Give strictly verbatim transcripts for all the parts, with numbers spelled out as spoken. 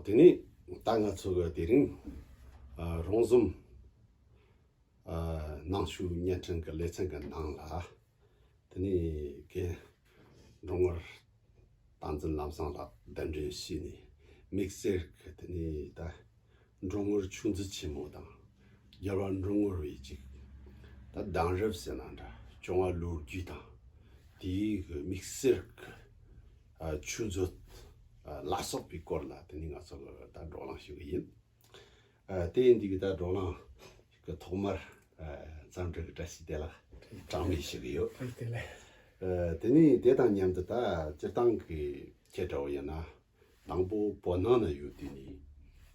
དེ་ནས་ད་ང་ཚོ་གི་དེ་རིང་ཨ་རོང་ཟོམ་ཨ་ནང་ཆོས་བརྙན་འཕྲིན་གྱི་ལེ་ཚན་གྱི་ནང་ལ། དེ་ནས་རྒན་འབྲོང་ངར་བསྟན་འཛིན་ལམ་བཟང་ལགས་གདན་འདྲེན་ཞུས་ནས། དམིགས་བསལ་གྱི་དེ་ནས་ད་འབྲོང་ངར་ཆོས་མཛོད་ཆེན་མོ་དང་། རྒྱལ་བ་འབྲོང་ངར་བའི་ཅིག་ད་གདན་རབས་ཟེར་ན་འདྲ། སྐྱོང་བ་ལོ་རྒྱུས་དང་། དེའི་གི་དམིགས་བསལ་གྱི་ཨ་ཆོས་མཛོད་ཨ་ལ་སོགས་པའི་སྐོར་ལ་དེ་ནས་ང་ཚོ་གི་ད་བགྲོ་གླེང་ཞུ་གི་ཡིན། ཨ་དེ་ཡིན་དུས་ཀྱི་ད་བགྲོ་གླེང་གི་ཐོག་མར་ཨ་འཚམས་འདྲི་གི་བཀྲ་ཤིས་བདེ་ལེགས་གྲངས་མེད་ཞུ་གི་ཡོད། བཀྲ་ཤིས་བདེ་ལེགས། ཨ་དེ་ནས་དེ་དང་མཉམ་དུ་ད་སྤྱིར་བཏང་གི་ཁྱེད་འདྲ་བོ་ཡིན་ན། དང་པོ་བོད་ནང་ན་ཡོད་དུས་ནས།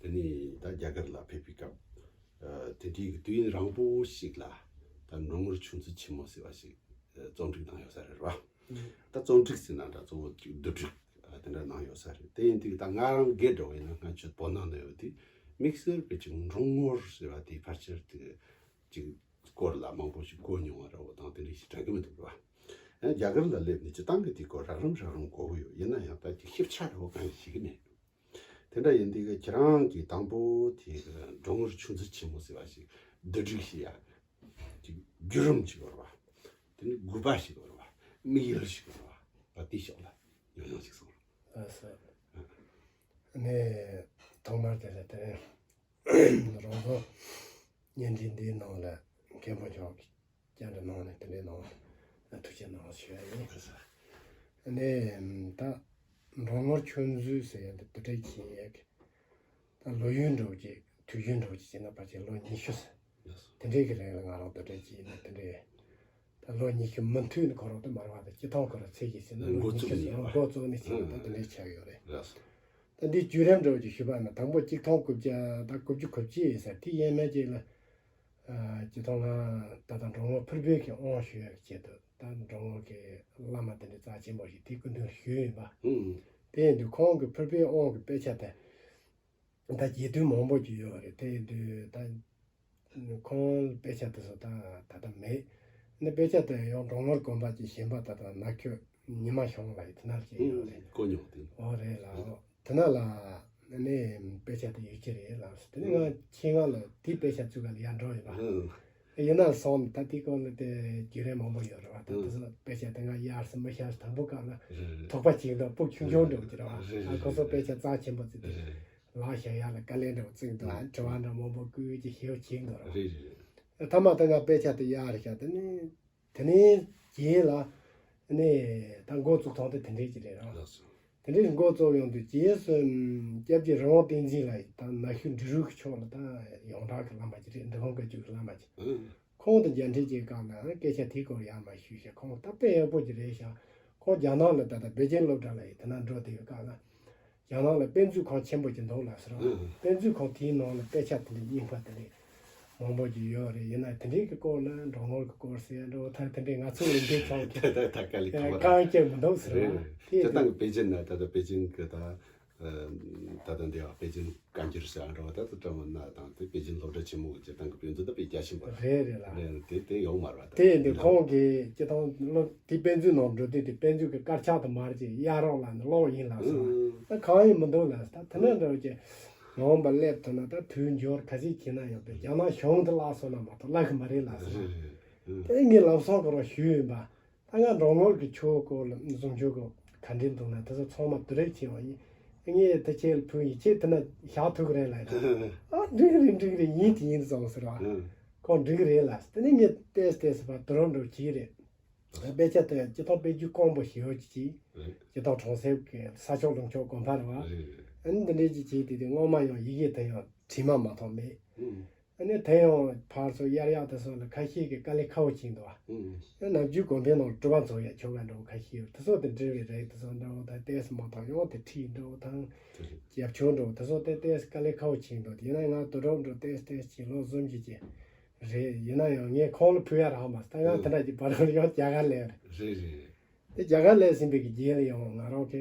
དེ་ནས་ད་རྒྱ་གར་ལ་ཕེབས་པའི་སྐབས། ཨ་དེ་འདྲའི་གི་དུས་ཡུན་རིང་པོ་ཞིག་ལ་ད་འབྲོང་ངར་ཆོས་མཛོད་ཆེན་མོ་ཟེར་བ་ཞིག་ཨ་རྩོམ་སྒྲིག་གནང་ཡོད་ས་རེད་བ། ད་རྩོམ་སྒྲིག་ཟེར་ན་འདྲ། གཙོ་བོ་ཅིག་བསྡུ་སྒྲིག་ཨ་དེ་འདྲ་གནང་ཡོད་ས་རེད། དེ་ཡིན་དུས་ད་ང་རང་སྒེར་འདྲ་བོ་ཡིན་ན། སྔ་ཕྱི་བོད་ནང་ན་ཡོད་དུས་དམིགས་བསལ་གྱི་ཅིག་འབྲོང་ངར་ཟེར་བ་དེའི་ཕལ་ཆེར་དེ་ཅིག་སྐོར་ལ་མང་པོ་ཞིག་གོ་མྱོང་བ་འདྲ་བོ་དང་དེ་འདྲ་ཞིག་དྲན་གྱི་མི་འདུག་ར། ཨ་རྒྱ་གར་ལ་སླེབས་ནས་སྤྱིར་བཏང་གི་དེ་སྐོར་རགས་རིམ་རགས་རིམ་གོ་གི་ཡོད། ཡིན་ན་ཡང་ད་ཅིག་ཞིབ་ཆ་འདྲ་བོ་གང་ཡང་ཤེས་ཀྱི་མེད། དེ་འདྲ་ཡིན་དུས་ཀྱི་ཁྱེད་རང་གིས་དང་པོ་དེ་འབྲོང་ངར་ཆོས་མཛོད་ཆེན་མོ་ཟེར་བ་ཞིག་བསྡུ་སྒྲིག་བྱེད་ཡ་ཅིག་བརྒྱུད་རིམ་ཅིག་ཡོད་རེད་བ། དེ་ནས་དགོས་པ་ཞིག་ཡོད་རེད་བ། དམིགས་ཡུལ་ཞིག་ཡོད་རེད་བ། ད་དེའི་ཕྱོགས་ལ་ཉུང་ཉུང་ཞིག་གསུངས་རོགས། ལགས་སོ། ནས་ཐོག་མར་དེ་ལ་དེ་རིང་རོང་ཟོམ་བརྙན་འཕྲིན་འདིའི་ནང་ལ་མཁན་པོ་མཆོག་གིས་བཅར་འདྲི་གནང་ནས་དེ་འདྲའི་ནང་ལ་ཐུགས་རྗེ་གནང་ཞུ་ཡ་ཡིན། ནས་ད་འབྲོང་ངར་ཆོས་མཛོད་ཟེར་ཡ་འདི་དེ་འདྲའི་ཆེ་ཡ་གི་ད་ལོ་ཡུན་འདྲ་བོ་ཅིག་དུས་ཡུན་འདྲ་བོ་ཅིག་བྱས་ན་ཕལ་ཆེར་ལོ་ཉི་ཤུ་དེ་འདྲའི་གི་རིང་ལ་ང་རང་དེ་འདྲའི་ཅིག་ཡིན་ན་དེ་འདྲའི་ད་ལོ་ཉི་ཤུ་མུ་མཐུད་ནས་ཁོ་རང་དུ་མར་བ་དང་སྤྱི་ཐོག་ཁོ་རང་ཚད་ཀྱིས་ཟེར་ན་ལོ་འགོ་ཉི་ཤུ་བཙུགས་ནས་ཟེར་ཡོད་རེད། འགོ་བཙུགས་ནས་བྱས་ནས་ད་དེ་འདྲའི་ཆགས་ཡོད་རེད། ལགས་སོ། ད་འདིའི་བརྒྱུད་རིམ་འདྲ་བོ་ཅིག་ཞུས་པ་ཡིན་ན། དང་པོ་ཆིག་སྟོང་དགུ་བརྒྱ་དང་དགུ་བཅུ་གོ་གཅིག་ཡིན་ས་རེད། དེ་ཡས་མས་ཅིག་ལ་ཨ་སྤྱི་ཐོག་ལ་ད་ལྟ་འབྲོང་ངར་ཕུར་བུའི་གི་དབང་ཞུ་ཡག་གི་ཆེད་དུ་ད་འབྲོང་ངར་གི་བླ་མ་དེ་འདྲའི་རྩ་ཆེན་པོ་ཞིག་དེའི་སྐུ་མདུན་ལ་ཞུས་ཡིན་པ། ཨུམ། དེ་ཡིན་དུས་ཁོང་གི་ཕུར་བུའི་དབང་གི་དཔེ་ཆ་དེ་ད་རྒྱས་བསྡུས་མང་པོ་ཅིག་ཡོད་རེད། དེ་ཡིན་དུས་ད་ཁོང་དཔེ་ཆ་དེ་ཚོ་ད་ད་ལྟ་མེད། ནི་དཔེ་ཆ་དེ་ཡང་འབྲོང་ངར་དགོན་པ་གྱི་གཞན་པ་ད་ལྟ་ན་ཁྱོད་ཉི་མ་ཤོང་ལ་ཡི་དེ་ན་ཅིག་ཡོད་རེད། གོ་མྱོང་དེ། འོ་རེད་ལ། འོ་དེ་ན་ལ་ནི་དཔེ་ཆ་དེ་ཡོད་ཀྱི་རེད་ལ། དེ་ནི་ང་ཆེད་མངགས་ལ་དེའི་དཔེ་ཆ་བཙུགས་ག་ལ་ཡར་འགྲོ་ཡོད་པ། ཡིན་ན་སོང་ད་དེའི་སྐོར་ལ་དེ་བརྒྱུད་རིམ་མང་པོ་ཡོད་རེད་བ། ད་དེ་ཚོ་དཔེ་ཆ་དེ་ང་གཡར་སི་མི་གཡར་སི་དང་པོ་སྐབས་ལ་ཐོགས་པ་གཅིག་འདུག་སྤུ་གུ་ཆུང་ཆུང་འདྲ་བོ་ཅིག་རེད་བ། ཨ་ཁོ་ཚོ་དཔེ་ཆ་རྩ་ཆེན་པོ་བརྩིས་དུས་ལག་བཞག་ཡ་ལ་དཀའ་ལས་འདྲ་བོ་བརྩིས་འདུག་ཨ་དྲི་བ་འདྲ་མང་པོ་བསྐུལ་གྱི་ཞེ་པོ་བྱེད་འདུག་ར། རེད་རེད་རེད། ཐ་མ་ད་ང་དཔེ་ཆ་དེ་གཡར་བཞག་དེ་ནི། དེ་ནས་རྗེས་ལ་ནི་ད་འགོ་བཙུགས་ཐོག་དེ་དེ་འདྲས་ཅིག་རེད་ར། ལགས་སོ། དེ་འདྲས་འགོ་བཙུགས་ཡོང་དུས་རྗེས་སུ་སྐྱབས་རྗེ་རི་བོང་བསྟན་འཛིན་ལགས་ཡིས་ད་ན་ཤུལ་འབྲི་རུའི་ཕྱོགས་ལ་ད་ཡོངས་གྲགས་ཀྱི་བླ་མ་ཅིག་རེད། འབྲི་གུང་བཀའ་བརྒྱུད་ཀྱི་བླ་མ་ཅིག་ཨང་། ཁོང་དང་མཇལ་འཕྲད་བྱེད་སྐབས་ལ་སྐད་ཆ་དེའི་སྐོར་ཡར་མར་ཞུས་ཤག་ཁོང་ད་དཔེ་ཡག་པོ་ཅིག་རེད་ཤག་ཁོང་རྒྱ་ནག་ལ་ད་ལྟ་པེ་ཅིན་སློབ་གྲྭ་ལ་ཡིན་དེ་ན་འགྲོ་བསྡད་ཡོད་སྐབས་ལ། རྒྱ་ནག་ལ་དཔེ་མཛོད་ཁང་ཆེན་པོ་ཅིག་འདུག་ལ་ཟེར་བ། ཨང་། དཔེ་མཛོད་ཁང་དེའི་ནང་ལ་དཔེ་ཆ་དེ་འདྲ་རྙིང་པ་དེ་འདྲ་མང་པོ་ཅིག་ཡོད་རེད། ཡིན་ན་དེ་འདྲའི་གི་སྐོར་ལ་འགྲོ་ངོར་གི་སྐོར་ཟེར་འགྲོ་ཐང་དེ་འདྲའི་ང་ཚོ་ལ་འདི་ཚང་གི་ད་ད་ད་དཀའ་ལས་ཁག་པོ་རེད། རྐང་བཀྱག་མི་འདུག་ཟེར་རེད་བ། རེད། དེ་སྤྱིར་བཏང་གི་པེ་ཅིན་ན་ད་ལྟ་པེ་ཅིན་གི་ད་ད་ལྟ་འདི་བ་པེ་ཅིན་བཀའ་འགྱུར་ཟེར་འགྲོ་བ་ད་ད་ཀྲམ་ན་དང་དེ་པེ་ཅིན་སློབ་གྲྭ་ཆེན་མོ་གི་སྤྱིར་བཏང་གི་དཔེ་མཛོད་ད་དཔེ་རྒྱ་ཆེན་པོ་རེད། རེད་རེད་ལ། རེད། དེ་དེ་ཡོང་མ་རེད་བ། ད་དེ་འདི་ཁོང་གི་སྤྱིར་བཏང་སློབ་དེ་དཔེ་མཛོད་ནང་འགྲོ་དུས་དེ་དཔེ་མཛོད་ཀྱི་དཀར་ཆག་དུ་མར་གྱི་གཡར་རོགས་ལ་ནི་ཀློག་ཡིན་ལ་ཟེར་བ། ཨང་། ད་གང་ཡིན་མི་འདུག་ལ་ཟེར། ད་དེ་ནས་འགྲོ་གི་ལོང་པ་སླེབས་ཐུབ་ན་ད་དུས་འགྱུར་ག་ཚོད་བྱས་ན་ཡང་དེ་རྒྱ་ནག་གཞུང་དུ་བརླག་སོང་ན་མ་གཏོགས་བརླག་གི་མ་རེད་ལ་ཟེར་བ། རེད་རེད། ཨང་། དེ་ངས་ལམ་སང་ཁོ་རང་ཞུས་ཡིན་པ། ད་ང་འགྲོ་ངོར་གྱི་ཆོས་སྐོར་ལ་བཟུང་ཆོས་སྐོར་ག་འདྲས་འདུག་ན་དེ་ཚོ་ཚང་མ་བསྡུ་རེས་བྱས་པ་ཡིན། ངས་དེ་ཁྱེད་ལ་ཕུལ་ཡིན། ཁྱེད་དེ་ན་བཞག་ཐུབ་ཀྱི་རེད་ལ། ཨ་འགྲིག་གི་རེད། འགྲིག་གི་རེད། ཡིན་དེ་ཡིན་བཟང་ཟེར་བ། ཨང་། ཁོང་འགྲིག་གི་རེད་ལ། དེ་ནས་ངས་ཏེས་ཏེས་བ་དུ་རོ་འགྲོ་གི་རེད། དཔེ་ཆ་དེ་སྤྱི་ཐོག་དཔེ་རྒྱུད་དཀོན་པོ་ཞེ་པོ་ཅིག་གིས། རེད། སྤྱི་ཐོག་གྲོང་གསེབ་ཀྱི་ས་ཕྱོགས་ལུང་ཕྱོགས་དགོན་པ་རེད་བ། རེད་རེད། ཨ་ནི་འདི་འདྲས་ཅིག་བྱས་དེ་དེ་སྔོན་མ་ཡང་ཡི་གེ་དེ་ཡང་བྲིས་མ་མ་ཐོག་མེད། ཨང་། ཨ་ནི་དེ་ཡང་ཕར་ཚུར་གཡར་ཡག་དེ་ཚོ་ལ་ཁ་ཤས་ཀྱིས་དཀའ་ལས་ཁག་པོ་བྱས་འདུག་བ། ཨང་། ཨ་ནམ་རྒྱུན་དགོན་པའི་ནང་སྒྲུབ་པ་འཚོགས་ཡག་ཆོ་ག་འདྲ་བོ་ཁ་ཤས་ཡོད། དེ་ཚོ་དེ་འབྲི་བའི་རིགས་དེ་ཚོ་འདྲ་བོ་དང་ཏེས་མ་ཐག་ཡང་དེ་ཁྲིད་འདྲ་བོ་དང་། དེ་རེད། རྒྱབ་ཆོས་འདྲ་བོ་དེ་ཚོ་དེ་ཏེས་དཀའ་ལས་ཁག་པོ་བྱས་འདུག་ཡིན་ན་ང་དུ་རོབ་འགྲོ་ཏེས་ཏེས་ཀྱི་ལོ་གསུམ་གྱི་རྗེས་རེད། ཡིན་ན་ཡང་ངས་ཁོང་ལ་ཕུལ་ཡ་རག་མ་སོང་། ད་ང་དེ་འདྲ་གྱི་བར་ལ་ཡང་རྒྱ་གར་ལ་རེད། རེད་རེད། དེ་རྒྱ་གར་ལ་ཟིན་པའི་གི་རྗེས་ལ་ཡང་ང་རང་གི་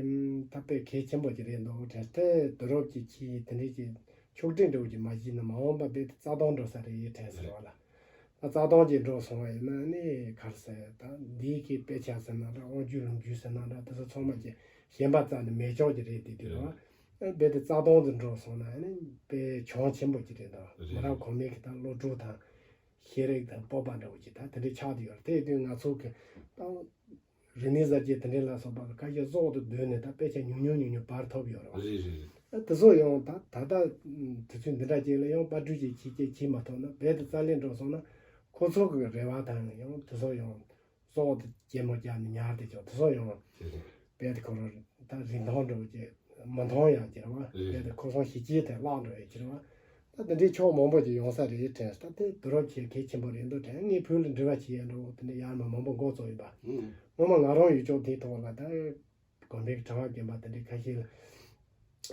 ད་དཔེ་གལ་ཆེན་པོ་ཅིག་རེད་འདུག་དྲན། དེ་དུ་རོབ་ཀྱི་ཁྱི་དེ་འདྲས་ཀྱི་ཆོག་སྒྲིག་འདྲ་བོ་ཅིག་མ་བྱས་ན་མ་འོངས་པ་རྦད་དེ་རྩ་སྟོང་འགྲོ་ས་རེད་དྲན་ཟེར་བ་ལ། ད་རྩ་སྟོང་ཅིག་འགྲོ་སོང་བ་ཡིན་ན་ནི་ག་རེ་ཟེར། ད་འདིའི་གི་དཔེ་ཆ་ཟེར་ན་འདྲ། དབང་བསྒྱུར་ལུང་བསྒྱུར་ཟེར་ན་འདྲ། དེ་ཚོ་ཚང་མ་ཀྱི་ཞེན་པ་རྩ་ནས་མེད་ཆོག་ཀྱི་རེད་དེ་དུས་རེད་བ། རྦད་དེ་རྩ་དོན་དུ་འགྲོ་སོང་ན་ཨ་ནི་དཔེ་གྱོང་ཆེན་པོ་ཅིག་རེད་འདུག། མི་རབས་གོང་མའི་གི་ད་བློ་གྲོས་དང་ཤེས་རིག་དང་སྤོབས་པ་འདྲ་བོ་ཅིག་ད་དེ་འདྲའི་ཆགས་བསྡད་ཡོད་རེད། དེ་ཡིན་དུས་ང་ཚོ་གི་ད་རིག་གནས་གསར་བརྗེ་དེ་འདྲའི་ལ་སོགས་པ་ལ་ཁ་ཤས་གསོག་ཏུ་བསྡུས་ནས་ད་དཔེ་ཆ་ཉུང་ཉུང་ཉུང་ཉུང་པར་ཐོབ་ཡོད་རེད་བ། རེད་རེད་རེད། ཨ་དེ་ཚོ་ཡང་ད་ད་ལྟ་དུས་ཚོད་འདི་འདྲ་ཅིག་ལ་ཡང་པར་སྐྲུན་ཅིག་བྱེད་ཀྱི་བྱེད་མ་ཐུབ་ན་རྦད་དེ་རྩ་ལས་འགྲོ་སོང་ན་ཁོ་ཚོ་གི་རེ་བ་དང་ཡང་དེ་ཚོ་ཡང་གསོག་ཏུ་གད་མོ་བརྒྱབ་ནས་ཉར་བསྡད་ཀྱང་དེ་ཚོ་ཡང་རེད་རེད། རྦད་དེ་ཁོ་རང་ད་རིན་ཐང་འདྲ་བོ་ཅིག་མི་མཐོང་ཡང་ཅིག་རེད་བ། རེད་རྦད་དེ་ཁོ་ཚོ་གཞི་རྒྱས་དེ་བརླག་འགྲོ་ཡ་ཅིག་རེད་བ། ད་དེ་འདྲའི་ཕྱོགས་མང་པོ་ཅིག་ཡོང་ས་རེད་དྲན། ད་དེ་དུས་རབས་ཀྱི་གལ་ཆེན་པོ་རེད་འདུག་དྲན། ངས་བོད་ལ་འབྲེལ་བ་བྱེད་ཡ་འདྲ་བོ་དེ་འདྲ་ཡར་མར་མང་པོ་འགོ་བཙུགས་ཡིན་པ། ཨུམ། སྔོན་མ་ང་རང་ཡུལ་ཕྱོགས་དེའི་ཐོག་ལ་ད་དགོན་པའི་གྲྭ་བ་རྒན་པ་དེ་འདྲའི་ཁ་ཤས་ལ་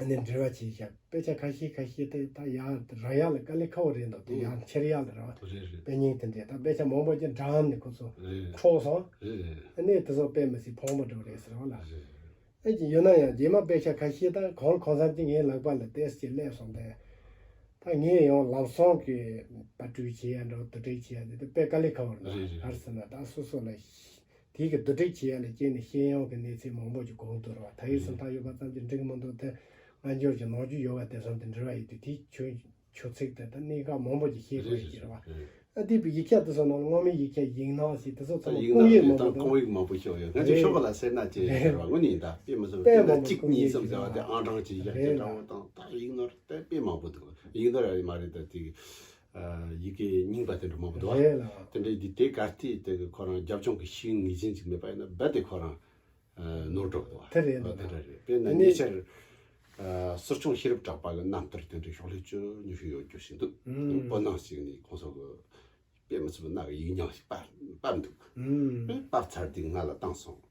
ནས་འབྲེལ་བ་བྱས་ཤག། དཔེ་ཆ་ཁ་ཤས་ཁ་ཤས་དེ་ད་ཡར་རག་ཡ་ལ་དཀའ་ལས་ཁག་པོ་རེད་འདུག། དེ་ཡར་འཁྱེར་ཡ་ལ་རེད་བ། རེད་རེད། དཔེ་རྙིང་དེ་འདྲས་ད་དཔེ་ཆ་མང་པོ་ཅིག་འགྲམ་ནས་ཁོ་ཚོ་རེད་འཕྲོག་སོང་། རེད་རེད། ཨ་ནི་དེ་ཚོ་དཔེ་མི་སྲིད་ཕོངས་པོ་འགྲོ་རེད་ཟེར་བ་ལ། རེད་རེད། ཨེ་ཅི་ཡོད་ན་ཡང་རྗེས་མ་དཔེ་ཆ་ཁ་ཤས་ད་གང་གང་འཚམ་ཅིག་ངའི་ལག་པ་ལ་ཏོག་ཙམ་སླེབས་སོང་སྟེ། ད་ངས་ཡང་ལམ་སང་གི་པར་སྐྲུན་བྱེད་ཡ་འདྲ་བོ་བསྡུ་སྒྲིག་བྱེད་ཡ་དེ་དཔེ་དཀའ་ལས་ཁག་པོ་རེད། རེད་རེད། ག་རེ་ཟེར་ན་ད་སོ་སོ་ལ་དེའི་གི་བསྡུ་སྒྲིག་བྱེད་ཡ་ལ་སྐྱེས་ནས་ཤེས་ཡོན་གྱི་གནས་ཚད་མང་པོ་ཅིག་གོང་དུ་རེད་བ། ད་ཡིག་ཚང་ད་ཡོད་པ་ཙམ་གྱིས་འགྲིག་མི་འདུག། དེ་སྔ་འགྱུར་གྱི་ནང་རྒྱུས་ཡོད་པ་དེ་ཚོ་དེ་འབྲེལ་བ་ཡོད་དུས་དེའི་ཆོས་ཆོས་ཚིག་དེ་ད་གནད་འགག་མང་པོ་ཅིག་ཤེས་དགོས་ཡོད་ཀྱི་རེད་བ། རེད་རེད། ཨ་དེ་བའི་ཡིག་ཆ་དེ་ཚོ་ནང་སྔོན་མའི་ཡིག་ཆ་ཡིག་སྣང་ཞིག་དེ་ཚོ་ཚང་མ་ཡིག་སྐུང་ནང་ཡིག་ཡིན་མང་པོ་དང་འདུག། སྐུང་ཡིག་མང་པོ་ཤོག་ཡོད། ང་ཚོས་རེད། ཤོག་ག་ལ་ཟེར་ན་ཅི་ཡིན་རེད་བ། དངོས་གནས་ཡིན་ད་དཔེ་མི་སྲིད་པ་དཔེ་དེ་མང་པོ་གཅིག་གཉིས་གསུམ་ཟེར་བ་དེ་ཨང་གྲངས་ཅིག་བཞག་རྒྱུ་འདྲ་བོ་དང་ད་ཡིག་ནོར་དེ་དཔེ་མང་པོ་འདུག། ཡིག་ནོར་ཡ་ཡིན་མ་རེད་ད་དེ། ཡི་གེ་རྙིང་པ་དེ་འདྲ་མང་པོ་འདུག་བ། རེད་ལ། དེ་འདྲའི་དེ་དེ་གར་དེ་དེ་གི་ཁོ་རང་རྒྱབ་ལྗོངས་ཀྱི་ཤེས་ཡོན་ངེས་ཅན་ཅིག་མེད་པ་ཡིན་ན་རྦད་དེ་ཁོ་རང་ནོར་འགྲོ་གི་འདུག་བ། དེ་རེད་འདུག། དེ་འདྲ་རེད། དཔེར་ན་ཨ་ནི་ཉེ་ཆར་ཟུར་སྐྱོང་ཤེས་རབ་གྲགས་པ་གི་རྣམ་ཐར་དེ་འདྲའི་ཤོག་ལྷེ་བཅུ་ཉི་ཤུ་ཡོད་རྒྱུ་ཞིག་འདུག། ཨུམ། བོད་ནང་ཞིག་ནས་ཁོང་ཚོ་གི་དཔེ་མི་སྲིད་པ་སྣ་གི་ཡིག་རྙིང་ཞིག་པར་པར་འདུག། ཨུམ། པར་ཚར་དུས་ང་ལ་བཏང་སོང་།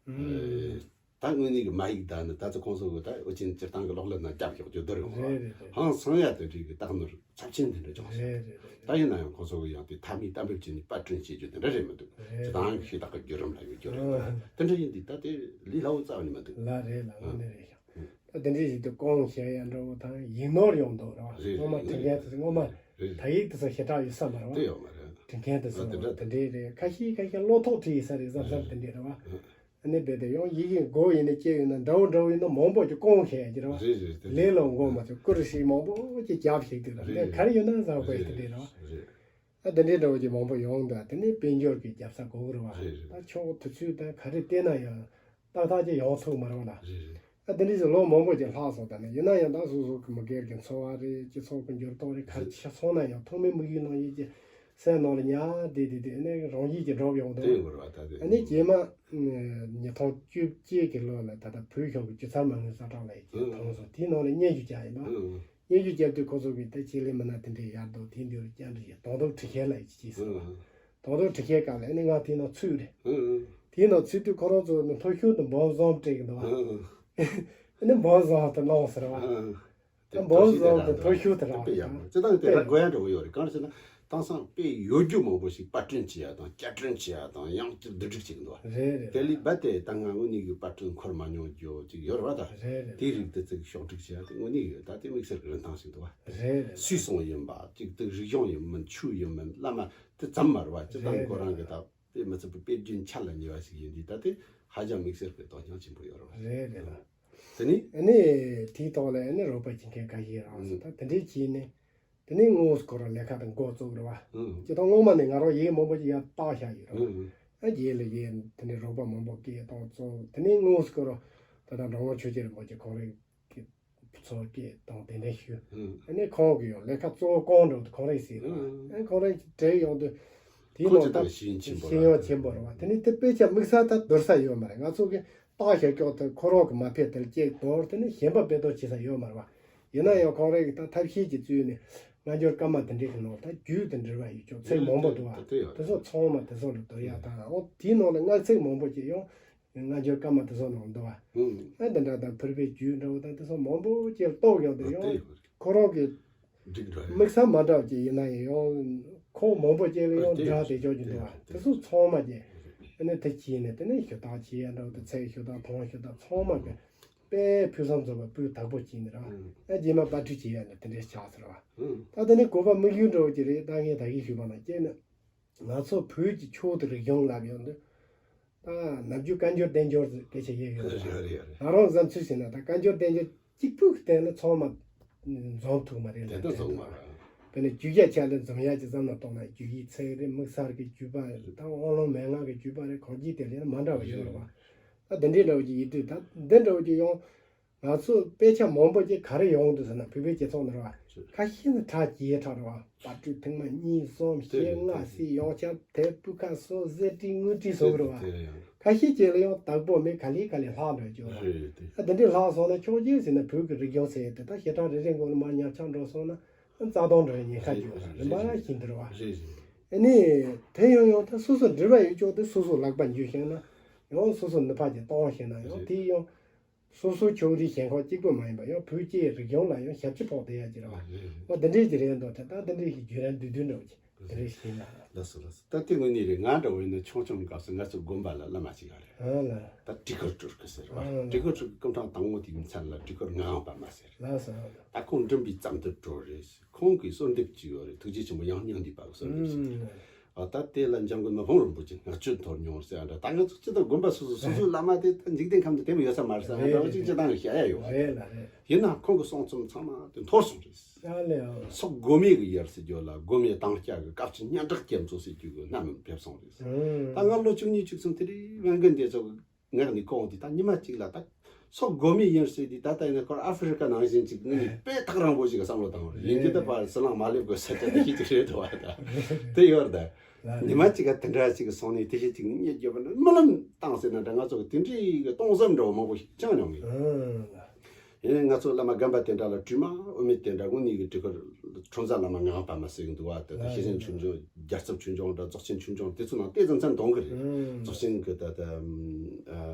ཨུམ། ད་དངོས་གནས་ཀྱི་མ་ཡིག་ད་ནི་ད་ཚོ་ཁོང་ཚོ་གི་ད་འུ་ཅན་སྤྱིར་བཏང་གི་གློག་ཀླད་ནང་རྒྱབ་ཞོག་རྒྱུ་དེ་རེད་འོང་། རེད་རེད་རེད། ཧང་སང་ཡ་དེ་འདྲའི་གི་རྟགས་ནོར་ཚབས་ཆེན་དེ་འདྲ་བྱུང་སོང་། རེད་རེད་རེད། ད་ཡིན་ན་ཡང་ཁོང་ཚོ་གི་ཡང་དེ་མཐའ་མའི་གཏན་འབེབས་བྱས་ནས་པར་སྐྲུན་བྱེད་རྒྱུ་དེ་འདྲ་རེད་མི་འདུག། རེད། སྤྱིར་བཏང་གི་ཤེས་རྟགས་ཀྱི་བརྒྱུད་རིམ་ལ་ཡོད་རྒྱུ་རེད་འདུག། དེ་འདྲ་ཡིན་དུས་ད་དེ་ལས་སླ་བོ་རྩ་བ་ནས་མི་འདུག། ལ་རེད་ལ་དངོས་གནས་རེད་ཤག། ཨ། ད་དེ་འདྲའི་ཞིག་ཏུ་སྐོང་བྱས་ཡ་འདྲ་བོ་དང་ཡིག་ནོར་ཡོང་འདུག་ར། རེད་སྔོན་མ་རེད། དྲི་མཁན་དེ་ཚོ་སྔོན་མ་རེད། ད་ཡིག་དེ་ཚོ་ཞེ་དྲག་ཡོད་ས་མ་རེད་བ། དེ་ཡོད་མ་རེད། དྲི་མཁན་དེ་ཚོ་ཨ་དེ་འདྲ་དེ་འདྲའི་རེད། ཁ་ཤས་ཁ་ཤས་བློ་ཐོག་བྲིས་ཡིན་ས་རེད་བསམ་བསམ་རེད། དེ་འདྲའི་རེད་བ། ཨ་ནི་རྦད་དེ་ཡང་ཡི་གེ་མགོ་ཡིན་ན་ལྕེ་ཡིན་ན་འདྲ་བོ་འདྲ་བོ་ཡིན་ན་མང་པོ་ཅིག་སྐོང་བྱས་ཡ་ཅིག་རེད་བ། རེད་རེད་དེ་ལས་ལ་མགོ་མ་ཚོས་ཀུ་རུ་ཧྲི་མང་པོ་ཅིག་རྒྱབ་ཞིག་དུས་ལ་རེད་ལས་ག་རེ་ཡོད་ན་བཟང་པོ་ཡིན་དེ་འདྲའི་རེད་བ། རེད། ཨ་དེ་འདྲའི་འདྲ་བོ་ཅིག་མང་པོ་ཡོང་འདུག། དེ་ནས་དཔལ་འབྱོར་གྱི་རྒྱབ་ས་དགོས་ཀྱི་རེད་བ། རེད་རེད། ད་ཕྱོགས་དེ་ཚོས་ད་ག་རེ་བལྟས་ན་ཡང་ཏག་ཏག་ཅིག་ཡོང་ཚུགས་མ་རེད་བ་ལ། རེད་རེད། ཨ་དེ་འདྲའི་ཅིག་ལོ་མང་པོ་ཅིག་ལྷག་སོང་། ད་ནི་ཡིན་ན་ཡང་ད་སོ་སོ་གི་མི་སྒེར་གྱི་འཚོ་བ་རེད། སྤྱི་ཚོགས་ཀྱི་འགྱུར་ལྡོག་རེད། ག་རེ་ཆ་སོང་ན་ཡང་ཐོག་མའི་དམིགས་ཡུལ་ནང་བཞིན་གྱི་སེམས་ནང་ལ་ཉར་བསྡད་བསྡད་དེ་ཨ་ནི་རང་བཞིན་གྱིས་འགྲོ་ཡོང་འདུག། དེ་ཡོང་གི་རེད་བ་ད་དེ། ཨ་ནི་རྗེས་མ་ཉིས་སྟོང་བཅུ་གཅིག་གི་ལོ་ལ་ད་ལྟ་བོད་ཤོག་གི་སྒྱུ་རྩལ་མ་དངུལ་གསལ་བསྒྲགས་ལས་ཀྱི་ཐོན་སོང་། དེའི་ནང་ལ་སྙན་ཞུ་བྱས་ཡིན་པ། སྙན་ཞུ་བརྒྱབ་དུས་ཁོ་ཚོ་གིས་ད་ཆེད་ལས་མི་སྣ་དེ་འདྲས་ཡར་འདུག། དེ་འདིར་བསྐྱར་འདྲི་ཞིག་དོན་དག་དྲི་བཤེར་ལ་ཡིད་ཆེས་ཟེར་བ། དོན་དག་དྲི་བཤེར་སྐབས་ལ་ཨ་ནི་ང་དེའི་ནང་ཚུད་རེད། དེའི་ནང་ཚུད་དུས་ཁོ་རང་ཚོ་ནི་མཐོ་ཤོས་དུ་འབུམ་གསུམ་སྤྲད་ཀྱི་འདུག་བ། ཨ་ནི་འབུམ་གསུམ་དུ་གནང་ཟེར་བ། དེ་འབུམ་གསུམ་དུ་མཐོ་ཤོས་དུ་རག་དཔེ་ཡག་པོ་ཅི་ལྟར་དེ་ར་དགོས་ཡ་འདྲ་བོ་ཡོད་རེད། གང་ཟེར་ན་དེང་སང་དཔེ་ཡོད་རྒྱུ་མང་པོ་ཞིག་པར་སྐྲུན་བྱེད་ཡ་དང་བསྐྱར་སྐྲུན་བྱེད་ཡ་དང་ཡང་བསྐྱར་བསྡུ་སྒྲིག་བྱེད་ཀྱི་འདུག་བ། རེད་རེད། དེ་ལས་རྦད་དེ་ད་ང་དངོས་གནས་ཀྱི་པར་སྐྲུན་འཁོར་མ་མྱོང་རྒྱུ་ཅིག་ཡོད་རེད་བ་ད། རེད་རེད། དེའི་རིགས་དེ་ཚིག་ཕྱོགས་སྒྲིག་བྱེད་ཡ་དེ་དངོས་གནས་ཡོད། ད་དེ་དམིགས་བསལ་གྱི་རིན་ཐང་ཞིག་འདུག་བ། རེད་རེད། སུས་གསུངས་ཡིན་པ་ཅིག་དེ་རིག་གཞུང་ཡིན་མིན་ཆོས་ཡིན་མིན་བླ་མ་དེ་ཙམ་མ་རེད་བ། སྤྱིར་བཏང་རེད་ཁོ་རང་གི་ད་དཔེ་མི་སྲིད་པའི་དཔེ་རྒྱུན་ཆད་ལ་ཉེ་བ་ཞིག་ཡིན་དུས་ད་དེ་ཧ་ཅང་དམིགས་བསལ་གྱི་དོན་སྙིང་ཆེན་པོ་ཡོད་རེད་བ། རེད་རེད་ལ། དེ་ནི། ཨ་ནི་དེའི་ཐོག་ལ་ཨ་ནི་རོགས་པ་བྱེད་མཁན་ཁ་ཤས་རང་སོང་། ད་དེ་འདྲའི་བྱས་ནས་དེ་ནས་དངོས་སུ་ཁོ་རང་ལས་ཀ་དང་འགོ་བཙུགས་རེད་བ། ཨུ། སྤྱིར་བཏང་སྔོན་མ་ནས་ང་རང་ཡིག་མང་པོ་ཅིག་ཡར་བཏགས་བཞག་ཡོད་རེད་བ། ཨུ། ཨ་རྗེས་ལ་ཡིན་དེ་ནས་རོགས་པ་མང་པོ་སྐད་བཏང་བཙུགས། དེ་ནས་དངོས་སུ་ཁོ་རང་ད་ལྟ་འབྲི་གུང་ཆོས་རྒྱལ་རིན་པོ་ཆེ་ཁོང་རང་གི་ཚོ་སྐད་བཏང་དེ་འདྲ་ཞུ། ཨུ། ཨ་ནི་ཁོང་གི་ཡང་ལས་ཀ་གཙོ་བོ་གང་འགྲོ་དུ་ཁོང་རང་ཟེར་རེད་བ། ཨུ། ཨ་ཁོང་རང་གྲས་ཡོང་དུས་དེའི་ཁོང་ནང་ཚོ་ད་དང་ཤེས་ཡོན་ཆེན་པོ་ཤེས་ཡོན་ཆེན་པོ་རེད་བ། དེ་ནས་དེ་དཔེ་ཆ་དམིགས་བསལ་ད་བསྡུར་ས་ཡོད་མ་རེད། ང་ཚོ་གི་བཏགས་བཞག་ཀྱོག་དེ་ཁོ་རང་གི་མ་ཕེབས་དེར་གཅིག་དོར་དེ་ནི་གཞན་པ་དཔེ་དོར་བྱེད་ས་ཡོད་མ་རེད་བ། ཡིན་ན་ཡང་ཁོང་རང་གི་ད་ཐབས་ཤེས་ཀྱི་བཙུད་ནས་སྔ་འགྱུར་བཀའ་མ་དེ་འདྲའི་གི་ནང་ད་རྒྱུད་དེ་འབྲེལ་བ་ཡོད་ཀྱོག་ཚིག་མང་པོ་འདུག་བ། དེ་ཚོ་ཚང་མ་དེ་ཚོ་ལ་དོར་ཡ་དང་ཨོ་དེའི་ནང་ལ་སྔགས་ཚིག་མང་པོ་ཅིག་ཡང་སྔ་འགྱུར་བཀའ་མ་དེ་ཚོ་ནང་འདུག་བ། ཨ་འདི་འདྲ་དང་ཕུར་པའི་རྒྱུད་འདྲ་བོ་དང་དེ་ཚོ་མང་པོ་ཅིག་རྟོགས་ཡོང་དུས་ཡང་ཁོ་རང་གི་འགྲིག་འགྲོ་ཡ། དམིགས་བསལ་མ་འདྲ་བ་ཅིག་ཡིན་ན་ཡང་ཁོ་མང་པོ་ཅིག་ལ་ཡང་འདྲ་དེ་ཅོག་ཅིག་འདུག་བ། དེ་ཚོ་ཚང་མ་ཅིག་ཨ་ནི་དེ་བྱས་ནས་དེ་ནས་ཞུ་དག་བྱེད་ཡ་འདྲ་བོ་དང་ཚིག་ཞུ་དག་མཐོང་ཞུ་དག་ཚང་མ་གི་དཔེ་ཕུན་སུམ་ཚོགས་པ་སྤུས་དག་པོ་བྱས་ནས་ར་ཨ་རྗེས་མ་པར་སྐྲུན་བྱེད་ཡ་ནི་དེ་འདྲའི་ཆགས་ཟེར་བ། ད་དེ་ནས་གོ་བ་དམིགས་ཡུལ་འདྲ་བོ་ཅིག་རེད། ད་ངས་ད་གིན་ཞུས་པ་ནང་བྱས་ན་ང་ཚོ་བོད་ཀྱི་ཆོས་དང་རིག་གཞུང་ལབ་ཡོང་དུས་ད་ནམ་རྒྱུན་བཀའ་འགྱུར་བསྟན་འགྱུར་སྐད་ཆ་ཡོད་ཡོད་རེད། ང་རང་བསམ་ཚུལ་བྱས་ན་ད་བཀའ་འགྱུར་བསྟན་འགྱུར་ གཅིག་པུའི་སྟེང་ལ་ཚང་མ་འཛོམས་ཐུབ་མ་རེད་ལ། དེ་ལྟར་འཛོམས་མ་རེད། དཔེར་ན་རྒྱུ་རྒྱ་ཆ་ལ་འཛོམས་ཡ་ཅིག་བསམ་བློ་གཏོང་ན། རྒྱུ་ཡི་ཚིག་རེད། དམིགས་བསལ་གྱི་རྒྱུད་པ་རེད། ད་དབང་ལུང་མན་ངག་གི་རྒྱུད་པ་རེད། གང་ཅིའི་ཐད་ལ་ཡང་མ་འདྲ་བ་ཡོད་རེད་བ། ད་འདི་འདྲའི་འདྲ་བོ་ཅིག་ཡིན་དུས། ད་འདི་འདྲ་བོ་ཅིག་ཡང་ང་ཚོ་དཔེ་ཆ་མང་པོ་ཅིག་ག་རེ་ཡོང་འདུག་ཟེར་ན། བོད་པའི་སྤྱི་ཚོགས་འདི་རེད་བ། ཁ་ཤས་ནི་ཁྲག་གི་ཁྲག་རེད་བ། བ་ཕྲུག་ཐེངས་མ་གཉིས་གསུམ་བཞི་ལྔ་ཟེར་ཡོང་ཆ་དེ་སྤུས་ཀ་སོ་ཟད་དྲི་དངོས་དྲི་བཟོ་གི་རེད་བ། ཁ་ཤས་ཅིག་ལ་ཡང་བདག་པོ་མེད། ག་ལེ་ག་ལེ་ལྷག་འགྲོ་རྒྱུ་རེད། ད་འདི་འདྲའི་ལྷག་སོང་ན་ཆོག་རྒྱུ་ཟེར་ན། བོད་ཀྱི་རིག་གཞུང་ཟེར་ཡ་དེ་ད་ཞེ་དྲག་རེ་རེ་མགོ་ལ་མར་ཉག་ཆག་འགྲོ་སོང་ན་རྩ་སྟོང་འགྲོ་ཡ་ཉེན་ཁ་རྒྱུ་རེད། རིམ་པ་བཞིན་དུ་རེད་བ། ཨ་ནི་དེ་ཡང་ཡང་ད་སོ་སོ་འབྲེལ་བ་ཡོད་ཆོག་དེ་སོ་སོ་ལག་པ་འཇུ་ཤེས་ན། ཡང་སོ་སོ་ནུས་པ་ཅིག་གཏོང་ཤེས་ན། ཡང་དེ་ཡང་སོ་སོའི་ཕྱོགས་རིས་ཞེན་ཁོག་གཅིག་པུ་མ་ཡིན་པ། ཡང་བོད་ཀྱི་རིག་གཞུང་ལ་ཡང་ཞབས་ཕྱི་ཕོག་བསྡད་ཡ་ཅིག་རེད་བ། འོ་འདི་འདྲའི་ཅིག་རེད་འདུག་ད་ད་འདི་འདྲའི་ཞིག་བརྒྱུད་རིམ་བསྡུས་བསྡུས་འདྲ་བོ་ཅིག་དེ་འདྲའི་ཞིག་ཡིན་ན། ལགས་སོ་ལགས་སོ། ད་ལྟའི་ངོས་ནས་རེད། ང་འདྲ་བོ་ཡིན་ན་ཆུང་ཆུང་སྐབས་སུ་ང་ཚོ་དགོན་པ་ལ་བླ་མ་ཅིག་ཡོད་རེད། ཨ་ལ། ད་ཀྲི་གུ་ཀྲུར་ཀུ་ཟེར་བ། ཨ་ལ། ཀྲི་གུ་ཀྲུར་སྐུ་ཕྲེང་དང་པོ་དེའི་མཚན་ལ་ཀྲི་གུ་ངག་དབང་པདྨ་ཟེར། ལགས་སོ། ད་ཁོང་འགྲིམ་པའི་ཙམ་དུ་འགྲོ་རེད། ཁོང་གིས་གསོལ་འདེབས་ཅིག་ཡོད་རེད། ཐུགས་རྗེ་ཆེན་པོ་ཡང་སྙིང་འདུས་པ་གི་གསོལ་འདེབས་ཤིག་རེད། ཨ། ད་དེ་ལ་འཇམ་མགོན་མི་ཕམ་རིན་པོ་ཆེ་བསྔགས་བརྗོད་འཐོར་མྱོང་ཟེར་ཡ་འདྲ། ད་ང་ཚོ་སྤྱི་དང་དགོན་པ་སོ་སོ་སོ་སོའི་བླ་མ་དེ་ད་འཇིག་རྟེན་ཁམས་དུ་དེ་མོ་ཡོད་ས་མ་རེད་ཟེར་ཡ་འདྲ་བ་ཅིག་སྤྱི་བཏང་གི་བཤད་ཡ་ཡོད་པ་རེད། རེད་ལ་རེད། ཡིན་ནའང་ཁོང་གི་གསུང་རྩོམ་ཚང་མ་དེ་འཐོར་སོང་རེད། ཨ་ལེ། ཨ། སོག་སྒོ་མེ་གི་ཡུལ་ཟེར་རྒྱུ་ལ། སྒོ་མེ་དྭངས་སྐྱ་གི་དཀར་ཆུ་སྙན་གྲགས་རྒྱ་མཚོ་ཟེར་རྒྱུ་གི་རྣམ་སྨིན་ཕེབས་སོང་རེད། ཨང་། ད་ང་ལོ་བཅུ་གཉིས་བཅུ་གསུམ་དེ་རིང་བན་རྒན་དེ་ཚོ་གི་ངག་ནས་གོ་འོང་དུས། ད་ཉི་མ་གཅིག་ལ་ད་སོག་སྒོ་མེ་ཡིན་ཟེར་དུས། ད་ལྟ་ཡིན་ན་ཁོ་ཨ་ཧྥེ་རི་ཀ་ནང་བཞིན་ཅིག་ངོས་ནས་དཔེ་ཐག་རིང་པོ་ཞིག་གི་བསམ་བློ་བཏང་བ་རེད། ཡིན་གྱི་ད་ཕར་ཟི་ལིང་མ་སླེབས་དགོས་ས་ཆ་དེ་ཞིག་ཅིག་རེད་འདུག་བ། ད་དེ་ཡོད་རེད། ད་ཉི་མ་གཅིག་ག་དེ་འདྲ་ཞིག་གི་སོང་ནས་དེ་ཞིག་ཅིག་ནི་རྙེད་རྒྱུ་བ་འདྲ་རྨི་ལམ་བཏང་ཟེར་ན་འདྲ། ང་ཚོ་གི་དེ་འདྲའི་གི་སྟོང་བསམ་འདྲ་བོ་མང་པོ་ཞིག་བཅངས་མྱོང་ངེས། ཨང་། ཡིན་ནའི་ང་ཚོ་བླ་མ་རྒན་པ་དེ་འདྲ་ལ་དྲི་མ་འོ་མེད་དེ་འདྲ་དངོས་གནས་ཀྱི་སྤྲུལ་སྐུ་འཁྲུངས་ས་བླ་མ་ངག་དབང་པདྨ་ཟེར་གྱི་འདུག་བ། དེ་ད་ཤེས་ཡོན་ཆོས་འབྱུང་། རྒྱལ་ཚབ་ཆོས་འབྱུང་དང་རྫོགས་ཆེན་ཆོས་འབྱུང་དེ་ཚོ་ནང་ཏོག་ཙམ་མཚན་གཏོང་གི་རེད། ཨང་། རྫོགས་ཆེན་གྱི་ད་ལྟ་ཨ་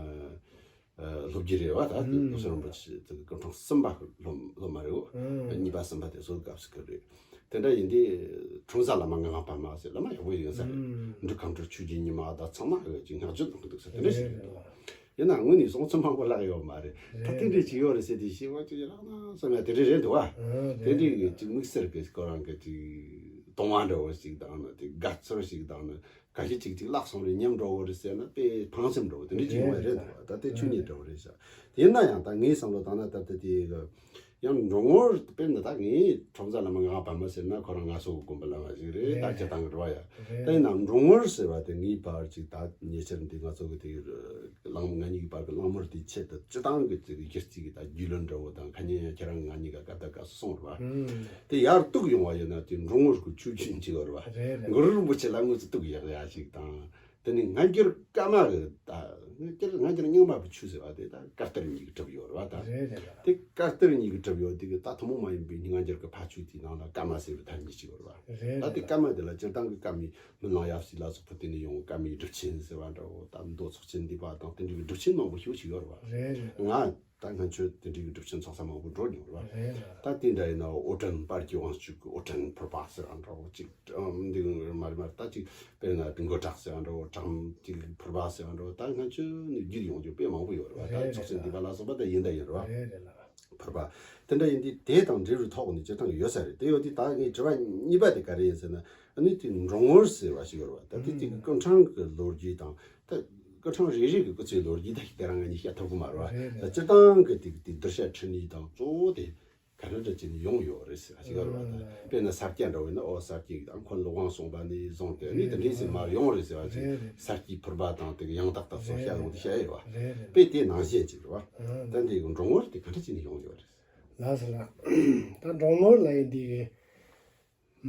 ཨ་སློབ་དགེ་རེད་བ། ད་ཨང་། སྐུ་ཚེ་རིང་པོ་ཆེ་དེ་སྐུ་འཁྲུངས་གསུམ་པ་སློབ་སློབ་མ་རེད། ཨང་། གཉིས་པ་གསུམ་པ་དེ་ཚོ་སྐབས་སུ་གི་རེད། དེ་འདྲ་ཡིན་དུས་འཁྲུངས་ས་བླ་མ་ངག་དབང་པདྨ་ཟེར་བླ་མ་ཡག་པོ་ཡིན་ས་རེད། ཨང་། འབྲུག་ཁམས་སྤྲུལ་ཆོས་རྗེ་ཉི་མ་དང་ཚང་མ་གི་ཅིག་བསྔགས་བརྗོད་གནང་གི་འདུག་ས་དེ་འདྲ་ཞིག་རེད་འདུག་བ། ཡིན་ནའང་དངོས་ནས་གསུང་རྩོམ་མང་པོ་བཀླགས་ཡོད་མ་རེད། ད་དེ་འདྲས་ཅིག་ཡོད་རེད་ཟེར་དུས་ཞེ་པོ་ཅིག་བཀླགས་ན་བསམ་ཡ་དེ་འདྲས་རེད་འདུག་བ། ཨང་། དེ་འདྲས་ཀྱི་ཅིག་དམིགས་བསལ་གྱི་ཁོ་རང་གི་ཅིག་གཏོང་བ་འདྲ་བོ་ཞིག་དང་ནི། དེ་དགའ་ཚོར་ཞིག་དང་ནི། ག་ཞིག་ཅིག་ཅིག་བཀླགས་སོང་རེད་སྙམ་འདྲ་བོ་རེད་ཟེར་ན། དཔེ་ཕངས་སེམས་འདྲ་བོ་དེ་འདྲས་ཅིག་ཡོང་བ་རེད་འདུག་བ། ད་དེ་ཆོས་ཉིད་འདྲ་བོ་རེད་ཤག་ཡིན་ན་ཡང་ད་ངའི་བསམ་བློ་བཏང་ན་ད་ལྟ་དེ་གི་ཡང་འགྲོ་ངོར་དཔེར་ན་ད་ངའི་འཁྲུངས་ས་བླ་མ་ངག་དབང་པདྨ་ཟེར་ན་ཁོ་རང་ང་ཚོ་གི་དགོན་པ་བླ་མ་ཞིག་རེད། ད་རེད། སྤྱིར་བཏང་གི་རེད་བ་ཡ། རེད། ད་ཡིན་ནའང་འགྲོ་ངོར་ཟེར་བ་དེ་ངའི་བར་ཅིག་ད་ཉེ་ཆར་འདི་ང་ཚོ་གི་དེ་གླེང་ང་གཉིས་ཀྱི་བར་གྱི་གླེང་མོལ་དེའི་ཆེད་དུ་སྤྱིར་བཏང་གི་ཅིག་གཞི་རྩའི་གི་ད་རྒྱུས་ལོན་འདྲ་བོ་དང་། ཁ་ཉིན་ཡང་ཁྱེད་རང་ང་གཉིས་ཀ་སྐབས་དང་སྐབས་སུ་སོང་རེད་བ། ཨང་། དེ་ཡར་གཏུག་ཡོང་བ་ཡིན་ན་དེ་འགྲོ་ངོར་གྱི་ཆོས་ཆུང་ཅིག་ཡོད་རེད་བ། རེད་རེད། གུ་རུ་རིན་པོ་ཆེ་ལ་དངོས་སུ་གཏུག་ཡག་ཡ་ཞིག་དང་། དེ་ནས་སྔ་འགྱུར་བཀའ་མ་གི་ད་སྔ་འགྱུར་སྔ་འགྱུར་རྙིང་མ་གི་ཆོས་ཟེར་བ་དེ་ད་བཀའ་གཏེར་གཉིས་ཀྱིས་གྲུབ་ཡོད་རེད་བ། ད་རེད་རེད་ལ། དེ་བཀའ་གཏེར་གཉིས་ཀྱིས་གྲུབ་ཡོད་དེ་གི་ད་ཐུན་མོང་མ་ཡིན་པའི་སྔ་འགྱུར་གྱི་ཕ་ཆོས་དེའི་ནང་ལ་བཀའ་མ་ཟེར་བའི་ཐ་སྙད་ཅིག་ཡོད་རེད་བ། རེད་ད་དེ་རེད་ལ། བཀའ་མ་དེ་ལ་སྤྱིར་བཏང་གི་བཀའ་མའི་མི་ལང་ཡབ་སྲས་ལ་སོགས་པ་དེ་ནས་ཡོང་། བཀའ་མའི་སྒྲུབ་ཆེན་ཟེར་བ་འདྲ་བོ། ད་མདོ་ཚོགས་ཆེན་འདུས་པ་དང་དེ་འདྲ་གི་སྒྲུབ་ཆེན་མང་པོ་ཞེ་པོ་ཅིག་ཡོད་རེད་བ། རེད་རེད། ང་ད་སྔོན་ཆད་དེ་འདྲའི་གི་སྒྲུབ་ཆེན་ཚོགས་ས་མང་པོ་འགྲོ་མྱོང་རེད་བ། རེད་རེད། ད་དེ་འདྲ་ཡིན་ན་ཨོ་ཊན་པར་གྱི་དབང་ཕྱུག་གི་ཨོ་ཊན་ཕུར་པ་ཟེར་བ་འདྲ་བོ་ཅིག་ཨམ། འདི་མ་རེད་མ་རེད། ད་ཅིག་དཔེར་ན་མགོ་བྲག་ཟེར་བ་འདྲ་བོ། བྲག་དམ་གྱི་ཕུར་པ་ཟེར་བ་འདྲ་བོ། ད་སྔོན་ཆད་ནས་བརྒྱུད་ཡོང་རྒྱུ་དཔེ་མང་པོ་ཡོད་རེད་བ། ད་རེད་རེད་ཚོགས་ཆེན་ལ། འདུས་པ་ལ་སོགས་པ་ད་ཡིན་ད་ཡིན་རེད་བ། རེད་རེད་ལ། ཕུར་པ་དེ་འདྲ་ཡིན་དུས་དེ་དང་འབྲེལ་བའི་ཐོག་ནས་སྤྱིར་བཏང་གི་ཡོད་ས་རེད། དེ་ཡོད་དུས་ད་ངའི་དྲི་བ་གཉིས་པ་དེ་ག་རེ་ཡིན་ཟེར་ན། ཨ་ནི་དེ་འགྲོ་ངོར་ཟེར་བ་ཞིག་ཡོད་རེད་བ། ད་དེ་དེ་གི་ཨང་། སྐུ་ཕྲེང་གི་ལོ་རྒྱུས་དང་། ད་སྐུ་ཕྲེང་རེ་རེ་གི་སྐུ་ཚེའི་ལོ་རྒྱུས་ད་ཞིག་དེ་རང་ང་གཉིས་བཤད་ཐུབ་ཀྱི་མ་རེད་བ། རེད་རེད། ད་སྤྱིར་བཏང་གི་དེ་དེ་གདུལ་བྱ་ཁྲིད་ནུས་དང་གཙོ་བོ་དེ་ག་འདྲ་འདྲ་བྱས་ནས་ཡོང་ཡོད་རེད་ཟེར་བ་ཞིག་ཡོད་རེད་བ། ད་ཨང་། དཔེར་ན་ས་སྐྱ་འདྲ་བོ་ཡིན་ན། ཨོ་ས་སྐྱའི་དང་ཁོ་ལོ་དབང་གསུངས་པ་ནས་བཟུང་སྟེ་ནི་དེ་འདྲས་ཟེར་མར་ཡོང་རེད་ཟེར་བ་ཅིག་རེད་རེད། ས་སྐྱའི་ཕུར་པ་དང་དེ་གི་ཡང་དག་ད་ཚོ་བཤད་ཡོང་དེ་བཤད་ཡོད་བ། རེད་རེད། དཔེ་དེ་ནང་བཞིན་ཅིག་རེད་བ། ཨང་། ད་འདི་གི་འགྲོ་ངོར་དེ་ག་འདྲ་བྱས་ནས་ཡོང་ཡོད་རེད། ལགས་སོ་ལགས། ད་འགྲོ་ངོར་ལ་ཡིན་འདི་གི་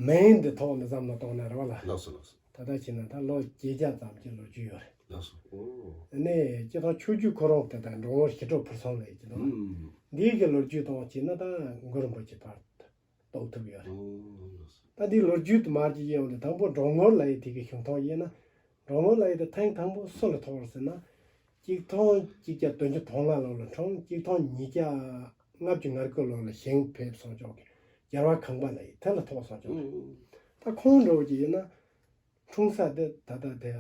མིང་འདི་ཐོག་ནས་བསམ་བློ་གཏོང་ན་རེད་བ་ལ། ལགས་སོ་ལགས་སོ། ད་ལྟ་བྱས་ན་ད་ལོ་བརྒྱད་བརྒྱ་ཙམ་གྱི་ལོ་རྒྱུས་ཡོད་རེད། ལགས་སོ། ཨོ། ཨ་ནི་སྤྱིར་བཏང་ཆོས་བརྒྱུད་ཁོ་རང་དེ་ད་འགྲོ་ངོར་ཞི་ཁྲོ་ཕུར་ཚང་ལ་ཡོད་ཀྱི་འདུག་ཨུམ། འདིའི་གི་ལོ་རྒྱུས་དང་བྱས་ན་ད་གུ་རུ་རིན་པོ་ཆེ་ཕར་གཏུག་ཐུབ་ཡོད་རེད། ཨོ། ལགས་སོ། ད་འདིའི་ལོ་རྒྱུས་དུ་མར་གྱི་ཡིན་འོང་དེ། དང་པོ་འགྲོ་ངོར་ལ་ཡོད་དེ་གི་བྱུང་སྟངས་ཡིན་ན། འགྲོ་ངོར་ལ་ཡོད་དེ་ཐེངས་དང་པོ་སུ་ལ་ཐོགས་རེད་ཟེར་ན། གཅིག་སྟོང་གཅིག་བརྒྱ་བདུན་ཅུ་དོན་ལྔ་ལོ་ལ་འཁྲུངས། གཅིག་སྟོང་ཉིས་བརྒྱ་ལྔ་བཅུ་ང་དགུ་ལོ་ལ་ཞིང་ཕེབས་སོང་ཅོག་གི་རྒྱལ་བ་ཁང་པ་ལ་ཡི་དེ་ལ་ཐོགས་སོང་ཅོག་ཨུ། ད་ཁོང་འདྲ་བོ་ཅིག་ཡིན་ན། འཁྲུངས་ས་དེ་ད་ལྟ་དེ་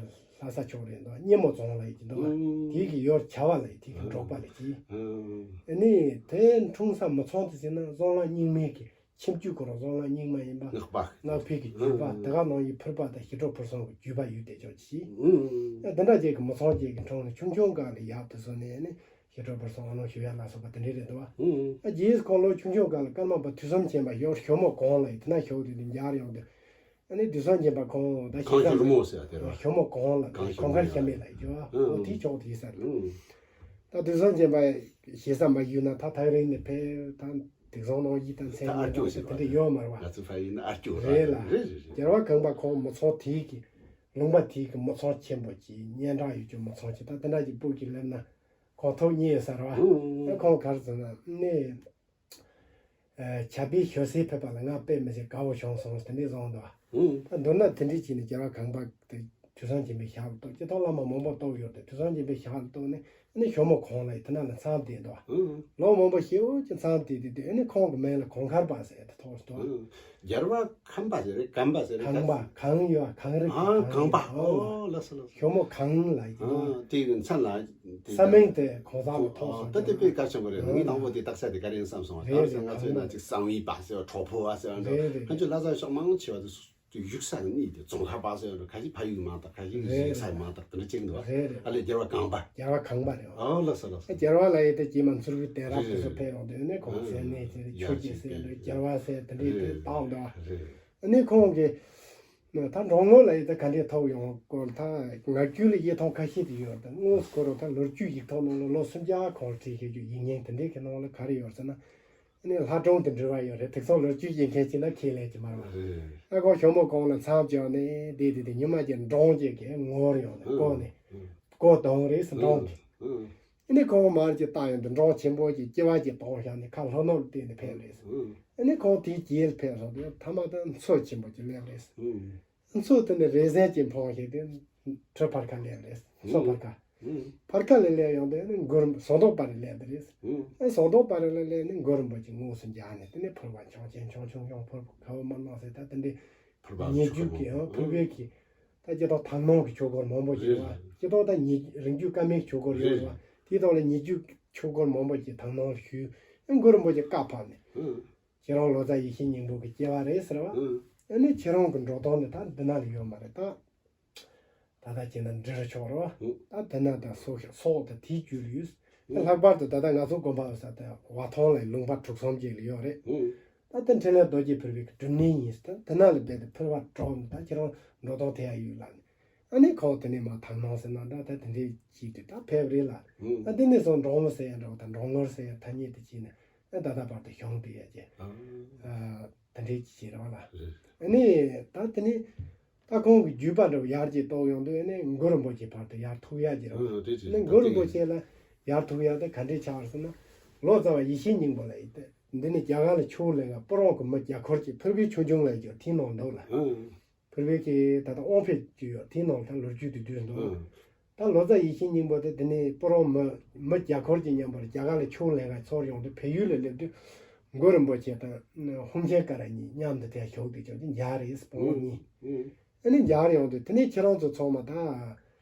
ལྷ་ས་ཕྱོགས་རེད་འདུག་སྙེ་མོ་རྫོང་ལ་ཡི་གི་འདུག་ཨུ། དེ་གི་ཡོལ་བྱ་བ་ལ་ཡི་དེ་གི་འབྲོག་པ་ལ་ཡི། ཨུ། ཨ་ནི་དེ་འཁྲུངས་ས་མི་ཚང་དེ་ཟེར་ན་བཟང་ལམ་རྙིང་མའི་གི། ཁྱིམ་རྒྱུད་ཁོ་རང་བཟང་ལམ་རྙིང་མ་ཡིན་པ། སྔགས་པ། སྔགས་པའི་གི་བརྒྱུད་པ། ཨང་། དེ་ག་ནང་བཞིན་ཕུར་པ་དང་ཞི་ཁྲོ་ཕུར་ཚང་གི་བརྒྱུད་པ་ཡོད་དེ་ཅོག་ཅིག་ཨང་། ཡང་དེ་འདྲ་ཅིག་གི་མི་ཚང་ཅིག་གི་འཁྲུངས་ནས་ཆུང་ཆུང་སྒང་ལ་ཡབ་དེ་བཟོས་ནས་ནི་ ཞི་ཁྲོ་བུར་སོང་ཨ་ནོ་ཞུ་ཡ་ལ་སོགས་པ་དེ་འདྲས་རེད་འདུག་བ། ཨ་རྗེས་ཁོང་ལོ་ཆུང་ཆུང་སྒང་ལ་ཀརྨ་པ་ཐོས་བསམ་ཆེན་པ་ཞོ་ཞོ་མོ་གོང་ལ་ཡི་དེ་ན་ཞོ་དེ་དེ་འཇར་ཡོང་དུས། ཨ་ནི་དུས་བཟང་སྦྱིན་པ་ཁོང་ད་ཞེ་ས་མི་མོ་ཟེར་བ་དེ་རེད་བ། ཞོ་མོ་གོང་ལ་གང་ཞོ་ཁོང་ཁར་མོ་ཤ་མེད་ལ་ཡོད་ཨ་འོ་དེ་ཕྱོགས་དེ་ས་རེད། ད་དུས་བཟང་སྦྱིན་པ་ཞེ་ས་མ་ཡོད་ན་ད་ཐག་རིང་ནས་ཕེབས་ད་དུས་བཟང་ནང་ཡིད་དང་མཚན་ད་ཨ་ཉིད་སྐྱོ་ནང་ཟེར་དེ་བ་འདྲ་རེད། ཡོད་མ་རེད་བ། ང་ཚོ་ཕ་ཡིན་ན་ཨ་སྐྱོ་རེད་རེད་ལ། རེད་རེད་རེད། རྒྱལ་བ་ཁང་པ་ཁོང་མི་ཚང་དེའི་གི་ལུང་པ་དེའི་གི་མི་ཚང་ཆེན་པོ་གི་སྙན་གྲགས་ཡོད་ཀྱི་མི་ཚང་གི་ད་དེ་འདྲ་གི་སྤུ་གི་སླེབས་ན་ཁོང་ཐུགས་མཉེས་ས་རེད་བ། ད་ཁོང་ག་རེ་ཟེར་ན་ནི། བྱ་བའི་ཞོ་སའི་ཕེབས་པ་ལ་ང་དཔེ་མི་སྲིད་དགའ་བོ་བྱུང་སོང་དེ་འདྲས་གསུངས་འདུག་ད་མདོར་ན་དེ་འདྲས་བྱས་ནས་རྒྱལ་བ་གང་པ་དེ་དུས་བཟང་སྦྱིན་པའི་ཞབས་ལ་གཏོགས་སྤྱི་ཐོག་བླ་མ་མང་པོ་གཏོགས་ཡོད་དེ་དུས་བཟང་སྦྱིན་པའི་ཞབས་ལ་གཏོགས་ནས་ཨ་ནི་ཞོ་མོ་གོང་ལ་ཡི་དེ་ན་ལ་མཚམས་བསྡད་འདུག་ལོ་མང་པོ་ཞེ་པོ་ཅིག་མཚམས་བསྡད་དེ་དུས་ཨ་ནི་ཁོང་གི་མིང་ལ་གོང་མཁར་པ་ཟེར་དེ་ཐོགས་འདུག་རྒྱལ་བ་ཁམས་པ་ཟེར་རེད་གམ་པ་ཟེར་རེད་གངས་པ་གངས་ཡོད་གངས་རི་ཨ་གངས་པ་ཨོ་ལ་སོ་ལ་སོ། ཞོ་མོ་གངས་ལ་ཡི་དེ་ཨ་དེ་གི་མཚན་ལ། ས་མིང་དེ་གོང་ས་ལ་ཐོགས་སོང་། ད་དེ་དཔེ་གལ་ཆེན་པོ་རེད། ངས་དང་པོ་དེ་བརྟག་ས་དེ་ག་རེ་ཡིན་བསམ་སོང་། རེད་ད་ང་ཚོའི་ནང་ཅིག་གསང་བའི་པ་ཟེར་བ་གྲོགས་པོ་བ་ཟེར་བ་འདྲ་ཁ་ཆུ་ལྷ་ས་ཕྱོགས་མང་ཆེ་བ་དེ་བཞུགས་ས་གི་གནས་དེ་རྫོང་ཁ་པ་ཟེར་བ་འདྲ་ཁ་ཆུ་ཕ་ཡུལ་མང་དག་ཁ་ཆུ་གཞིས་ས་མང་དག་དེ་འདྲ་ཅིག་འདུག་བ། ཨ་ལས་རྒྱལ་བ་གངས་པ། རྒྱལ་བ་གངས་པ་རེད་བ། ཨ་ལ་ས་ལ་ས། རྒྱལ་བ་ལ་ཡི་དེ་རྗེས་མ་མཚུར་ཕུ་དེ་རབ་དེ་ཚོ་ཕེབས་ཡོང་དུས་ནས་ཁོང་ཟེར་ནས་དེ་ཆོས་ཀྱི་སྲས་འདྲ་རྒྱལ་བ་སྲས་དེ་འདྲའི་དེ་བཏང་འདུག་བ། ཨ་ནི་ཁོང་གིས། ད་འགྲོ་དངོས་ལ་ཡི་ད་ག་འདྲས་ཐོབ་ཡོང་སྐོར་ད་ངག་རྒྱུན་ལ་ཡི་ཐོག་ཁ་ཤས་དེ་ཡོད་ད་དངོས་སུ་ཁོ་རང་ད་ལོ་རྒྱུས་ཡིག་ཐོག་ནང་ལ་ལོ་སུམ་བརྒྱ་གོང་ལ་བྲིས་བཞག་རྒྱུ་ཡིག་རྙིང་དེ་འདྲས་ཀྱི་ནང་ལ་ག་རེ་ཡོད་ཟེར་ན། ཨ་ནི་ལྷ་སྒྲུང་དེ་འབྲི་བ་ཡོད་རེད་དེ་ཚོ་ལོ་རྒྱུས་ཡིན་མཁན་ཅིག་ན་ཁས་ལེན་གྱི་མ་རེད་བ། ཨ་ཁོ་ཞོ་མོ་གོང་ལ་མཚམས་བཅད་ནས་བསྡད་དེ་དེ་ཉི་མ་ཅིག་འབྲོང་ཅིག་གིས་ངོ་རེ་ཡོང་ནས་བསྐོར་ནས་བསྐོར་བཏང་རེད་ཟེར་འབྲོང་དེ། ཨ་ནི་ཁོང་མར་གྱི་བཏང་ཡོང་དུས་འབྲོང་ཆེན་པོ་གྱི་སྐྱེ་བ་གྱི་དོང་བཞག་ནས་ཁ་ལྷོ་ནུབ་ལ་བལྟས་ནས་ཕེབས་རེད། ཨ་ནི་ཁོང་དེའི་རྗེས་ལ་ཕེབས་སོང་དུས་ཐ་མ་དུ་མཚོ་ཆེན་པོ་གྱི་སླེབས་རེད། མཚོ་དེ་ནི་རས་གཟན་གྱི་འཕོངས་ཤིག་དེ་གྲུ་ཕར་ཁ་སླེབས་རེད། མཚོ་ཕར་ཁ། ཕར་ཁ་ལ་སླེབས་ཡོང་དུས་ནི་མགོ་རིན་ཟངས་མདོག་དཔལ་རི་སླེབས་རེད། ཨ་ཟངས་མདོག་དཔལ་རི་ལ་སླེབས་ནས་མགོ་རིན་པོ་ཆེ་དངོས་སུ་མཇལ་ནས་དེ་ནས་ཕུར་པ་ཆུང་ཆུང་ཆུང་ཆུང་ཆུང་ཕུར་པ་ཁ་བ་མ་གནང་ཟེར་ད་དེ་འདྲའི་ཕུར་པ་ཉེ་ཆུང་རྒྱུད་ཀྱི་ཨང་ཕུར་པའི་གི་ད་སྤྱི་ཐོག་དང་སྣང་གི་ཆོས་སྐོར་མང་པོ་ཞིག་ཡོད་བ། སྤྱི་ཐོག་ད་ཉེ་རིང་རྒྱུད་བཀའ་མའི་ཆོས་སྐོར་ཡོད་བ། དེའི་ཐོག་ལ་ཉེ་རྒྱུད་ཆོས་སྐོར་མང་པོ་ཞིག་དང་སྣང་ཞུས། ཨ་མགོ་རིན་པོ་ཆེ་བཀའ་ཕབ་ནས། ཁྱེད་རང་ལོ་ཙཱ་ཡེ་ཤེས་སྙིང་པོ་གི་སྐྱེ་བ་རེད་ཟེར་བ། ཨ་ནི་ཁྱེད་རང་གི་འགྲོ་སྟངས་འདི་ད་འདི་ན་ལ་ཡོད་མ་རེད་ད། ད་ལྟ་ཁྱེད་ན་འབྲི་རུ་ཆོག་རོ། ད་དེ་ན་ད་སོག་སོག་ད་དེའི་རྒྱུད་ལ་ཡོད། ད་ལྷག་པར་དུ་ད་ལྟ་ང་ཚོ་དགོན་པ་ས་ད་བ་ཐང་ལ་ལུང་པ་དྲུག་གསུམ་ཅིག་ལ་ཡོད་རེད། ད་དེ་འཕྲིན་ལས་རྡོ་རྗེ་ཕུར་པའི་སྒྲུབ་གནས་ཡིན་ད་དེ་ན་ལ་རྦད་དེ་ཕུར་པ་གྲོགས་ནི་ད་ཁྱེད་རང་འགྲོ་སྟངས་དེ་ཡ་ཡོད་ལ་ནི། ཨ་ནི་ཁོང་དེ་ནས་མ་ཐང་ནང་ཟེར་ན་ད་ད་དེ་འདྲའི་ཅིག་དེ་ད་ཕེབས་རེད་ལ། ཨ་དེ་ནས་སོང་འབྲོང་མོ་ཟེར་ཡ་འདྲ་བོ་ད་འབྲོང་ངར་ཟེར་ཡ་ཐ་སྙད་དེ་ཅིག་ནས་ཨ་ད་ལྟ་བར་དུ་བྱུང་བསྡད་ཡ་ཅེ། ཨ་དེ་འདྲའི་ཅིག་རེད་བ་ལ། ཨ་ནི་ད་དེ་ནས། ད་ཁོང་གི་བརྒྱུད་པ་འདྲ་བོ་ཡར་གྱི་གཏོགས་ཡོང་དུས་ནི་མགོ་རིན་པོ་ཆེ་བར་དུ་ཡར་ཐུག་ཡག་གི་རེད། ཨ་རེད་རེད། ནི་མགོ་རིན་པོ་ཆེ་ལ་ཡར་ཐུག་ཡག་དེ་ག་འདྲས་ཆགས་ཟེར་ན། ལོ་ཙཱ་བ་ཡེ་ཤེས་སྙིང་པོ་ལ་ཡིན་ཏེ། འདི་ནི་རྒྱ་གར་ལ་ཆོས་ལེན་ག་སྤུ་རོང་གི་མི་རྒྱ་འཁོར་གྱི་ཕུར་བུའི་ཆོས་འབྱུང་ལ་ཡོད་དེའི་ནང་འདུག་ལ། ཨ་ཕུར་བུའི་གི་ད་ལྟ་དབང་ཕེབས་ཀྱི་ཡོད་དེའི་ནང་ད་ལོ་རྒྱུས་དེ་བསྡུས་འདུག་ལ། ཨ་ད་ལོ་ཙཱ་ཡེ་ཤེས་སྙིང་པོ་དེ་དེ་ནས་སྤུ་རོང་མི་མི་རྒྱ་འཁོར་གྱི་མཉམ་པར་རྒྱ་གར་ལ་ཆོས་ལེན་ག་ཚུར་ཡོང་དུས་བལ་ཡུལ་ལ་སླེབས་དུས་མགོ་རིན་པོ་ཆེ་དང་ཧུན་ཆེན་ཀ་ར་གཉིས་མཉམ་དུ་དེ་ཞོགས་དུས་ཅོག་ཅིག་མཇལ་རེད་སྤུན་གཉིས། ཨ་ནི་མཇལ་ཡོང་དུས་དེ་ནས་ཁྱེད་རང་ཚོ་ཚང་མ་ད་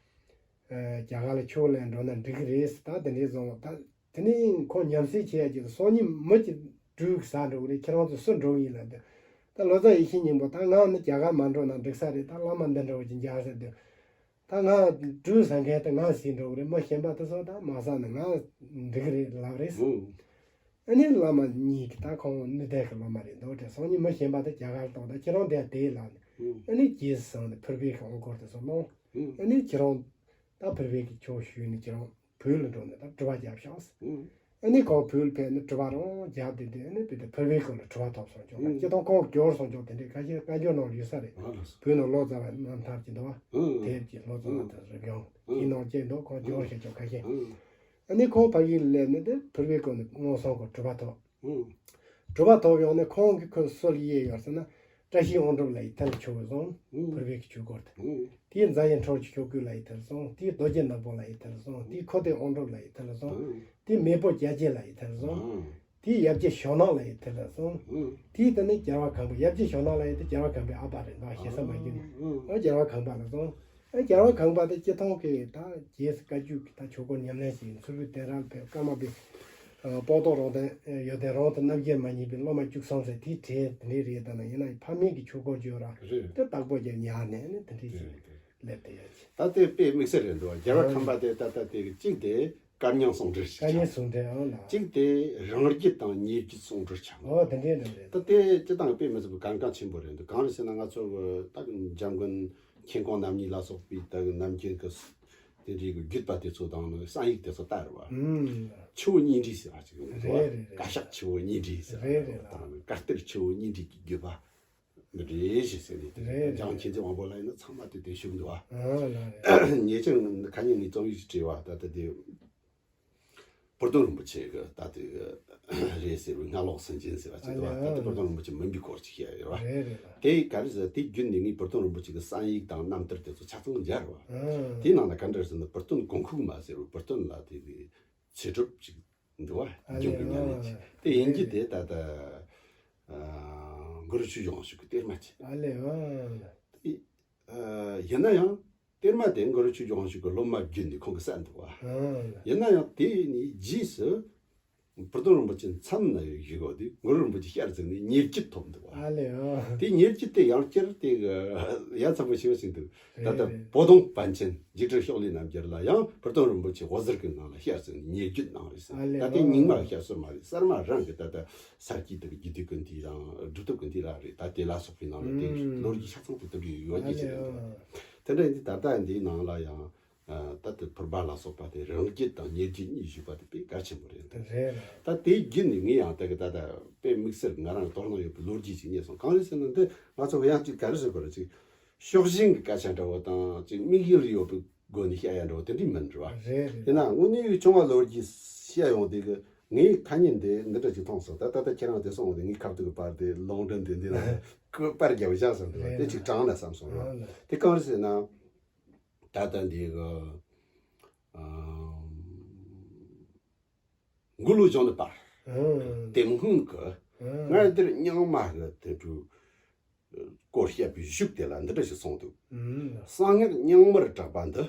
རྒྱ་གར་ལ་ཆོས་ལེན་འགྲོ་ན་འགྲིག་གི་རེད་ད་དེ་འདྲས་གསུངས་ད་དེ་ནས་ཁོང་ཉམས་སད་བྱེད་ཡ་ཅིག་སང་ཉིན་མི་གཅིག་སྦྲུལ་གྱི་ཟ་འགྲོ་གི་རེད་ཁྱེད་རང་ཚོ་སུ་འགྲོ་གི་ཡིན་ལབ་དུས་ད་ལོ་ཙཱ་ཡེ་ཤེས་སྙིང་པོ་ད་ང་ནི་རྒྱ་གར་མ་འགྲོ་ན་འགྲིག་ས་རེད་ད་བླ་མ་འདི་འདྲ་བོ་ཅིག་མཇལ་ཟེར་དུས། ད་ང་སྦྲུལ་ཟ་མཁན་དེ་ང་ཟིན་འགྲོ་གི་རེད་མི་གཞན་པ་དེ་ཚོ་ད་མ་ཟ་ན་ང་འགྲིག་གི་རེད་ལབ་རེད། ཨ་ནི་བླ་མ་གཉིས་ཀྱིས་ད་ཁོང་ནི་དེ་གི་བླ་མ་རེད་འདུག་དེ་སང་ཉིན་མི་གཞན་པ་དེ་རྒྱ་གར་གཏོང་ད་ཁྱེད་རང་དེ་དེ་ལབ་ནས་ཨ་ནི་རྗེས་སུ་སོང་ནས་ཕུར་པའི་དབང་སྐོར་དེ་ཚོ་གནང་། ཨ་ནི་ཁྱེད་རང་ད་ཕུར་པའི་གི་ཆོས་ཞུས་ནས་ཁྱེད་རང་བོད་ལ་འགྲོ་ནས་ད་སྒྲུབ་པ་རྒྱབ་ཤག་ཨ་ནི་ཁོང་བོད་ལ་ཕེབས་ནས་སྒྲུབ་པ་རང་རྒྱབ་བསྡད་དུས་ཨ་ནི་བོད་དུ་ཕུར་པའི་སྐོར་ལ་སྒྲུབ་པ་ཐོབ་སོང་ཀྱང་ད་སྤྱིར་བཏང་ཁོང་སྐྱོར་སོང་ཀྱང་དེ་འདྲའི་ཁ་ཤས་བཀའ་འགྱུར་ནང་ལ་ཡོད་ས་རེད། ཨ་ལགས་སོ། བོད་ནང་ལོ་ཙཱ་བ་རྣམ་ཐར་གྱི་འདུག་བ། དེབ་ཀྱི་ལོ་ཙཱ་བ་དང་རིག་ཡང་དེའི་ནང་བཅས་འདུག་ཁོང་སྐྱོར་བྱས་ཀྱང་ཁ་ཤས། ཨ་ནི་ཁོང་ཕ་གིར་སླེབས་ནས་དེ་ཕུར་པའི་སྐོར་ནས་མངོན་སུམ་སྐོར་སྒྲུབ་པ་ཐོབ། སྒྲུབ་པ་ཐོབ་ཡོང་ནས་ཁོང་གི་ཁོས་སུ་ལ་དབྱེ་ཡོད་ཟེར་ན། བཀྲ་ཤིས་དབང་གྲུབ་ལ་ཡི་ཐལ་ཆོས་གོས་བཟུང་། ཕུར་པའི་གི་ཆོས་སྐོར་དེ། དེའི་རྫ་ཡི་འཕྲོར་གྱི་ཆོས་སྐུ་ལ་ཡི་ཐལ་བཟུང་། དེའི་རྡོ་རྗེ་ནག་པོ་ལ་ཡི་ཐལ་བཟུང་། དེའི་ཁོ་ཐེ་དབང་གྲུབ་ལ་ཡི་ཐལ་བཟུང་། དེའི་མེས་པོ་རྒྱ་རྗེ་ལ་ཡི་ཐལ་བཟུང་། དེའི་ཡབ་རྗེ་ཞྭ་ནག་ལ་ཡི་ཐལ་བཟུང་། དེའི་དེ་ནས་རྒྱལ་བ་གང་པོ་ཡབ་རྗེ་ཞྭ་ནག་ལ་ཡི་དེ་རྒྱལ་བ་གང་པོའི་ཨ་ཕ་རེད་འདུག་ཞེ་ས་མ་རྒྱུ་ནས་ཨོ་རྒྱལ་བ་གང་པ་ལ་བཟུང་། ཨ་རྒྱལ་བ་གང་པ་དེ་སྤྱིར་བཏང་གི་ད་རྗེས་སུ་བཀའ་བརྒྱུད་ཀྱི་ད་ཆོས་སྐོར་ཉམས་ལེན་བྱེད་མཚུར་ཕུ་གདན་རབས་ཕེབས་ཀརྨ་པའི་སྤངས་རྟོགས་རང་དང་ཡོན་ཏན་རང་དང་རྣམ་རྒྱལ་མ་གཉིས་པའི་སློབ་མ་བཅུ་གསུམ་ཟེར་དེའི་གྲས་དེ་འདྲའི་རེད་ད་ན་ཡིན་ན་ཕ་མེས་ཀྱི་ཆོས་སྐོར་བརྗོད་ར་རེད། དེ་བདག་པོ་རྒྱབ་ཉར་ནས་ནི་དེ་འདྲའི་ཞིག་སླེབས་བསྡད་ཡོད་ཅེས། ད་དེ་དཔེ་དམིགས་བསལ་རེད་འདུག་རྒྱལ་བ་ཁམས་པ་དེ་ད་ལྟ་དེ་གི་གཅིག་དེ་ བཀའ་རྙིང་ཟུང་འབྲེལ་ཞིག་བཀའ་རྙིང་ཆགས། ཟུང་འབྲེལ་ཨང་ལ། གཅིག་དེ་རང་རྒྱུད་དང་ཉེ་རྒྱུད་ཟུང་འབྲེལ་ཆགས། ཨོ་དེ་འདྲའི་འདྲ་རེད། ད་དེ་སྤྱི་བཏང་དཔེ་མི་སྲིད་པའི་གལ་འགངས་ཆེན་པོ་རེད་འདུག་གང་རེད་ཟེར་ན། ང་ཚོ་གི་ད་འཇམ་མགོན་མཁྱེན་ཀོང་རྣམ་གཉིས་ལ་སོགས་པའི་ད་གི་ནམ་རྒྱུན་གི་དེ་འདྲའི་གི་བརྒྱུད་པ་དེ་ཚོ་དང་ནི་བསམ་ཡིག་དེ་ཚོ་ལྟར་བ། ཨུམ། ཆུ་བོ་གཉིས་འདྲེས་ཟེར་བ་ཅིག་ཡོང་འདུག་བ། རེད་རེད་རེད། བཀའ་ཤག་ཆུ་བོ་གཉིས་འདྲེས་ཟེར་བ། རེད་རེད་ལ། དང་ནི་བཀའ་གཏེར་ཆུ་བོ་གཉིས་འདྲེས་ཀྱི་བརྒྱུད་པ་འདི་རེད་ཞེས་ཟེར་ནས། དེ་རེད་རེད། འཇམ་མཁྱེན་བརྩེ་དབང་པོ་ལགས་ཡིན་ན་ཚང་མ་དེ་དེ་ཞུགས་འདུག་བ། ཨ་ལ་རེད། ཉེ་ཆར་ཁ་ཉིན་ངས་རྩོམ་ཡིག་ཅིག་བྲིས་པ། ད་ལྟ་དེ་བུ་སྟོན་རིན་པོ་ཆེ་གི་ད་ལྟའི་རེད་ཟེར་བའི་སྔ་ལོགས་སུན་འབྱིན་ཟེར་བ་ཅིག་འདུག་བ། ཨ་ད་ལྟ་བུ་སྟོན་རིན་པོ་ཆེ་མིན་པའི་སྐོར་ཅིག་བཤད་ཡོད་བ། རེད་རེད་ལ། དེ་ག་རེ་ཟེར། དེ་བརྒྱུད་ནས་ངས་བུ་སྟོན་རིན་པོ་ཆེ་གི་བསམ་ཡིག་དང་རྣམ་ཐར་དེ་ཚོ་ཆ་ཚང་མཇལ་བ། ཨ་དེའི་ནང་ན་ག་འདྲ་ཟེར་ན། བུ་སྟོན་གོང་ཁུག་མ་ཟེར་བའི་བུ་སྟོན་ལ་དེ་གི་ཚེ་སྒྲུབ་ཅིག་འདུག་བ། ཨ་ལེ། སྦྱོང་གི་ཉམས་ལེན་ཅིག་ཨ་དེ་དབྱིན་ཇི་དེ་ད་ལྟ་ཨ་གུ་རུ་ཆོས་སྐྱོང་ཞུ་གི་གཏེར་མ་ཅིག་ཨ་ལེ། ཨ་དེ་ཨ་ཡིན་ན་ཡང་། གཏེར་མ་དེ་གུ་རུ་ཆོས་སྐྱོང་ཞིག་གི་སློབ་མ་བརྒྱུད་ནས་ཁོང་གིས་གསན་འདུག་བ། ཨང་། ཡིན་ན་ཡང་དེ་ནས་རྗེས་སུ་བུ་སྟོན་རིན་པོ་ཆེ་མཚམས་ན་བཞུགས་པ་དེ་གུ་རུ་རིན་པོ་ཆེ་ཞལ་གཟིགས་ནས་ཉེ་བརྒྱུད་ཐོབ་འདུག་བ། ཨ་ལེ། ཨང་། དེ་ཉེ་བརྒྱུད་དེ་ཡང་བསྐྱར་དེ་གི་ཡ་མཚན་པོ་ཞེ་པོ་ཞིག་འདུག་ད་ལྟ་རེད་རེད། པོ་ཏོང་པཎ་ཆེན་འཇིགས་བྲལ་ཕྱོགས་ལས་རྣམ་རྒྱལ་ལ་ཡང་བུ་སྟོན་རིན་པོ་ཆེ་འོད་ཟེར་གྱི་ངང་ལ་ཞལ་གཟིགས་ནས་ཉེ་བརྒྱུད་གནང་རེད་ཟེར། ཨ་ལེ། ད་དེ་ཨང་། རྙིང་མ་ཞལ་སོར་མ་རེད། གསར་མ་རང་གི་ད་ལྟ་ས་དཀྱིལ་དེ་གི་རྒྱུད་སྡེ་ཀུན་འདི་དང་སྒྲུབ་ཐབས་ཀུན་འདི་ལ་རེད། ད་དེ་ལ་སོགས་པའི་ནང་ལ་དེ་ཨང་། ལོ་རྒྱུས་ཆ་ཚང་དེ་ལྟ་བུའི་ཡོད་ཨ་རྒྱུ་ཞིག་ལེ། རེད་འདུག་ཨང་། དེ་འདྲ་ཡིན་དུས་ད་ལྟ་འདིའི་ནང་ལ་ཡང་ཨ་ད་ལྟ་ཕུར་པ་ལ་སོགས་པ་དེ་རང་རྒྱུད་དང་ཉེ་རྒྱུད་གཉིས་ཞུགས་པ་དེ་དཔེ་གལ་ཆེན་པོ་རེད་འདུག་རེད་ལ། ད་དེའི་བརྒྱུད་ནས་ངས་ཡང་ད་གི་ད་ལྟ་དཔེ་དམིགས་བསལ་ང་རང་དོ་སྣང་ཡོད་པའི་ལོ་རྒྱུས་ཅིག་རྙེད་སོང་། གང་རེད་ཟེར་ན། འདི་ང་ཚོ་ཡང་ཅིག་ག་རེ་ཟེར་དགོས་རེད། ཅིག་ཕྱོགས་ཞེན་གྱི་སྐད་ཆ་འདྲ་བོ་དང་ཅིག་དམིགས་ཡུལ་ཡོད་པའི་སྒོ་ནས་བཤད་ཡ་འདྲ་བོ་དེ་འདྲ་མིན་འགྲོ་བ། རེད་རེད། ཡིན་ནའང་དངོས་གནས་བྱུང་བ་ལོ་རྒྱུས་བཤད་ཡོང་དུས་ཀྱི་ངས་ཁ་ཉིན་འདི་འདི་འདྲ་ཅིག་མཐོང་སོང་། ད་ད་ལྟ་ཁྱེད་རང་དེ་སོང་བ་དེ་ངའི་ཁ་ཐུག་གི་པར་དེ་ལུང་འདྲེན་དེ་འདི་ལ་ཀུ་པར་རྒྱབ་བཞག་སོང་འདུག་རེད། དེ་ཅིག་དྲངས་ན་བསམ་སོང་རོ། རེད། དེ་གང་རེད་ཟེར་ན། ད་ལྟ་འདི་གི་ཨམ། མགོ་ལོག་སྦྱོང་ནི་པར། ཨང་། དེ་སྔོན་གི་ཨང་། སྔར་དེར་རྙིང་མ་གི་དེ་འདྲ་སྐོར་བཤད་པའི་གཞུག་དེ་ལ་འདི་འདྲ་ཞིག་གསུངས་འདུག་ཨང་། གསང་སྔགས་རྙིང་མར་གྲགས་པ་འདི།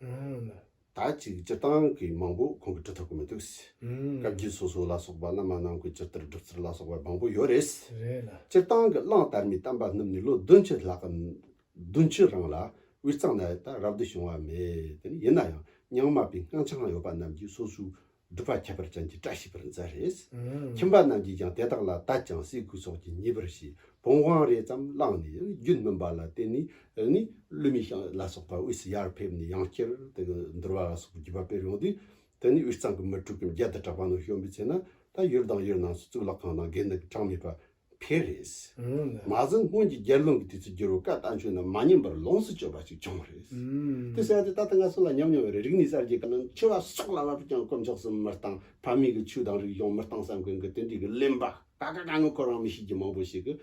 ཨང་། ད་ཅིག་སྤྱིར་བཏང་གི་མང་པོ་ཁོང་གིས་འབྲི་ཐུབ་ཀྱི་མི་འདུག་ཨང་། བཀའ་བརྒྱུད་སོ་སོ་ལ་སོགས་པ་བླ་མ་རྣམས་ཀྱི་ཇི་ལྟར་སྒྲུབ་ཚུལ་ལ་སོགས་པ་མང་པོ་ཡོད་རེད། རེད་ལ། སྤྱིར་བཏང་གི་གླང་དར་མའི་བསྟན་པ་བསྣུབས་ནས་ལོ་བདུན་ཅུ་ལྷག་གི་བདུན་ཅུ་རིང་ལ་དབུས་གཙང་ན་ད་རབ་ཏུ་བྱུང་བ་མེད། དེ་ནི་ཡིན་ན་ཡང་རྙིང་མ་པའི་སྔགས་འཆང་ཡོད་པ་རྣམས་ཀྱིས་སོ་སོའི་སྒྲུབ་པ་ཁྱད་པར་ཅན་གྱི་བཀྲ་ཤིས་པར་མཛད་རེད། ཨང་། ཁྱིམ་པ་རྣམས་ཀྱིས་ཀྱང་དེ་དག་ལ་དད་ཅིང་ཟས་གོས་སོགས་ཀྱིས་མཉེས་པར་བྱས། བུམ་དབང་རེ་ཙམ་བླངས་ནས་རྒྱུད་སྨིན་པ་ལ་བརྟེན་ནས་ནི་ཀླུ་མིག་ཤིང་ལ་སོགས་པ་དབུས་སུ་ཡར་ཕེབས་ནས་ཡང་བསྐྱར་དེ་གི་འདུལ་བ་ལ་སོགས་པའི་བརྒྱུད་པ་སྤེལ་ཡོང་དུས། དེ་ནི་དབུས་གཙང་གི་མི་དྲུག་གི་རྒྱལ་དུ་གྲགས་པ་ནང་བྱོན་པའི་ཚེ་ན། ད་ཡུལ་དང་ཡུལ་རྣམས་སུ་གཙུག་ལག་ཁང་དང་དགེ་འདུན་གྱི་གྲངས་མེད་པ་འཕེལ་རེད། ཨང་། མ་ཟད་སྔོན་གྱི་རྒྱལ་བློན་གྱི་དུས་སུ་བསྒྱུར་བའི་བཀའ་བསྟན་བཅོས་རྣམས་མ་ཉམས་པར་ལོངས་སུ་སྤྱོད་པ་ཞིག་བྱུང་བ་རེད། ཨང་། དེ་ཟེར་ཡ་དེ་ད་ལྟ་ང་ཚོ་ལ་ཉམས་མྱོང་ཡོད་རེད། རིག་གནས་གསར་བརྗེ་གི་ནང་འཆི་བ་སྲོག་ལ་བབ་ཀྱང་དཀོན་མཆོག་གསུམ་མི་གཏང་། ཕ་མེས་ཀྱི་ཆོས་དང་རིག་གཞུང་མི་གཏང་བསམ་མཁན་གྱི་དེ་འདྲའི་གི་གླེན་པ་ཀ་ཀ་ཀ་ངོ་ཁོ་རང་མི་ཤེས་ཀྱི་མང་པོ་ཞིག་གིས་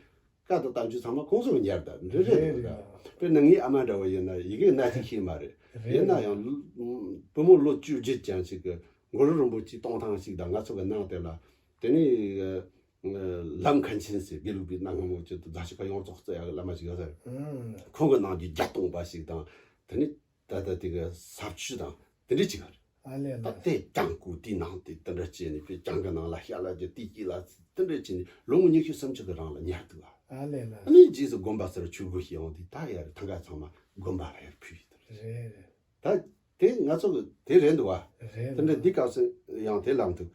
བཀའ་དང་བསྟན་བཅོས་ཚང་མ་ཁོང་ཚོ་གི་ཉར་ད་འདྲ་རེད་འདུག་རེད་རེད། དཔེར་ན་ངའི་ཨ་མ་འདྲ་བོ་ཡིན་ན་ཡི་གེ་སྣ་གཅིག་ཤེས་མ་རེད། རེད་ཡིན་ན་རེད། ཡང་བུ་མོ་ལོ་བཅུ་བརྒྱད་ཅན་ཞིག་གིས་གུ་རུ་རིན་པོ་ཆེའི་གཏོང་ཐང་ཞིག་དང་ང་ཚོ་གི་ནང་དེ་ལ་དེ་ནས་ལམ་མཁན་ཆེན་ཟེར་དགེ་ལུགས་པའི་གནའ་སྔ་མོ་ཅིག་ཏུ་རྫ་ཆུ་ཁ་ཡོངས་རྫོགས་བརྩི་ཡག་གི་བླ་མ་ཞིག་ཡོད་ས་རེད། ཨང་། ཁོང་གི་ནང་གི་བརྒྱད་སྟོང་པ་ཞིག་དང་། དེ་ནས་ད་ལྟ་དེ་གི་ཟབ་ཆོས་དང་དེ་འདྲ་ཅིག་ཡོད་རེད། ཨ་ལས་ལ། ད་དེ་གྱང་ཀུ་དེའི་ནང་དེ་དེ་འདྲ་བྱས་ནས་དཔེ་གྱང་གི་ནང་ལ་ཤ་ལ་རྒྱུ་དེ་སྐྱིད་ལ་དེ་འདྲ་བྱས་ནས་ལོ་ངོ་ཉི་ཤུ་སུམ་ཅུ་གི་རིང་ལ་ཉར་འདུག་ཨ། ཨ་ལས་ལ། ཨ་ནི་རྗེས་སུ་དགོན་པ་སར་ཆོས་སྒོ་ཕྱེ་ཡོང་དུས་ད་ཡར་ཐང་ག་ཚང་མ་དགོན་པ་ལ་ཡར་ཕུལ་ཡོད་རེད། རེད་རེད། ད་དེ་ང་ཚོ་གི་དེ་རེད་འདུག་ཨ། རེད་དེ་འདྲ་ལ། འདི་སྐབས་སུ་ཡང་དེ་ལམ་དུ་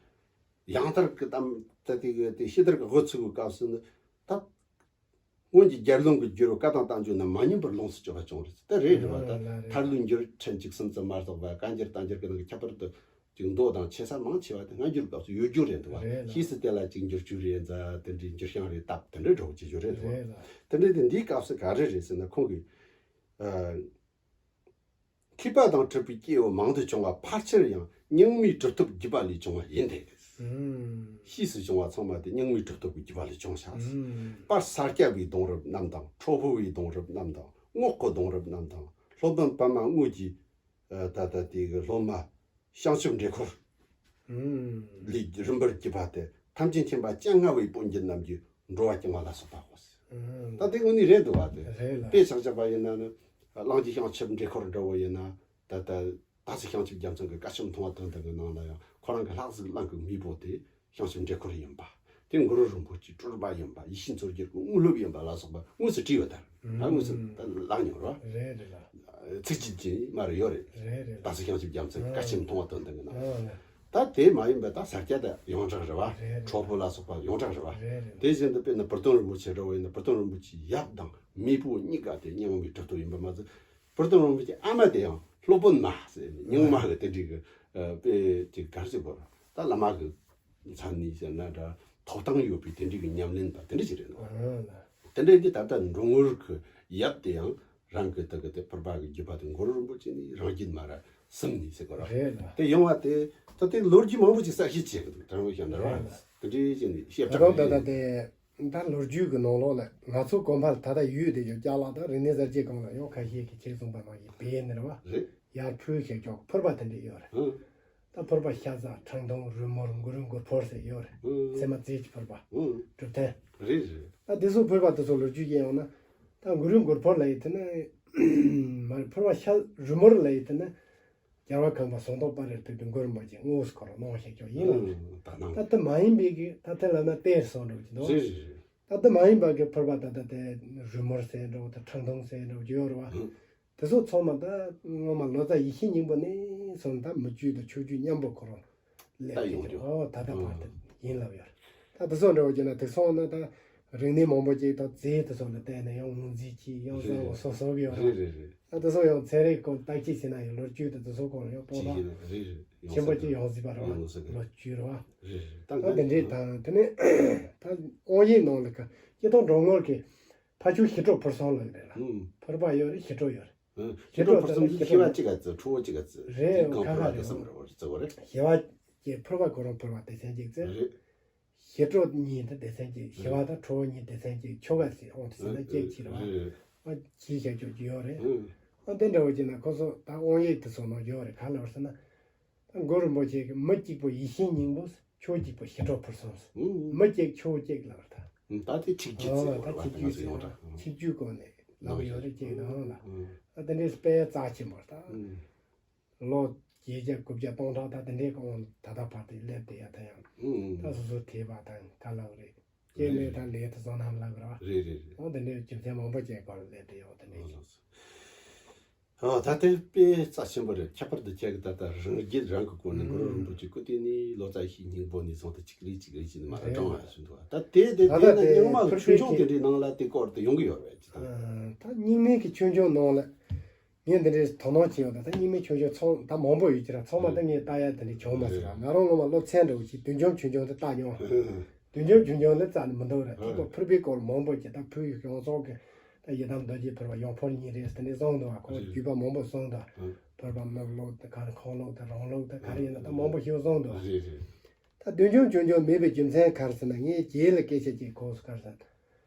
ཡང་ཐར་གི་གཏམ་ད་དེ་གི་དེ་ཤེས་ཐར་གི་འགོ་ཚུགས་གི་སྐབས་སུ་ནི་ད། སྔོན་གྱི་རྒྱལ་བློན་གྱི་བསྒྱུར་བའི་བཀའ་དང་བསྟན་བཅོས་རྣམས་མ་ཉམས་པར་ལོངས་སུ་སྤྱོད་པ་བྱུང་རེད། དེ་རེད་རེད་བ། ད་ཨ་ལ་རེད། ཐར་ལུགས་འགྱུར་ཕྲན་གཅིག་གསུམ་ཙམ་མ་གཏོགས་པ་བཀའ་འགྱུར་བསྟན་འགྱུར་གྱི་ནང་གི་ཁྱད་པར་དུ་ཅིག་མདོ་དང་ཆེ་ས་མང་ཆེ་བ་དེ་སྔ་འགྱུར་སྐབས་སུ་ཡོད་རྒྱུ་རེད་འདུག་བ། རེད་ལ། ཕྱིས་སུ་དེ་ལ་ཅིག་འགྱུར་བཅོས་རེ་མཛད། དེ་འདྲའི་འགྱུར་བྱང་རེ་བཏབ། དེ་འདྲའི་འགྲོ་བྱེད་རྒྱུ་རེད་འདུག་བ། རེད་ལ། དེ་འདྲའི་དེ་འདིའི་སྐབས་སུ་ག་རེ་རེད་ཟེར་ན། ཁོང་གིས་ཨ། མཁས་པ་དང་གྲུབ་པའི་སྐྱེ་བོ་མང་དུ་བྱུང་བ་ཕལ་ཆེར་ཡང་རྙིང་མའི་གྲུབ་ཐོབ་བརྒྱུད་པ་ལས་བྱུང་བ་ཡིན་ཏེ། ཨང་། ཕྱིས་སུ་བྱུང་བ་ཚང་མ་དེ་རྙིང་མའི་གྲུབ་ཐོབ་ཀྱི་བརྒྱུད་པ་ལས་བྱུང་ཤག་ཨང་། དཔལ་ས་སྐྱ་བའི་གདུང་རབས་རྣམས་དང་། ཁྲོ་ཕུ་བའི་གདུང་རབས་རྣམས་དང་། རྔོག་གི་གདུང་རབས་རྣམས་དང་། སློབ་དཔོན་པདྨ་དངོས་ཀྱི་ཨ་ད་ལྟ་དེ་གི་སློབ་མ་བྱང་ཆུབ་འདྲེ་འཁོར། ཨང་། ལས་རིམ་པར་བརྒྱུད་པ་སྟེ། ཐམས་ཅད་མཁྱེན་པ་སྤྱན་སྔ་བའི་དཔུང་གཉེན་རྣམས་ཀྱིས་འགྲོ་བ་བསྐྱངས་པ་ལ་སོགས་པའོ། ཨང་། ད་དེ་དངོས་གནས་རེད་འདུག་བ། དེ་རེད་ལ། དཔེ་ཆ་བཞག་པ་ཡིན་ན་ནི་གླིང་རྗེ་བྱང་ཆུབ་འདྲེ་འཁོར་འདྲ་བོ་ཡིན་ན། ད་ལྟ་ད་ཚེ་བྱང་ཆུབ་རྒྱལ་མཚན་གྱི་བཀའ་ཆོས་མཐོང་བ་དོན་ལྡན་གྱི་ནང་ལ་ཡང་ཁོ་རང་གི་ལྷ་གཟུགས་གླིང་གི་མེས་པོ་དེ་བྱང་ཆུབ་འདྲེ་འཁོར་ཡིན་པ། དེ་གུ་རུ་རིན་པོ་ཆེའི་སྤྲུལ་པ་ཡིན་པ། ཡེ་ཤེས་མཚོ་རྒྱལ་གྱི་དངོས་སློབ་ཡིན་པ་ལ་སོགས་པ་དངོས་སུ་བྲིས་ཡོད་དར། ཨང་། ད་དངོས་སུ་ད་ལགས་མྱོང་རོ། རེད་རེད་ལ། ཚིག་གཅིག་གཅིག་མ་རེ་ཡོད་རེད། རེད་རེད། ད་ཚིག་རྐྱང་གཅིག་རྒྱ་མཚན་སྐད་ཆ་མཐོང་བ་དོན་དེ་ནི་ན། ཨ་ལ། ད་དེ་མ་ཡིན་པ་ད་ས་སྐྱ་ད་ཡོངས་གྲགས་རེད་བ། རེད་རེད། གྲོགས་པོ་ལ་སོགས་པ་ཡོངས་གྲགས་རེད་བ། རེད་རེད། དེ་བཞིན་དུ་དཔེར་ན་བུ་སྟོན་རིན་པོ་ཆེ་འདྲ་བོ་ཡིན་ན་བུ་སྟོན་རིན་པོ་ཆེའི་ཡབ་དང་མེས་པོ་གཉིས་ཀ་དེ་རྙིང་མའི་གྲུབ་ཐོབ་ཡིན་པ་མ་ཟད། བུ་སྟོན་རིན་པོ་ཆེའི་ཨ་མ་དེ་ཡང་སློབ་དཔོན་མ་ཟེར་ནས་རྙིང་མ་གི་དེ་འདྲའི་གི་དཔེ་ཅིག་ག་རེ་ཟེར་དགོས་རེད། ད་བླ་མ་གི་མཚན་ནས་ཟེར་ན་འདྲ། ཐོབ་ཐང་ཡོད་པའི་དེ་འདྲའི་གི་ཉམས་ལེན་དང་དེ་འདྲ་ཞིག་རེད་འདུག། ཨ་ལ། དེ་འདྲའི་གི་ད་ལྟ་འགྲོ་ངོར་གི་ཡབ་དེ་ཡང་རང་གི་ད་གི་དེ་ཕུར་པ་གི་བརྒྱུད་པ་དེ་གུ་རུ་རིན་པོ་ཆེ་ནས་རང་རྒྱུད་མ་ར་གསུམ་ནས་ཟེར་དགོས་ར། རེད་ལ། དེ་ཡོང་བ་དེ་ད་དེ་ལོ་རྒྱུས་མང་པོ་ཅིག་གསལ་བཤད་བྱེད་གི་འདུག། དྲང་པོ་བཤད་ན་ར། རེད་ལ། དེ་འདྲའི་ཅིག་ནས་བཤད་ད་གྲབས་དང་ད་ལྟ་རེད། དེ་ད་ལོ་རྒྱུས་ཀྱི་ནང་ལོགས་ལ་ང་ཚོ་གོང་འཕེལ་ད་ལྟ་ཡུལ་དེ་ཡོད་ཀྱག་ལ། ད་རིག་གནས་གསར་བརྗེ་གང་ལ་ཡང་ཁ་ཤས་ཀྱི་ཆེད་གསུངས་པ་ནང་བཞིན་བལ་ནི་རེད་བ། རེད། ཡར་ཕུལ་ཞིག་ཀྱོག་ཕུར་པ་དེ་འདྲས་ཡོད་རེད། ཨང་། ད་ཕུར་པ་ཤ་ཟ་ཁྲག་འཐུང་རོལ་མོ་མགུར་མགུར་ཕུར་ཟེར་ཡོད་རེད། ཨང་། ཚད་མ་རྩེ་གཅིག་ཕུར་པ། ཨང་། གྲུབ་མཐའ། རེད་རེད། ད་དེ་ཚོ་ཕུར་པ་དེ་ཚོ་ལོ་རྒྱུས་ཀྱི་ཡང་ན། ད་མགུར་མགུར་ཕུར་ལ་ཡིན་དེ་ནི། མ་རེད། ཕུར་པ་ཤ་རོལ་མོར་ལ་ཡིན་དེ་ནི། རྒྱལ་བ་ཁང་པ་ཟངས་མདོག་དཔལ་རིར་ཕེབས་པའི་མགུར་མ་གྱི་དངོས་སུ་ཁོ་རང་གནང་བཞག་ཀྱོག་ཡིན་ལ། ཨང་། ད་ནང་། ད་དེ་མ་ཡིན་པའི་གི་ད་དེ་ལ་ན་གཏེར་སོང་འགྲོ་གི་འདུག། རེད་རེད་རེད། ད་དེ་མ་ཡིན་པ་གི་ཕུར་པ་ད་ད་དེ་རོལ་མོར་ཟེར་འགྲོ་ད་ཁྲག་འཐུང་ཟེར་འགྲོ་གི་ཡོད་རེད་བ། ཨང་། དེ་ཚོ་ཚང་མ་ད་སྔོན་མ་ལོ་ཙཱ་ཡེ་ཤེས་སྙིང་པོ་ནས་བཟུང་ད་མི་རྒྱུད་དང་ཆོས་རྒྱུད་མཉམ་པོ་ཁོ་རང་སླེབས་ད་ཡོང་རྒྱུ། ཨོ་ད་ལྟ་བར་དུ་ཡིན་ལབ་ཡོད་རེད། ད་དེ་ཚོ་འདྲ་བོ་བྱས་ན་དེ་སོང་ན་ད་རིག་གནས་མང་པོ་ཅིག་ད་རྫས་དེ་ཚོ་ལ་བལྟས་ན་ཡང་ངོས་འཛིན་གྱིས་ཡང་གསལ་བོ་སོ་སོ་གི་ཡོད་རེད། རེད་རེད། ད་དེ་ཚོ་ཡང་ཚན་རིག་སྐོར་བརྟག་དཔྱད་བྱས་ན་ཡང་ལོ་རྒྱུས་དེ་དེ་ཚོ་སྐོར་ལ་ཡང་དཔང་རྟགས་ཆེན་པོ་ཅིག་ཡོང་སྲིད་པ་རེད་བ། ལོ་རྒྱུས་རེད་བ། རེད་རེད། ད་དེ་འདྲའི་དང་དེ་ནས་ད་དབང་ཡིག་ནང་ལ་ཁ་སྐྱེ་ཐོག་འགྲོ་ངོར་གི་ཕ་ཆོས་ཞི་ཁྲོ་ཕུར་ཚང་ལ་རེད་ལ། ཨུམ། ཕུར་པ་ཡོད་རེད། ཞི་ཁྲོ་ཡོད་རེད། ཨུམ། ཞི་ཁྲོ་ཕུར་ཚང་གི་ཞི་བ་གཅིག་ག་ཚོད་ཁྲོ་བོ་གཅིག་ག་ཚོད་རེད། གང་ཕུར་པ་ག་གསུམ་རེད་བ། རྩི་བ་རེད། ཞི་བ་གི་ཕུར་པ་ཁོ་རང་ཕུར་པ་སྡེ་ཚན་གཅིག་ཚེ། རེད། ཞི་ཁྲོ་གཉིས་དེ་སྡེ་ཚན་གཅིག། ཞི་བ་དང་ཁྲོ་བོ་གཉིས་སྡེ་ཚན་གཅིག། ཆོ་ག་ཟེར་འོང་དུ་ཟེར་ན་གཅིག་ཕྱིར་བ། རེད། ཨ་ཅིའི་བྱ་སྤྱོད་ཀྱི་ཡོད་རེད། ཨུམ། ཨ་དེ་འདྲ་བོ་བྱས་ན་ཁོ་ཚོ་ད་དབང་ཡིག་དེ་ཚོ་ནང་ཡོད་རེད། ག་ལབ་ཟེར་ན། ད་གུ་རུ་རིན་པོ་ཆེ་གི་མི་གཅིག་པོ་ཡེ་ཤེས་སྙིང་པོ། ཆོས་གཅིག་པོ་ཞི་ཁྲོ་ཕུར་ཚང་། ཨུམ། མི་གཅིག་ཆོས་གཅིག་ལབ་ད། ཨུམ། ད་དེ་ཆིག་བརྒྱུད་ཨོ་ཟེར་ད་བ་ད་ཆིག་ང་བརྒྱུད་ཚོ་ཡོངས་ཟེར་གྲགས། ཨུམ། ཆིག་བརྒྱུད་སྐོར་ནས་ལབ་ཡོད་རེད་ཅེས་དང་ལ། ཨུམ། ད་དེ་འདྲའི་དཔེ་རྩ་ཆེན་པོ་ད། ཨུམ། ལོ་བརྒྱད་བརྒྱ་དགུ་བརྒྱ་སྟོང་ཕྲག་ད་དེ་འདྲའི་གོང་ད་ལྟ་བར་དུ་སླེབས་བསྡད་ཡ་ད་ཡང་། ཨུམ། ད་སོ་སོ་དེད་པ་དང་ག་ལབ་རེད། སྐྱེས་མེད་དང་ལས་དེ་བཟང་རྣམས་ལབ་ར། རེད་རེད་རེད། འོ་དེ་འདྲའི་རྒྱུ་མཚན་མང་པོ་ཅིག་སྐོར་སླེབས་བསྡད་ཡོད་དེ་འདྲའི། ཨོ་ལགས་སོ། ཨ་ད་དེ་དཔེ་རྩ་ཆེན་པོ་རེད། ཁྱད་པར་དུ་ཁྱེད་ཀྱི་ད་ལྟ་རང་རྒྱུད་རང་གི་སྐོར་ནས་གུ་རུ་རིན་པོ་ཆེ་སྐུ་དུས་ནས་ལོ་ཙཱ་ཡེ་ཤེས་སྙིང་པོ་ནས་བཟུང་སྟེ་གཅིག་རེ་གཅིག་རེ་བྱས་ནས་མར་རེད། བགྲང་བ་ཞུ་འདུག། ད་དེ་དེ་ད་དེ་ལྟ་ན་དེ་རྙིང་མ་གི་ཕུར་ཆོས་འབྱུང་དེ་འདྲའི་ནང་ལ་དེ་སྐོར་དུ་ཡོང་གི་ཡོད་རེད་ཅེས་དང་། ཨ་ད་རྙིང་མའི་གི་ཆོས་འབྱུང་ནང་ལ་ངས་འདི་འདྲའི་དོ་སྣང་བྱས་ཡོད། ད་ད་རྙིང་མའི་ཆོས་འབྱུང་ཚང་ད་མང་པོ་ཡོད་ཀྱི་ར། ཚང་མ་ད་ངས་ལྟ་ཡ་དེ་འདྲའི་བྱུང་མ་ཟེར་ར། ང་རང་ངོ་མ་སློབ་ཚན་འདྲ་བོ་ཞིག་བདུད་འཇོམས་ཆོས་འབྱུང་དེ་བལྟས་མྱོང་། བདུད་འཇོམས་ཆོས་འབྱུང་ལ་རྩ་ནས་མི་འདུག་ར། དེ་ཚོ་ཕུར་པའི་སྐོར་མང་པོ་ཅིག་ད་ཕུར་བའི་ཡོངས་རྫོགས་ཀྱི་ད་ཡི་དམ་རྡོ་རྗེ་ཕུར་པ་ཡང་ཕུར་གཉིས་རེད་དེ་འདྲའི་གསུངས་འདུག་བ། ཁོང་བརྒྱུད་པ་མང་པོ་གསུངས་འདུག། ཕུར་པ་ནུབ་ལུགས་དེ་ག་རེ་ཁོང་ལུགས་དེ་རང་ལུགས་དེ་ག་རེ་ཡིན་ན་ད་མང་པོ་ཞིག་གསུངས་འདུག། རེད་རེད། ད་བདུད་འཇོམས་ཆོས་འབྱུང་མེད་པའི་རྒྱུ་མཚན་ག་རེ་ཟེར་ན། ངས་རྗེས་ལ་སྐད་ཆ་ཅིག་གོ་སོང་། ག་རེ་ཟེར་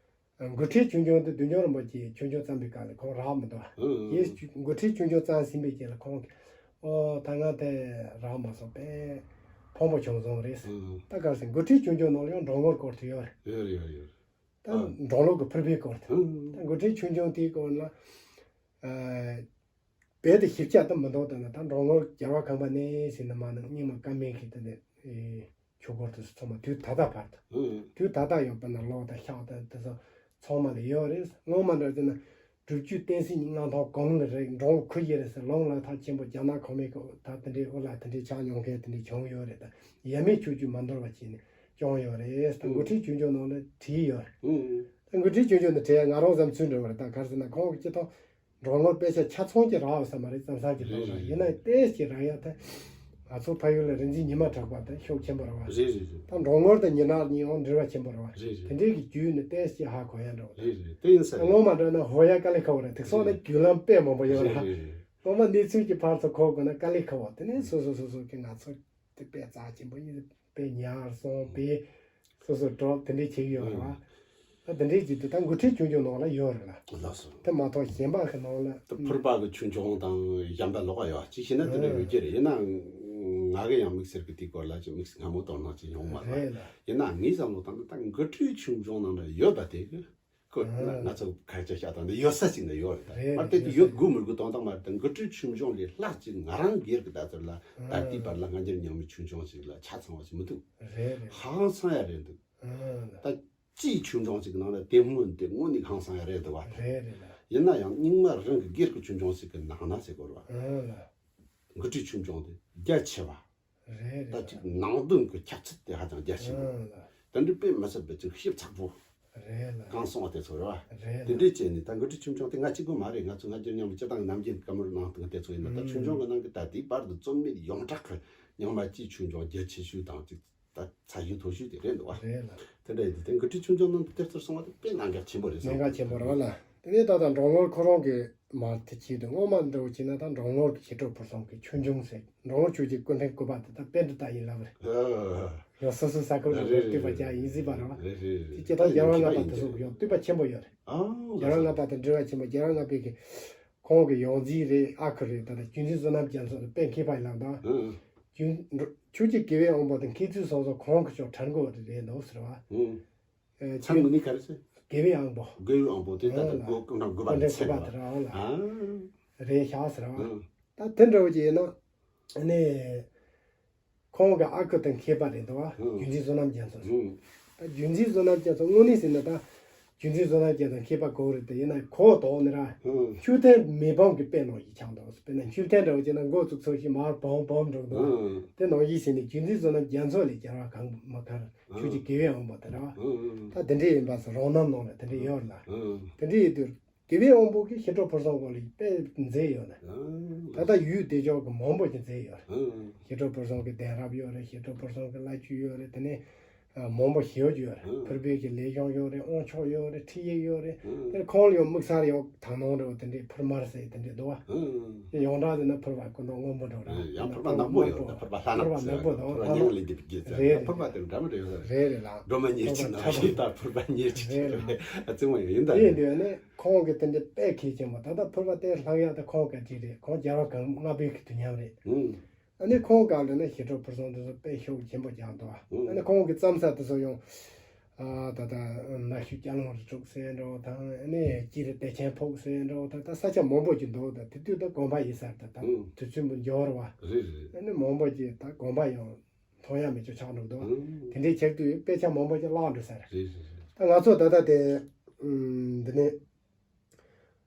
ན། མགུར་ཁྲིའི་ཆོས་འབྱུང་དེ་བདུད་འཇོམས་རིན་པོ་ཆེས་ཆོས་འབྱུང་བརྩམས་པའི་སྐབས་ལ་ཁོང་རག་མི་འདུག་བ། ཨང་། ཨང་། རྗེས་མགུར་ཁྲིའི་ཆོས་འབྱུང་བརྩམས་ཟིན་པའི་རྗེས་ལ་ཁོང་གིས་ཨོ་ད་ང་དེ་རག་མ་སོང་པས། ཕངས་པོ་བྱུང་སོང་རེད། ཨང་། ད་ག་རེ་ཟེར་མགུར་ཁྲིའི་ཆོས་འབྱུང་ནང་ལ་ཡང་འགྲོ་ངོར་སྐོར་དེ་ཡོད་རེད། ཡོད་རེད་ཡོད་རེད་ཡོད་རེད། ད་ཨ་འགྲོ་ལུགས་ཀྱི་ཕུར་པའི་སྐོར་དེ། ཨང་། ད་མགུར་ཁྲིའི་ཆོས་འབྱུང་དེའི་སྐོར་ལ་ཨ། རྦད་དེ་ཞིབ་ཆ་དུ་མི་འདུག་ལྟ་ན། ད་འགྲོ་ངོར་རྒྱལ་བ་ཁང་པ་ནས་ཟིན་ན་མ་ནི་རྙིང་མ་བཀའ་མའི་གི་དེ་ནས་ཆོས་སྐོར་དེ་ཚོ་ཚང་མ་དུས་ད་ལྟ་བར་དུ། ཨང་། དུས་ད་ལྟ་ཡང་དཔེར་ན་ལོ་དང་ཤག་དང་དེ་ཚོ་ཚང་མ་ལ་ཡོད་རེད། སྔོན་མ་འདྲ་ཟེར་ན་སྒྲུབ་བརྒྱུད་བསྟན་སྲིད་གཉིས་མངའ་ཐང་གང་ལ་རེད། འགྲོ་ཁུལ་ཡེ་རེད་ཟེར། ལུང་ལ་ཐག་ཆེན་པོ་རྒྱ་ནག་ཁོ་མའི་གི་ད་དེ་འདྲའི་དབུ་ལ་དེ་འདྲའི་ཆགས་མྱོང་མཁན་དེ་འདྲའི་བྱུང་ཡོད་རེད། ད་ཡབ་མེས་ཆོས་བརྒྱུད་མ་འདོར་བ་བྱས་ནས་བསྐྱངས་ཡོད་རེད། ད་མགུར་ཁྲིའི་ཆོས་འབྱུང་ནང་ལ་བྲིས་ཡོད་རེད། ཨང་། ད་མགུར་ཁྲིའི་ཆོས་འབྱུང་ནི་བྲིས་ང་རང་བསམ་ཚུལ་འདྲ་བ་རེད། ད་ག་རེ་ཟེར་ན་ཁོང་གི་སྤྱི་ཐོག་འགྲོ་ངོར་དཔེ་ཆ་ཆ་ཚང་གཅིག་རག་ཡོད་ས་མ་རེད། ཙམ་ཙམ་གཅིག་རག་རེད་རེད། ཡིན་ན་ཏོག་ཙམ་རག་ཡ་ད་ང་ཚོ་ཕ་ཡུལ་ལ་རིག་འཛིན་ཉི་མ་གྲགས་པ་དེ་ཤུགས་ཆེན་པོ་རེད་བ། རེད་རེད་རེད། ད་འགྲོ་ངོར་དང་ཉི་ནག་གཉིས་ཡང་འབྲེལ་བ་ཆེན་པོ་རེད་བ། རེད་རེད། དེ་འདྲའི་གི་བརྒྱུད་ནས་ཏོག་ཙམ་གཅིག་ཧ་གོ་ཡ་འདྲ་བ། རེད་རེད། དེ་ཡིན་ས་རེད། སྔོན་མ་འདྲ་ན་ཧོ་ཡ་དཀའ་ལས་ཁག་པོ་རེད། དེ་སོང་ན་རེད་རྒྱུད་ལམ་དཔེ་མང་པོ་ཡོད་རེད། རེད་རེད་རེད། སྔོན་མ་གནས་ཚུལ་གྱི་ཕར་ཚུར་གོ་དགོས་ན་དཀའ་ལས་ཁག་པོ། དེ་ནས་སོ་སོ་སོ་སོ་གི་ང་ཚོ་དེ་དཔེ་རྩ་ཆེན་པོ་ཡིན། དཔེ་ཉར་སོང་། དཔེ་སོ་སོ་སྒྲོག་དེ་འདྲས་བྱེད་ཀྱི་ཡོད་རེད་བ། ཨ་དེ་འདྲས་བྱེད་དུས་ད་མགུར་ཁྲིའི་ཆོས་འབྱུང་ནང་ལ་ཡོད་རེད་ལ། ལགས་སོ། དེ་མ་གཏོགས་གཞན་པ་གི་ནང་ལ། ད་ཕུར་པ་གི་ཆོས་འབྱུང་དང་གཞན་པ་ལོགས་ཡོད་ཅིག་བྱས་ན་དེ་འདྲ་ཡོད་ཀྱི་རེད། ཡིན་ནའང་ང་གི་ཡང་དམིགས་བསལ་གི་དེའི་སྐོར་ལ་ཅིག་དམིགས་སྔ་མོ་དོ་སྣང་ཅིག་ཡོང་མ་རེད། རེད་ལ། ཡིན་ནའང་ངས་བསམ་བློ་བཏང་ན་ད་མགུར་ཁྲིའི་ཆོས་འབྱུང་ནང་ལ་ཡོད་པ་དེ་གི་ཁོ་ང་ང་ཚོ་ཁ་ཆ་བཤད་སྟངས་འདི་ཡོད་ས་ཅིག་ནས་ཡོད་རེད། ད་རེད་མར་དེ་ཡོད་ས་ཡོད་དགོས་མི་དགོས་དོན་དག་མ་རེད། ད་མགུར་ཁྲིའི་ཆོས་འབྱུང་ལས་ལྷག་ཅིག་ང་རང་སྒེར་གྱི་ད་ཚོད་ལ་ད་ལྟའི་བར་ལ་སྔ་འགྱུར་རྙིང་མའི་ཆོས་འབྱུང་ཞིག་ལ་ཆ་ཚང་བ་ཞིག་མི་འདུག། རེད་རེད། ཧང་སང་ཡ་རེད་འདུག། ཨ་ད་སྤྱིའི་ཆོས་འབྱུང་ཅིག་ནང་ལ་དེ་སྔོན་དེ་དངོས་གནས་ཧང་སང་ཡ་རེད་འདུག་བ། རེད་རེད་ལ། ཡིན་ན་ཡང་རྙིང་མ་རང་གི་སྒེར་གྱི་ཆོས་འབྱུང་ཞིག་གི་ནང་ན་ཟེར་དགོས་རེད་བ། ཨང་ལགས། འགོ་ཁྲིད་ཆོས་འབྱུང་དེ་རྒྱ་ཆེ་བ། རེད་རེད་ད་ལགས། ཅིག་ནང་དོན་གྱི་ཁྱད་ཚད་དེ་ཧ་ཅང་རྒྱ་ཆེ་བ། ཨང་ལགས། དེ་འདྲའི་དཔེ་མི་སྲིད་པའི་ཅིག་ཞིབ་ཚགས་པོ། རེད་ལགས། གང་གསུངས་པ་དེ་ཚོ་རེད་བ། རེད་དེ་ལགས། འདྲའི་བྱས་ནས་ད་འགོ་ཁྲིད་ཆོས་འབྱུང་དེ་ང་གཅིག་པུ་མ་རེད། ང་ཚོ་སྔ་འགྱུར་རྙིང་མ་སྤྱིར་བཏང་གི་ནམ་རྒྱུན་སྐམ་རུ་ནང་དུ་དེ་ཚོ་ཡིན་ན་ད་ཨང་ཆོས་འབྱུང་གི་ནང་གི་ད་དེའི་བར་དུ་རྩོམ་མེད་ཡོངས་གྲགས་ཀྱི་རྙིང་མ་སྤྱིའི་ཆོས་འབྱུང་རྒྱ་ཆེ་ཤོས་དང་ཅིག་ད་ཚ་ཞིང་མཐོ་ཤོས་དེ་རེད་འདུག་བ། རེད་ལགས། དེ་འདྲ་ཡིན་དུས་དེ་འགོ་ཁྲིད་ཆོས་འབྱུང་ནང་དུ་དེ་ལྟར་སོང་བ་དེ་དཔེ་གནད་འགག་ཆེན་པོ་རེད་བསམ། གནད་འགག་ཆེན་པོ་རེད་བ་ལགས། དེ་ནས་ད་ལྟ་འགྲོ་ངོར་ཁོ་རང་གི་མར་དེ་བྱས་ཏེ་སྔོན་མ་འདྲ་བོ་བྱས་ན་ད་འགྲོ་ངོར་གྱི་ཞི་ཁྲོ་ཕུར་ཚང་གི་ཆོས་འབྱུང་ཟེར། འགྲོ་ངོར་ཆོས་ཀྱི་སྐུ་ཕྲེང་དགུ་པ་དེ་ད་པཎྜི་ཏ་ཡིན་ལབ་རེད། ཡང་སོ་སོའི་ས་ཁུལ་དུ་བསྟོད་པ་རྒྱག་ཡིན་སྲིད་པ་རེད་བ། རེད་རེད། དེ་སྐྱེ་སྟངས་རྒྱལ་བ་ལྔ་པ་དེ་ཚོ་ཡང་བསྟོད་པ་ཆེན་པོ་ཡོད་རེད། ཨ་རྒྱལ་བ་ལྔ་པ་དང་འབྲེལ་བ་ཆེན་པོ། རྒྱལ་བ་ལྔ་པའི་གི་ཁོང་གི་ཡང་རྩིས་རེད། ཨ་ཁུ་རེད། ད་ལྟ་རྒྱུད་འཛིན་བསོད་ནམས་རྒྱ་མཚོ་དང་དཔལ་མཁས་པ་ཡིན་ལབ་དང་། ཨང་། རྒྱུན་ཆོས་ཀྱི་དགེ་བའི་དབང་པོ་དང་མཁས་བཙུན་སོ་སོ་ཁོང་གི་ཕྱོགས་གྲལ་མགོ་རེ་རེད་འདུག་ཟེར་བ། ཨང་། ཨེ་ཚང་མི་ནི་ག་རེ་ཟེར། དགེ་བའི་དབང་པོ། དགེ་བའི་དབང་པོ་དེ་ད་ལྟ་ཨང་། སྐུ་ཕྲེང་དགུ་པ་ནས་ཚད་པ་དེ་རང་ལ་ཨང་། རེད་ཤག་ཟེར་བ། ཨང་། ད་དེ་འདྲ་བོ་ཅིག་ཡིན་ན་ནི་ཁོང་གི་ཨ་ཁུ་དང་མཁས་པ་རེད་འདུག་བ། ཨང་། རྒྱུད་འཛིན་བསོད་ནམས་རྒྱ་མཚོ། ཨང་། ད་རྒྱུད་འཛིན་བསོད་ནམས་རྒྱ་མཚོ་དངོས་གནས་ཟེར་ན་ད། རྒྱུད་འཛིན་བསོད་ནམས་རྒྱ་མཚོ་མཁས་པ་གོ་རེད་དེ་ཡིན་ན་ཁོ་དོག་ནི་ར། ཨང་། མཆོད་རྟེན་མེ་སྦོམ་གྱི་དཔེ་ནང་བཞིན་ཆགས་འདུག་དཔེར་ན་མཆོད་རྟེན་འདྲ་བོ་བྱས་ན་མགོ་བཙུགས་ཚར་ཞིང་མར་སྦོམ་སྦོམ་འགྲོ་འདུག་ཨང་། དེ་ནང་བཞིན་བྱས་ནས་རྒྱུད་འཛིན་བསོད་ནམས་རྒྱ་མཚོ་ལས་རྒྱལ་བ་གང་མ་གར་ཆོས་ཀྱི་དགེ་བའི་དབང་པོ་དེ་ར། ཨང་། ད་དེ་འདྲའི་ཡིན་པ་སོགས་རང་རྣམ་ནང་ལ་དེ་འདྲ་ཡོད་ལ། ཨང་། དེ་འདྲའི་ཡིན་དུས་དགེ་བའི་དབང་པོ་གིས་ཞི་ཁྲོ་ཕུར་ཚང་སྐོར་ལ་དཔེ་མཛད་ཡོད་ལ། ཨང་། ད་ལྟ་ཡུལ་དེ་ཕྱོགས་ཀྱི་མང་པོ་ཞིག་མཛད་ཡོད་རེད། ཨང་། ཞི་ཁྲོ་ཕུར་ཚང་གི་གདན་རབས་ཡོད་རེད། ཞི་ཁྲོ་ཕུར་ཚང་གི་བླ་བརྒྱུད་ཡོད་རེད། དེ་ནས་མང་པོ་ཞེ་པོ་ཅིག་ཡོད་རེད། ཨང་། ཕུར་པའི་གི་ལས་ཞུགས་ཡོད་རེད། དབང་ཆོག་ཡོད་རེད། ཁྲིད་ཡིག་ཡོད་རེད། ཨང་། དེ་ཁོང་ལ་ཡང་དམིགས་བསལ་ཡང་དག་སྣང་འདྲ་བོ་དེ་འདྲའི་ཕུར་མར་ཟེར་དེ་འདྲའི་འདུག་བ། ཨང་། ཡོངས་གྲགས་དེ་ན་ཕུར་པ་སྐུ་མདོག་སྔོན་པོ་འདྲ་བོ་རེད། ཡང་ཕུར་པ་ནག་པོ་ཡོད་རེད། ཕུར་པ་ལྷ་ནག་ཟེར། ཕུར་པ་ནག་པོ་དང་ཕུར་པ་སྙིང་ལས་འདེབས་རྒྱུ་ཟེར། རེད་རེད། ཕུར་པ་དེ་འདྲ་མི་འདྲ་ཡོད་རེད། རེད་རེད་ལགས། སྒྲོལ་མ་ཉེར་གཅིག་ནང་བཞིན་ད་ཕུར་པ་ཉེར་གཅིག་རེད། རེད་ལགས། ཨ་ཙི་མ་ཡོད་ཡིན་ད། དེ་ཡིན་དུས་ནི་ཁོང་གི་དེ་འདྲའི་དཔེ་གལ་ཆེན་པོ་ད་ལྟ་ཕུར་པ་དེ་ལྷག་ཡག་དེ་ཁོང་ག་ཅིག་རེད། ཁོང་རྒྱལ་བ་གང་ལྔ་པའི་གི་དུས་མཉམ་རེད། ཨང་། ཨ་ནི་ཁོང་སྐབས་ལ་ནི་ཞི་ཁྲོ་ཕུར་ཚང་དེ་ཚོ་དཔེ་ཤུགས་ཆེན་པོ་རྒྱག་འདུག་ཨང་། ཨ་ནི་ཁོང་གི་བརྩམས་ས་དེ་ཚོ་ཡང་ཨ་ད་ལྟ་ནག་ཆུ་སྐྱ་ལུང་རི་དྲུག་ཟེར་འདྲ་བོ་དང་། ཨ་ནི་སྤྱིར་བདེ་ཆེན་ཕུག་ཟེར་འདྲ་བོ་དང་། ད་ས་ཆ་མང་པོ་ཅིག་འདུག་ད་དེ་དུས་ད་དགོན་པ་ཡིན་ས་རེད། ད་ད་ཨང་། དུས་ཚོད་མི་འགྱུར་བ། རེད་རེད། ཨ་ནི་མང་པོ་ཅིག་ད་དགོན་པ་ཡང་མཐོང་ཡ་མེད་ཅོ་ཆགས་འགྲོ་འདུག་ཨང་། དེ་འདྲའི་ཆགས་དུས་དཔེ་ཆ་མང་པོ་ཅིག་བརླག་འགྲོ་ས་རེད། རེད་རེད་རེད། ད་ང་ཚོ་ད་ལྟ་དེ་ཨུམ་འདི་ནས།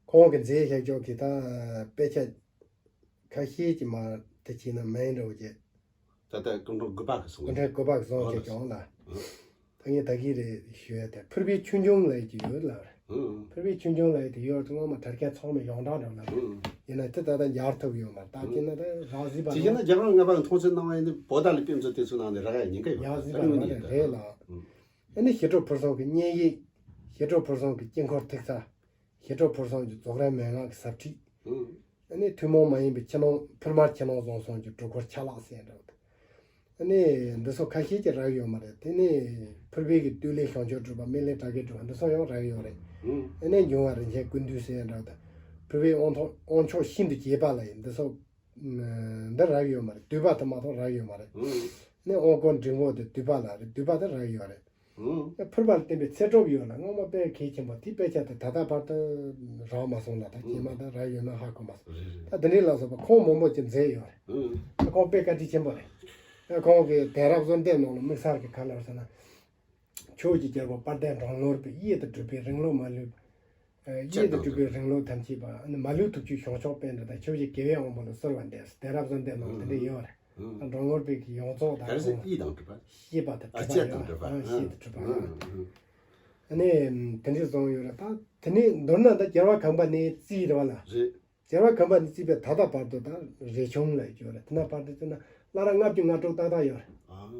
ཁོང་གི་མཛད་བཞག་ཕྱོགས་ཀྱི་ད་དཔེ་ཆ་ཁ་ཤས་ཀྱི་མ་དེ་བྱས་ན་མིང་འདྲ་བོ་བྱས། ད་ལྟ་སྐུ་ཕྲེང་དགུ་པ་གི་གསུང་སྐུ་ཕྲེང་དགུ་པ་གི་གསུང་ཨོ་བྱས་ལགས། ཀྱང་ལ། ཨང་། ད་ངས་ད་གིན་རེ་ཞུ་ཡ་དེ་ཕུར་པའི་ཆོས་འབྱུང་ལབ་ཀྱི་ཡོད་ལབ་རེད། ཨང་། ཕུར་པའི་ཆོས་འབྱུང་ལབ་ཡ་དེ་ཡོད་དུས་སྔོན་མ་དར་མཁན་ཚང་མས་ཡོངས་གྲགས་འདྲ་ལབ་རེད། ཨང་། ཡིན་ན་དེ་ད་ལྟ་འབྱར་ཐུབ་ཡོད་མ་རེད། ད་ཨང་། དེ་ན་ད་རག་སྲིད་པ་རེད། དེ་བྱས་ན་རྒྱལ་བ་ལྔ་པ་གི་མཐོང་ཆེན་གནང་བ་ཡིན་ན་བོད་ད་ལ་དཔེ་མཛོད་དེ་ཚོའི་ནང་ནས་རག་ཡ་ཉེན་ཁ་ཡོད་རག་སྲིད་པ་རེད། རེད་ལགས། ཨང་། ཨ་ནི་ཞི་ཁྲོ་ཕུར་ཚང་གི་བསྙེན་ཡིག་ཞི་ཁྲོ་ཕུར་ཚང་གི་དཀྱིལ་འཁོར་ཐིག་ཚ། ཞི་ཁྲོ་ཕུར་ཚང་གི་རྫོགས་རིམ་མན་ངག་གི་ཟབ་ཁྲིད། ཨང་། ཨ་ནི་ཐུན་མོང་མ་ཡིན་པའི་ཕྱི་ནང་ཕུར་མར་ཕྱི་ནང་གསང་གསུམ་གྱི་སྒྲུབ་སྐོར་ཆ་ལག་ཟེར་འདྲ་བོ་དང་། ཨ་ནི་འདི་ཚོ་ཁ་ཤས་ཀྱིས་རག་ཡོད་མ་རེད། དེ་ནི་ཕུར་པའི་གི་བཏུས་ལེན་བྱང་ཆུབ་སྒྲུབ་པ། སྨིན་གླིང་གྲགས་ཀྱི་སྒྲུབ་པ་འདི་ཚོ་ཡང་རག་ཡོད་རེད། ཨང་། ཨ་ནི་འབྱུང་བ་རིན་ཆེན་ཀུན་འདུས་ཟེར་འདྲ་བོ་དང་། ཕུར་པའི་དབང་ཐོག་དབང་ཆོག་ཤིན་ཏུ་རྒྱས་པ་ལ་ཡིན་འདི་ཚོ། ཨ་འདི་རག་ཡོད་མ་རེད། བཏུས་པ་དེ་མ་གཏོགས་རག་ཡོད་མ་རེད། ཨང་། ཨ་ནི་དབང་བསྐུར་འབྲིང་པོ་དེ་བཏུས་པ་ལ་རེད། བཏུས་པ་དེ་རག་ཡོད་རེད། ཨང་། ཕུར་པ་ལ་བརྟེན་པའི་ཚེ་སྒྲུབ་ཡོད་ལ་སྔོན་མ་དཔེ་གལ་ཆེན་པོ་དེའི་དཔེ་ཆ་དེ་ད་ལྟ་བར་དུ་རག་མ་སོང་ལ། ད་རྗེས་མ་ད་རག་ཡོད་ན་ཧ་གོ་མ་སོང་། རེད་རེད། ད་འདི་འདྲའི་ལ་སོགས་པ་ཁོང་མང་པོ་ཅིག་མཛད་ཡོད་རེད། ཨང་། ད་ཁོང་དཔེ་བཀའ་དྲིན་ཆེན་པོ་རེད། ད་ཁོང་གི་གདན་རབས་གསོལ་འདེབས་ནང་ལ་དམིགས་བསལ་གྱི་ག་ལ་རེད་ཟེར་ན། ཆོས་ཀྱི་རྒྱལ་པོ་དཔལ་ལྡན་འབྲོང་ངོར་པའི་གཡུལ་དུ་གྲུབ་པའི་རིང་ལུགས་མ་ལུས། ཨ་གཡུལ་དུ་གྲུབ་པའི་རིང་ལུགས་ཐམས་ཅད་པ། ཨ་ནི་མ་ལུས་ཐུགས་རྒྱུད་བྱང་ཆུབ་པའི་འདྲ་དང་ཆོས་ཀྱི་དགེ་བའི་དབང་པོ་ལ་གསོལ་བ་འདེབས་གདན་རབས་གསོལ་འདེབས་ནང་དེ་འདྲ་ཡོད་རེད། ཨང་། ད་འབྲོང་ངོར་པའི་གི་ཡོངས་རྫོགས་དང་ག་རེ་ཟེར། གཡུལ་དང་གྲུབ་པ། གཤེགས་པ་དང་ཨ་གྲུབ་པ་གཡུལ་དང་ཡོད་རེད། གྲུབ་པ། ཨ་གཤེགས་དང་གྲུབ་པ། ཨང་། ཨ་ནི་དེ་འདྲའི་བཟུང་ཡོད་རེད། ད་དེ་ནས་མདོར་ན་ད་རྒྱལ་བ་གང་པ་ནས་བརྩིས་རེད་བ་ལ། རེད། རྒྱལ་བ་གང་པ་ནས་བརྩིས་པའི་ད་ལྟ་བར་དུ་ད་རས་ཆུང་ལ་ཡོད་རེད། དེ་ན་བར་དུ་བརྩིས་ན་བླ་རབས་ལྔ་བཅུ་ང་དྲུག་ཏག་ཏག་ཡོད་རེད། ཨ།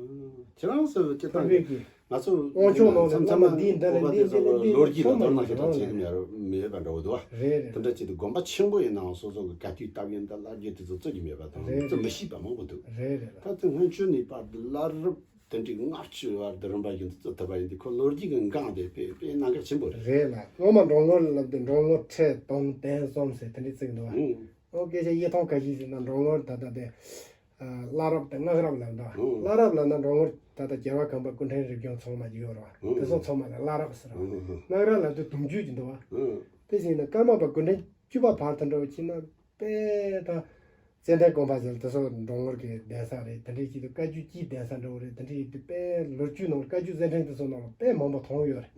ཁྱེད་རང་ཚོ་སྤྱིར་བཏང་ཕུར་པའི་གི་ང་ཚོ་དབང་ཆོག་ནང་ལ་མཚམས་མཚམས་བླ་མ་འདིའི་འདི་ལ་འོ་བ་འདི་དེ་འདི་ལ་ཚོ་འདི་ལོ་རྒྱུས་ཚང་མ་དང་དོ་སྣང་ཞེ་དྲག་བྱེད་ཀྱི་མེད་རུ་མེད་པ་འདྲ་བོ་འདུག་བ། རེད་རེད། དེ་འདྲ་བྱེད་དུས་དགོན་པ་ཆེན་པོ་ཡིན་ནའང་སོ་སོ་གི་བཀའ་བརྒྱུད་སྟབས་ཡོན་དང་བླ་བརྒྱུད་དེ་ཚོ་བརྩི་གི་མེད་པ་དང་རེད་བརྩི་རེད། མི་ཤེས་པ་མང་པོ་འདུག་རེད་རེད་ལགས། ད་དེ་སྔོན་ཆད་ནས་བར་དུ་བླ་རབས་དེ་འདྲའི་ལྔ་བཅུ་བར་དུ་རིམ་པ་བཞིན་དུ་བརྩི་ཐུབ་པ་ཡིན་དུས་ཁོ་ལོ་རྒྱུས་ཀྱི་འགངས་དེ་དཔེ་དཔེ་གནད་འགག་ཆེན་པོ་རེད། རེད་ལགས། སྔོན་མ་འབྲོང་ངོར་ལབ་དུས་འབྲོང་ངོར་ཁྲི་སྟོང་གདན་གསུམ་ཟེར་དེ་འདྲའི་བརྩི་གི་འདུག་བ། ཨང་། ཨོ་སྐད་ཆ་ཡེ་ཐང་ཁ་ཤས་ཟེར་ན་འབྲོང་ངོར་ད་ལྟ་དེ། ཨ་བླ་རབས་དང་སྔགས་རབས་ལབ་འདུག་ཨང་། བླ་རབས་ལབ་ན་འབྲོང་ངོར་ད་ལྟ་རྒྱལ་བ་གང་པ་སྐུ་ཕྲེང་རིམ་བྱོན་ཚང་མ་ཡོད་རེད་བ། ཨང་། དེ་ཚོ་ཚང་མ་ལ་བླ་རབས་ཟེར་བ། ཨང་། སྔགས་རབས་ལབ་དུས་དུང་བརྒྱུད་ཀྱི་འདུག་བ། ཨང་། དེ་བཞིན་ན་ཀརྨ་པ་སྐུ་ཕྲེང་བཅུ་པ་བར་དུ་འགྲོ་བ་ཕྱིན་ན་དཔེ་ད་ ཙན་དན་དགོན་པ་ཟེར་དེ་ཚོ་འགྲོ་ངོར་གྱི་གདན་ས་རེད། དེ་འདྲའི་ཆེད་དུ་བཀའ་བརྒྱུད་ཀྱི་གདན་ས་འདྲ་བོ་རེད། དེ་འདྲའི་ཡིན་དུས་དཔེ་ལོ་རྒྱུས་ནང་བཀའ་བརྒྱུད་མཛད་འཕྲིན་དེ་ཚོ་ནང་ལ་དཔེ་མང་པོ་མཐོང་ཡོད་རེད།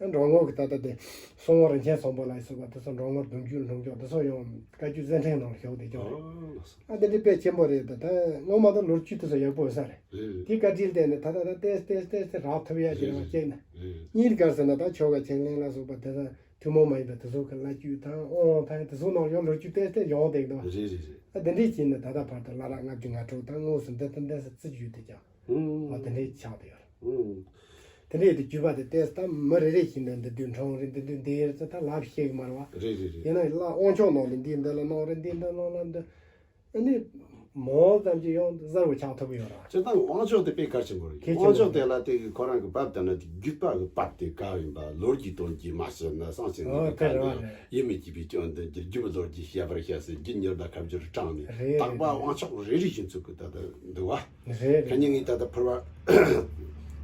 ཨང་། འགྲོ་ངོ་གི་ད་ལྟ་དེ་སྲོང་བོ་རིན་ཆེན་བཟང་པོ་ལ་སོགས་པ་དེ་ཚོ་འགྲོ་ངོར་གདུང་རྒྱུད་ལྷུང་ཕྱོགས་དེ་ཚོ་ཡང་བཀའ་བརྒྱུད་མཛད་འཕྲིན་ནང་ལ་ཞུགས་བསྡད་ཀྱང་རེད། ཨ་ལགས་སོ། ཨ་དེ་འདྲའི་དཔེ་ཆེན་པོ་རེད། ད་ད་སྔོན་མ་ད་ལོ་རྒྱུས་དེ་ཚོ་ཡག་པོ་ཡོད་ས་རེད། རེད་རེད། དེ་བཀའ་དྲིན་བརྟེན་ནས་ད་ད་ད་ཏེས་ཏེས་ཏེས་ཏེས་རག་ཐུབ་ཡ་ཅིག་རང་སྐྱེས་ནས། རེད་རེད། གཉིས་ག་རེ་ཟེར་ན་ད་ཆོ་ག་ཆེན་ལེན་ལ་སོགས་པ་དེ་ཚོ་ཐུན་མོང་མ་ཡིན་པའི་དེ་ཚོ་གི་བླ་བརྒྱུད་དང་དབང་དང་དེ་ཚོ་ནང་ཡང་ལོ་རྒྱུས་ཏེས་ཏེས་ཡོང་བསྡད་འདུག་རེད་རེད་རེད། ཨ་དེ་འདྲའི་བྱས་ནས་ད་ལྟ་བར་དུ་བླ་རབས་ལྔ་བཅུ་ང་དྲུག་དང་དངོས་སུ་འདི་ལྟར་འདི་ཟེར་བརྩི་རྒྱུ་དེ་ཀྱང་། ཨང་། ཨ་དེ་འདྲའི་ཆགས་བསྡད་ཡོད་རེད། ཨང་། དེ་འདྲའི་དེ་བརྒྱུད་པ་དེ་ཏེས་ད་མི་རེ་རེ་བཞིན་དུ་འདི་དུས་འཁྲུངས་རེད། འདི་དུས་འདི་ཡར་ཙི་ད་ལབ་ཤེས་གི་མ་རེད་བ། རེད་རེད་རེད། ཡིན་ན་བླ་དབང་ཆོག་ནང་ལ་འདི་འདི་ལ་གནང་རེད། འདི་འདི་གནང་ལ་འདི། ཨ་ནི་མོ་ཙམ་གྱིས་ཡང་གསལ་བོ་ཆགས་ཐུབ་ཀྱི་ཡོད་ར། སྤྱིར་བཏང་དབང་ཆོག་དེ་དཔེ་གལ་ཆེན་པོ་རེད། གལ་ཆེན་པོ་དབང་ཆོག་དེ་ལ་དེ་གི་ཁོ་རང་གི་བབ་དེ་ན་དེ་བརྒྱུད་པ་གི་བབ་དེ་ག་ཡིན་པ། ལོ་རྒྱུས་དོན་གྱིས་མ་ཤེས་ན་སང་ཞིག་ཨོ་ནི་དེ་ག་རེད་བ་ནི་རེད། ཡིད་མི་བསྐྱོད་པའི་སྐྱོན་དེ་འགྱུར་རྒྱུ་མི། ལོ་རྒྱུས་བཤད་པར་བཤད་སྲིད་རྒྱུ་མྱུར་དང་ཁ་བསྒྱུར་དྲངས་ནས། རེད་དག་པ་རེད། དབང་ཆོག་རེ་རེ་བཞིན་ཚུགས་ཀྱི་ད་ལྟ་འདུག་བ། རེད་ཁ་རེད། ཉིན་ངས་ད་ལྟ་ཕུར་པ་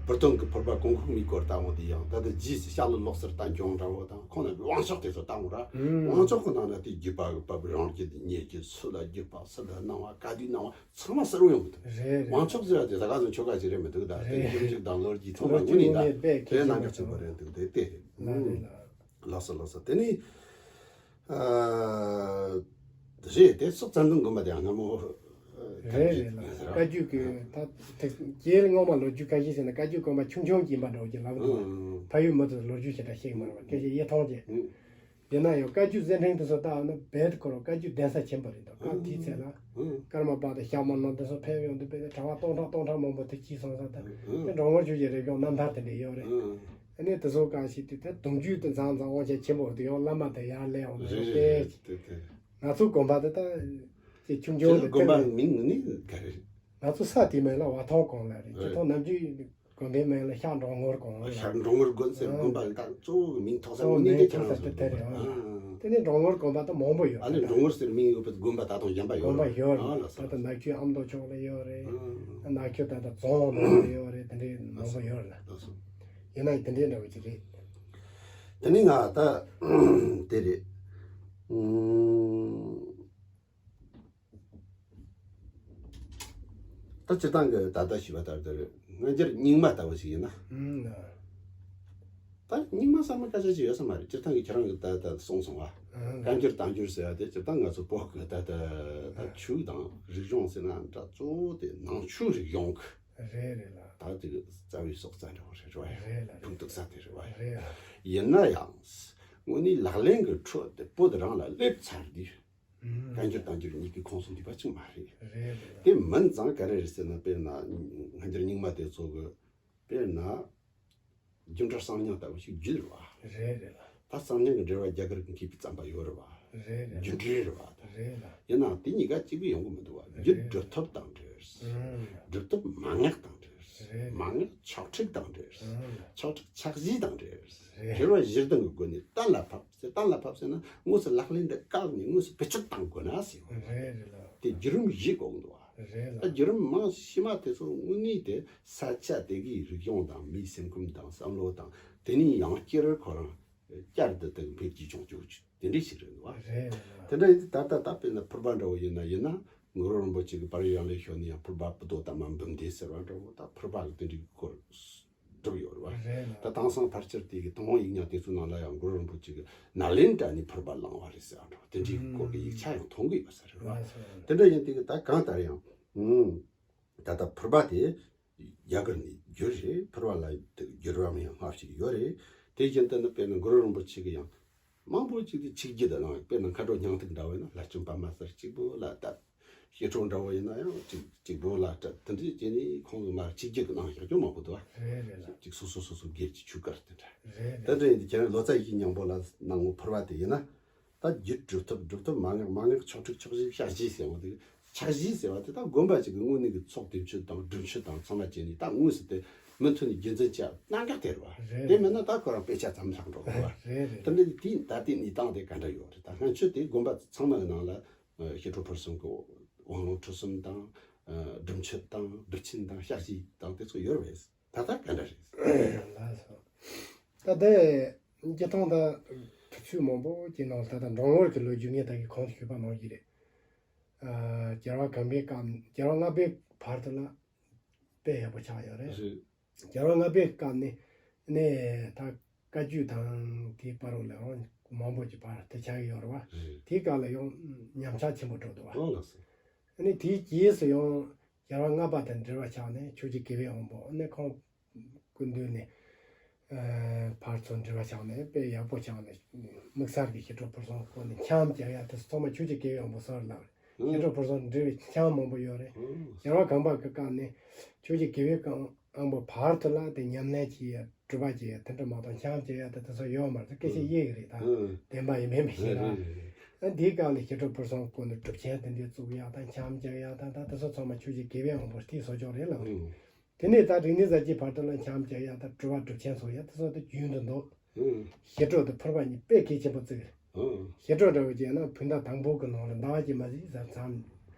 ཕུར་སྟོན་གྱི་ཕུར་པ་གོང་ཁུག་མའི་སྐོར་ལྟ་འོང་དེ་ཡང་ད་ལྟ་རྗེས་སུ་ཤར་ལྷོ་ལོག་སར་ལྟ་འགྱོང་འདྲ་བོ་དང་ཁོང་རྣམས་ཀྱི་དབང་ཆོག་དེ་ཚོ་ལྟ་འོང་ར། ཨང་། དབང་ཆོག་གི་ནང་ན་དེ་བརྒྱུད་པ་གི་བབ། རང་རྒྱུད་དེ་ཉེ་རྒྱུད། སུ་ལ་བརྒྱུད་པ། སུ་ལ་གནང་བ། ག་དུས་གནང་བ་ཚང་མ་གསལ་བོ་ཡོང་གི་འདུག་རེད་རེད། དབང་ཆོག་ཟེར་བ་དེ་ད་ག་ཚོད་ཆོ་ག་ཅིག་རེད་མི་འདུག་ད་དེ་རེད་རྒྱུན་རིག་དང་ལོ་རྒྱུས་ཚང་མ་ལོ་རྒྱུས་དངོས་གནས་ཡིན་ན་ལ་དཔེ་དཔེ་གལ་ཆེན་རྣམ་པོ་གལ་ཆེན་པོ་རེད། རེད་འདུག་དེ་དེ་རེད། ལ་རེད་ལ། ལགས་སོ་ལགས་སོ། དེ་ནི་ཨ་རེད། དེ་སོགས་ཙན་དན་དགོན་པ་དེ་ཡང་སྔ་མོ་ཨ་རེད་རེད་ལ། བཀའ་བརྒྱུད་ཀྱི་ད་དེ་རྗེས་ལ་སྔོན་མ་ལོ་རྒྱུས་ཁ་ཤས་ཟེར་ན་བཀའ་བརྒྱུད་དགོན་པ་ཆུང་ཆུང་ཅིག་ཡིན་པ་འདྲ་བོ་ཅིག་ལབ་འདུག་ཨང་། ཕ་ཡུལ་མི་ཚོས་ལོ་རྒྱུས་ཞེ་དྲག་ཤེས་ཀྱི་མ་རེད་བ། སྐད་ཆ་ཡེ་ཐང་ཅིག་ཨང་། ཡིན་ན་ཡང་བཀའ་བརྒྱུད་མཛད་འཕྲིན་དེ་ཚོ་ལྟ་བ་ན་རྦད་དེ་ཁོ་རང་བཀའ་བརྒྱུད་གདན་ས་ཆེན་པོ་རེད་འདུག་སྐབས་དེའི་ཚེ་ལ་ཨང་། ཀརྨ་པ་དང་ཞྭ་དམར་ནག་འདི་ཚོ་ཕེབས་ཡོང་དུས་དཔེ་གྲྭ་པ་སྟོང་ཕྲག་སྟོང་ཕྲག་མང་པོ་དེ་སྐྱེས་སོང་ས་དང་། ཨང་། དེ་འགྲོ་མགོན་ཆོས་ཀྱི་རིག་གཞུང་རྣམ་ཐར་དེ་འདྲ་ཡོད་རེད། ཨང་། ཨ་ནི་དེ་ཚོ་གང་ཞིག་དུས་དེ་གདུང་རྒྱུད་དེ་མཚམས་མཚམས་དབང་ཆ་ཆེན་པོ་དེ་ཡང་བླ་མ་དང་ཡར་སླེབས་འོང་དུས་རེད་ཡང་རེད་དཔེ་རེད། དེ་དེ། ང་ཚོ་དགོན་པ་དེ་ད་ཅིག་ཆུང་ཆུང་དེ་དགོན་པ་དེ་མིང་ནི་ག་རེ་རེད། ང་ཚོ་ས་དེའི་མིང་ལ་བ་ཐང་དགོན་ལབ་རེད། རེད། སྤྱིར་བཏང་ནམ་རྒྱུན་དགོན་པའི་མིང་ལ་ཤར་འགྲོ་མགོན་དགོན་ལབ། ཤར་འགྲོ་མགོན་དགོན་ཟེར་ཨ་དགོན་པ་ད་གཙོ་བོ་གི་མིང་ཐོགས་ས་གཙོ་བོ་དངོས་གནས་དེ་མིང་ཁྱེད་རང་ཐོགས་ས་ཚོ་དེ་དེ་རེད་ཨ། ཨ། དེ་ནས་འགྲོ་མགོན་དགོན་པ་ད་མང་པོ་ཡོད་ཨ་ནི་རེད། འགྲོ་མགོན་ཟེར་མིང་ཡོད་པའི་དགོན་པ་ད་དུང་གཞན་པ་ཡོད་དགོན་པ་རེད། ཡོད་ཨ་རེད། ལགས་སོ། ད་ལྟ་ནག་ཆུའི་ཨ་མདོ་ཕྱོགས་ལ་ཡོད་རེད། ཨ། ནག་ཆུ་ད་ལྟ་རྫོང་ནང་ལ་ཡོད་རེད། དེ་འདྲའི་མང་པོ་ཡོད་རེད། ལགས་སོ། ཡིན་ན་ཡང་དེ་འདྲའི་འདྲ་བོ་ཅིག་རེད། དེ་ནི་ང་ད་དེ་རེད། ཨུམ། ད་སྤྱིར་བཏང་གི་ད་ལྟ་ཞུས་པ་ལྟར་དུ་སྔ་འགྱུར་རྙིང་མ་ལྟ་བུ་ཞིག་ཡིན་ན། ཨང་། ད་རྙིང་མ་གསར་མ་སྐད་ཆ་ཅིག་ཡོད་ས་མ་རེད། སྤྱིར་བཏང་གི་ཁྱེད་རང་གིས་ད་ལྟ་གསུངས་སོང་བ། ཨང་། བཀའ་འགྱུར་བསྟན་འགྱུར་ཟེར་བ་དེ་སྤྱིར་བཏང་ང་ཚོ་བོད་ཀྱི་ད་ལྟ་ད་ཨང་། ཆོས་དང་རིག་གཞུང་ཟེར་ན་འདྲ་གཙོ་བོ་དེ་ནང་ཆོས་རིག་གཞུང་གི་རེད་རེད་ལ། ད་དེ་གི་རྩ་བའི་སྲོག་རྩ་འདྲ་བོ་རེད་བ། རེད་ལ། ཕུང་དུ་རྩ་དེ་རེད་བ། རེད་ལ། ཡིན་ན་ཡང་དངོས་གནས་ལག་ལེན་གྱི་ཁྲོད་དེ་བོད་རང་ལ་སླེབས་ཚར་དུས། ཨང་། བཀའ་འགྱུར་བསྟན་འགྱུར་གཉིས་ཀྱི་ཁོངས་སུ་འདུས་པ་ཅིག་མ་རེད། རེད་རེད། དེ་མིན་ཙང་ག་རེ་རེད་ཟེར་ན། དཔེར་ན་སྔ་འགྱུར་རྙིང་མ་དེ་ཚོ་གི་དཔེར་ན་རྒྱུ་འབྲས་གསང་སྙིང་ལྟ་བུ་ཞིག་རྒྱུད་རེད་བ། རེད་རེད། ད་གསང་སྙིང་གི་འགྲེལ་པ་རྒྱ་གར་གྱིས་མཁས་པའི་བརྩམས་པ་ཡོད་རེད་བ། རེད་རེད། རྒྱུད་འགྲེལ་རེད་བ། རེད་ལ། ཡིན་ནའང་དེ་གཉིས་ཀ་གཅིག་པུ་ཡོང་གི་མི་འདུག་བ། རྒྱུད་རེད། སྒྲུབ་ཐབས་དང་འབྲེལ། ཨང་། སྒྲུབ་ཐབས་མན་ངག་དང་འབྲེལ། རེད། མན་ངག་ཕྱག་མཁྲིག་དང་འབྲེལ། ཨང་། ཕྱག་མཁྲིག་ཕྱག་བཞེས་དང་འབྲེལ། རེད། དགེ་བ་བཞི་ལྡན་གྱི་སྒོ་ནས་གཏན་ལ་ཕབ་ཟེར། གཏན་ལ་ཕབ་ཟེར་ན་དངོས་སུ་ལག་ལེན་དུ་བཀལ་ནས་དངོས་སུ་བེད་སྤྱོད་གཏང་དགོས་ན་ཟེར་བ། རེད་རེད་ལ། དེ་བརྒྱུད་རིམ་བཞི་དགོས་འདུག་བ། རེད་ལ། ད་བརྒྱུད་རིམ་མང་ཤོས་མ་དེ་ཚོ་དངོས་གནས་དེ་ས་ཆ་དེ་གའི་རིག་གཞུང་དང་མིའི་སེམས་ཁམས་དང་བསམ་བློ་དང་དེ་ནས་ཡང་བསྐྱར་ཁོ་རང་བསྐྱར་དུ་དེ་འཕེལ་རྒྱས་བྱུང་བཅུག་དེ་འདྲ་ཞིག་རེད་འདུག་བ། རེད་རེད་ལ། དེ་འདྲ་ཡིན་དུས་ད་ལྟ་ད་དཔེར་ན་ཕུར་པ་འདྲ་བོ་ཡིན་ན་ཡིན་ན་གུ་རུ་རིན་པོ་ཆེ་གིས་བར་ཡང་ལེ་ཤོད་ནས་ཡང་ཕུར་པ་པོ་ཏོ་ཏ་མ་འབུམ་སྡེ་ཟེར་བ་འདྲ་བོ། ད་ཕུར་པ་གི་དེ་འདྲའི་སྐོར་བསྒྲུབས་ཡོད་རེད་བ། རེད་ལ། ད་དེང་སང་ཕལ་ཆེར་དེ་གི་ཐུན་མོང་ཡིག་རྙིང་དེ་ཚོའི་ནང་ལ་ཡང་གུ་རུ་རིན་པོ་ཆེ་གིས་ནཱ་ལེནྡྲ་ནས་ཕུར་པ་བླངས་པ་རེད་ཟེར་བ་འདྲ་བོ། དེ་འདྲའི་སྐོར་གྱི་ཡིག་ཆ་ཡང་མཐོང་གི་ཡོད་ས་རེད་བ། ལགས་སོ། དེ་འདྲ་ཡིན་དུས་ད་གང་ལྟར་ཡང་། ཨང་། ད་ལྟ་ཕུར་པ་དེ་རྒྱ་གར་ནས་བསྒྱུར་རེད། ཕུར་པ་ལ་བསྒྱུར་བ་ཡང་སྔ་ཕྱི་ཡོད་རེད། དེ་བཞིན་དུ་ནི་དཔེར་ན་གུ་རུ་རིན་པོ་ཆེ་གིས་ཡང་མང་པོ་ཅིག་དེ་ཆིག་བརྒྱུད་དུ་གནང་། དཔེར་ན་མཁའ་འགྲོ་སྙིང་ཐིག་འདྲ་བོ་ཡིན་ན་ལྷ་བཅུ་པདྨ་གསལ་གཅིག་པོ་ལ་བཏབ། བཤད་སྲོལ་འདྲ་བོ་ཡིན་ན་ཡང་གཅིག་གཅིག་པོ་ལ་བཏབ། དེ་འདྲའི་བྱས་ནས་ཁོང་གིས་མར་ཆིག་བརྒྱུད་ཀྱི་ནང་ཞག་ཅུང་མང་པོ་འདུག་བ། རེད་རེད་ལ། གཅིག་སོ་སོ་སོ་སོ་སྒེར་གྱི་ཆོས་སྐོར་དེ་འདྲ། རེད་རེད། དེ་འདྲ་ཡིན་དུས་ཁྱེད་རང་ལོ་ཙཱ་བཞིའི་སྙིང་པོ་ལ་གནང་ངོ་། ཕུར་པ་དེ་ཡིན་ན། ད་རྒྱུད་སྒྲུབ་ཐབས། སྒྲུབ་ཐབས་མན་ངག། མན་ངག་ཕྱག་མཁྲིག། ཕྱག་བཞེས། ཕྱག་བཞེས་ཟེར་བ་དེ། ཕྱག་བཞེས་ཟེར་བ་དེ་ད་དགོན་པ་ཅིག་གི་དངོས་གནས་ཀྱི་ཚོགས་སྡེ་མཆོད་དང་སྒྲུབ་མཆོད་དང་ཚང་མ་བྱས་ནས་ད་དངོས་སུ་དེ་མུ་མཐུད་ནས་རྒྱུན་འཛིན་བྱ་གནད་འགག་དེ་རེད་བ། རེད། དེ་མིན་ན་ད་ཁོ་རང་དཔེ་ཆ་ཙམ་ལྷག་འགྲོ་དགོས་བ། རེད་རེད། དེ་འདྲ་དེའི་ད་ལྟའི་གནས་སྟངས་དེ་ག་འདྲ་ཡོད་རེད། ད་སྔ་ཆད་དེ་དགོན་པ་ཚང་མ་གི་ནང་ལ་ཨ་ཞི་ཁྲོ་ཕུར་གསུམ་གྱི་དབང་ལུང་ཁྲིད་གསུམ་དང་། ཨ་སྒྲུབ་མཆོད་དང་སྒྲུབ་ཆེན་དང་ཕྱག་བཞེས་དང་དེ་ཚོ་ཡོད་རེད། ད་ལྟ་ག་འདྲ་རེད། ལགས་སོ། ད་ལྟའི་སྤྱིར་བཏང་ད་དུས་ཚོད་མང་པོ་ཅིག་ནང་ད་ལྟ་འགྲོ་ངོར་གྱི་ལོ་རྒྱུས་ངས་ད་གིན་གོང་དུ་ཞུས་པ་ནང་བཞིན་རེད། ཨ་རྒྱལ་བ་གང་པའི་སྐབས། རྒྱལ་བ་ལྔ་པའི་བར་དུ་ལ་དཔེ་ཡག་པོ་ཆགས་ཡོད་རེད། རེད། རྒྱལ་བ་ལྔ་པའི་སྐབས་ནས་ནས་ད་བཀའ་བརྒྱུད་དང་དེའི་བར་ལ་ཡང་མང་པོ་ཅིག་བར་དུ་ཆགས་ཡོད་རེད་བ། རེད། དེའི་སྐབས་ལ་ཡང་ཉམས་ཆག་ཆེན་པོ་འགྲོ་འདུག་བ། ཨོ་ལགས་སོ། ཨ་ནི་དེའི་རྗེས་སུ་ཡང་རྒྱལ་བ་ལྔ་པ་དང་འབྲེལ་བ་ཆགས་ནས་ཆོས་རྗེ་དགེ་བའི་དབང་པོ། ཨ་ནི་ཁོང་སྐུ་མདུན་ནས་ཨ་ཕར་ཚུར་འབྲེལ་བ་ཆགས་ནས་དཔེ་ཡག་པོ་ཆགས་ནས། དམིགས་བསལ་གྱི་ཞི་ཁྲོ་ཕུར་ཚོགས་སྐོར་ནས་འཆམ་རྒྱག་ཡ་དེ་ཚང་མ་ཆོས་རྗེ་དགེ་བའི་དབང་པོ་སོགས་ལ། ཞི་ཁྲོ་ཕུར་ཚོགས་འབྲེལ་བའི་འཆམ་མང་པོ་ཡོད་རེད། རྒྱལ་བ་གང་པ་གི་སྐབས་ནས་ཆོས་རྗེ་དགེ་བའི་དབང་པོ་བར་དུ་ལ་དེ་ཉམས་ལེན་བྱེད་ཡ། སྒྲུབ་པ་བྱེད་ཡ་དེ་འདྲ་མ་གཏོགས་འཆམ་བྱེད་ཡ་དེ་དེ་ཚོ་ཡོད་མ་རེད། སྐད་ཆ་ཡིག་རེད་ད། བདེན་པ་ཡིན་མིན་མི་ཤེས་ར། ཨ་འདིའི་སྐབས་ལ་ཞི་ཁྲོ་ཕུར་ཚོགས་སྐོར་ནས་སྒྲུབ་ཆེན་དེ་འདྲའི་བཙུགས་ཡ་དང་འཆམ་རྒྱག་ཡ་དང་ད་དེ་ཚོ་ཚང་མ་ཆོས་རྗེ་དགེ་བའི་དབང་པོ་དེའི་གཙོ་སྐྱོང་རེད་ལབ་རེད། དེ་ནས་ད་རིག་གནས་གསར་བརྗེའི་བར་དུ་ལ་འཆམ་རྒྱག་ཡ་དང་སྒྲུབ་པ་སྒྲུབ་ཆེན་སོགས་ཡ་དེ་ཚོ་དེ་རྒྱུན་དུ་འདུག་ཞི་ཁྲོ་དང་ཕུར་པ་གཉིས་དཔེ་གལ་ཆེན་པོ་བརྩི་གི་རེད། ཞི་ཁྲོ་འདྲ་བོ་བྱས་ན་བོད་ཟླ་དང་པོ་གི་ནང་ལ་ཟླ་བ་གཅིག་མ་ཟིན་ཙམ་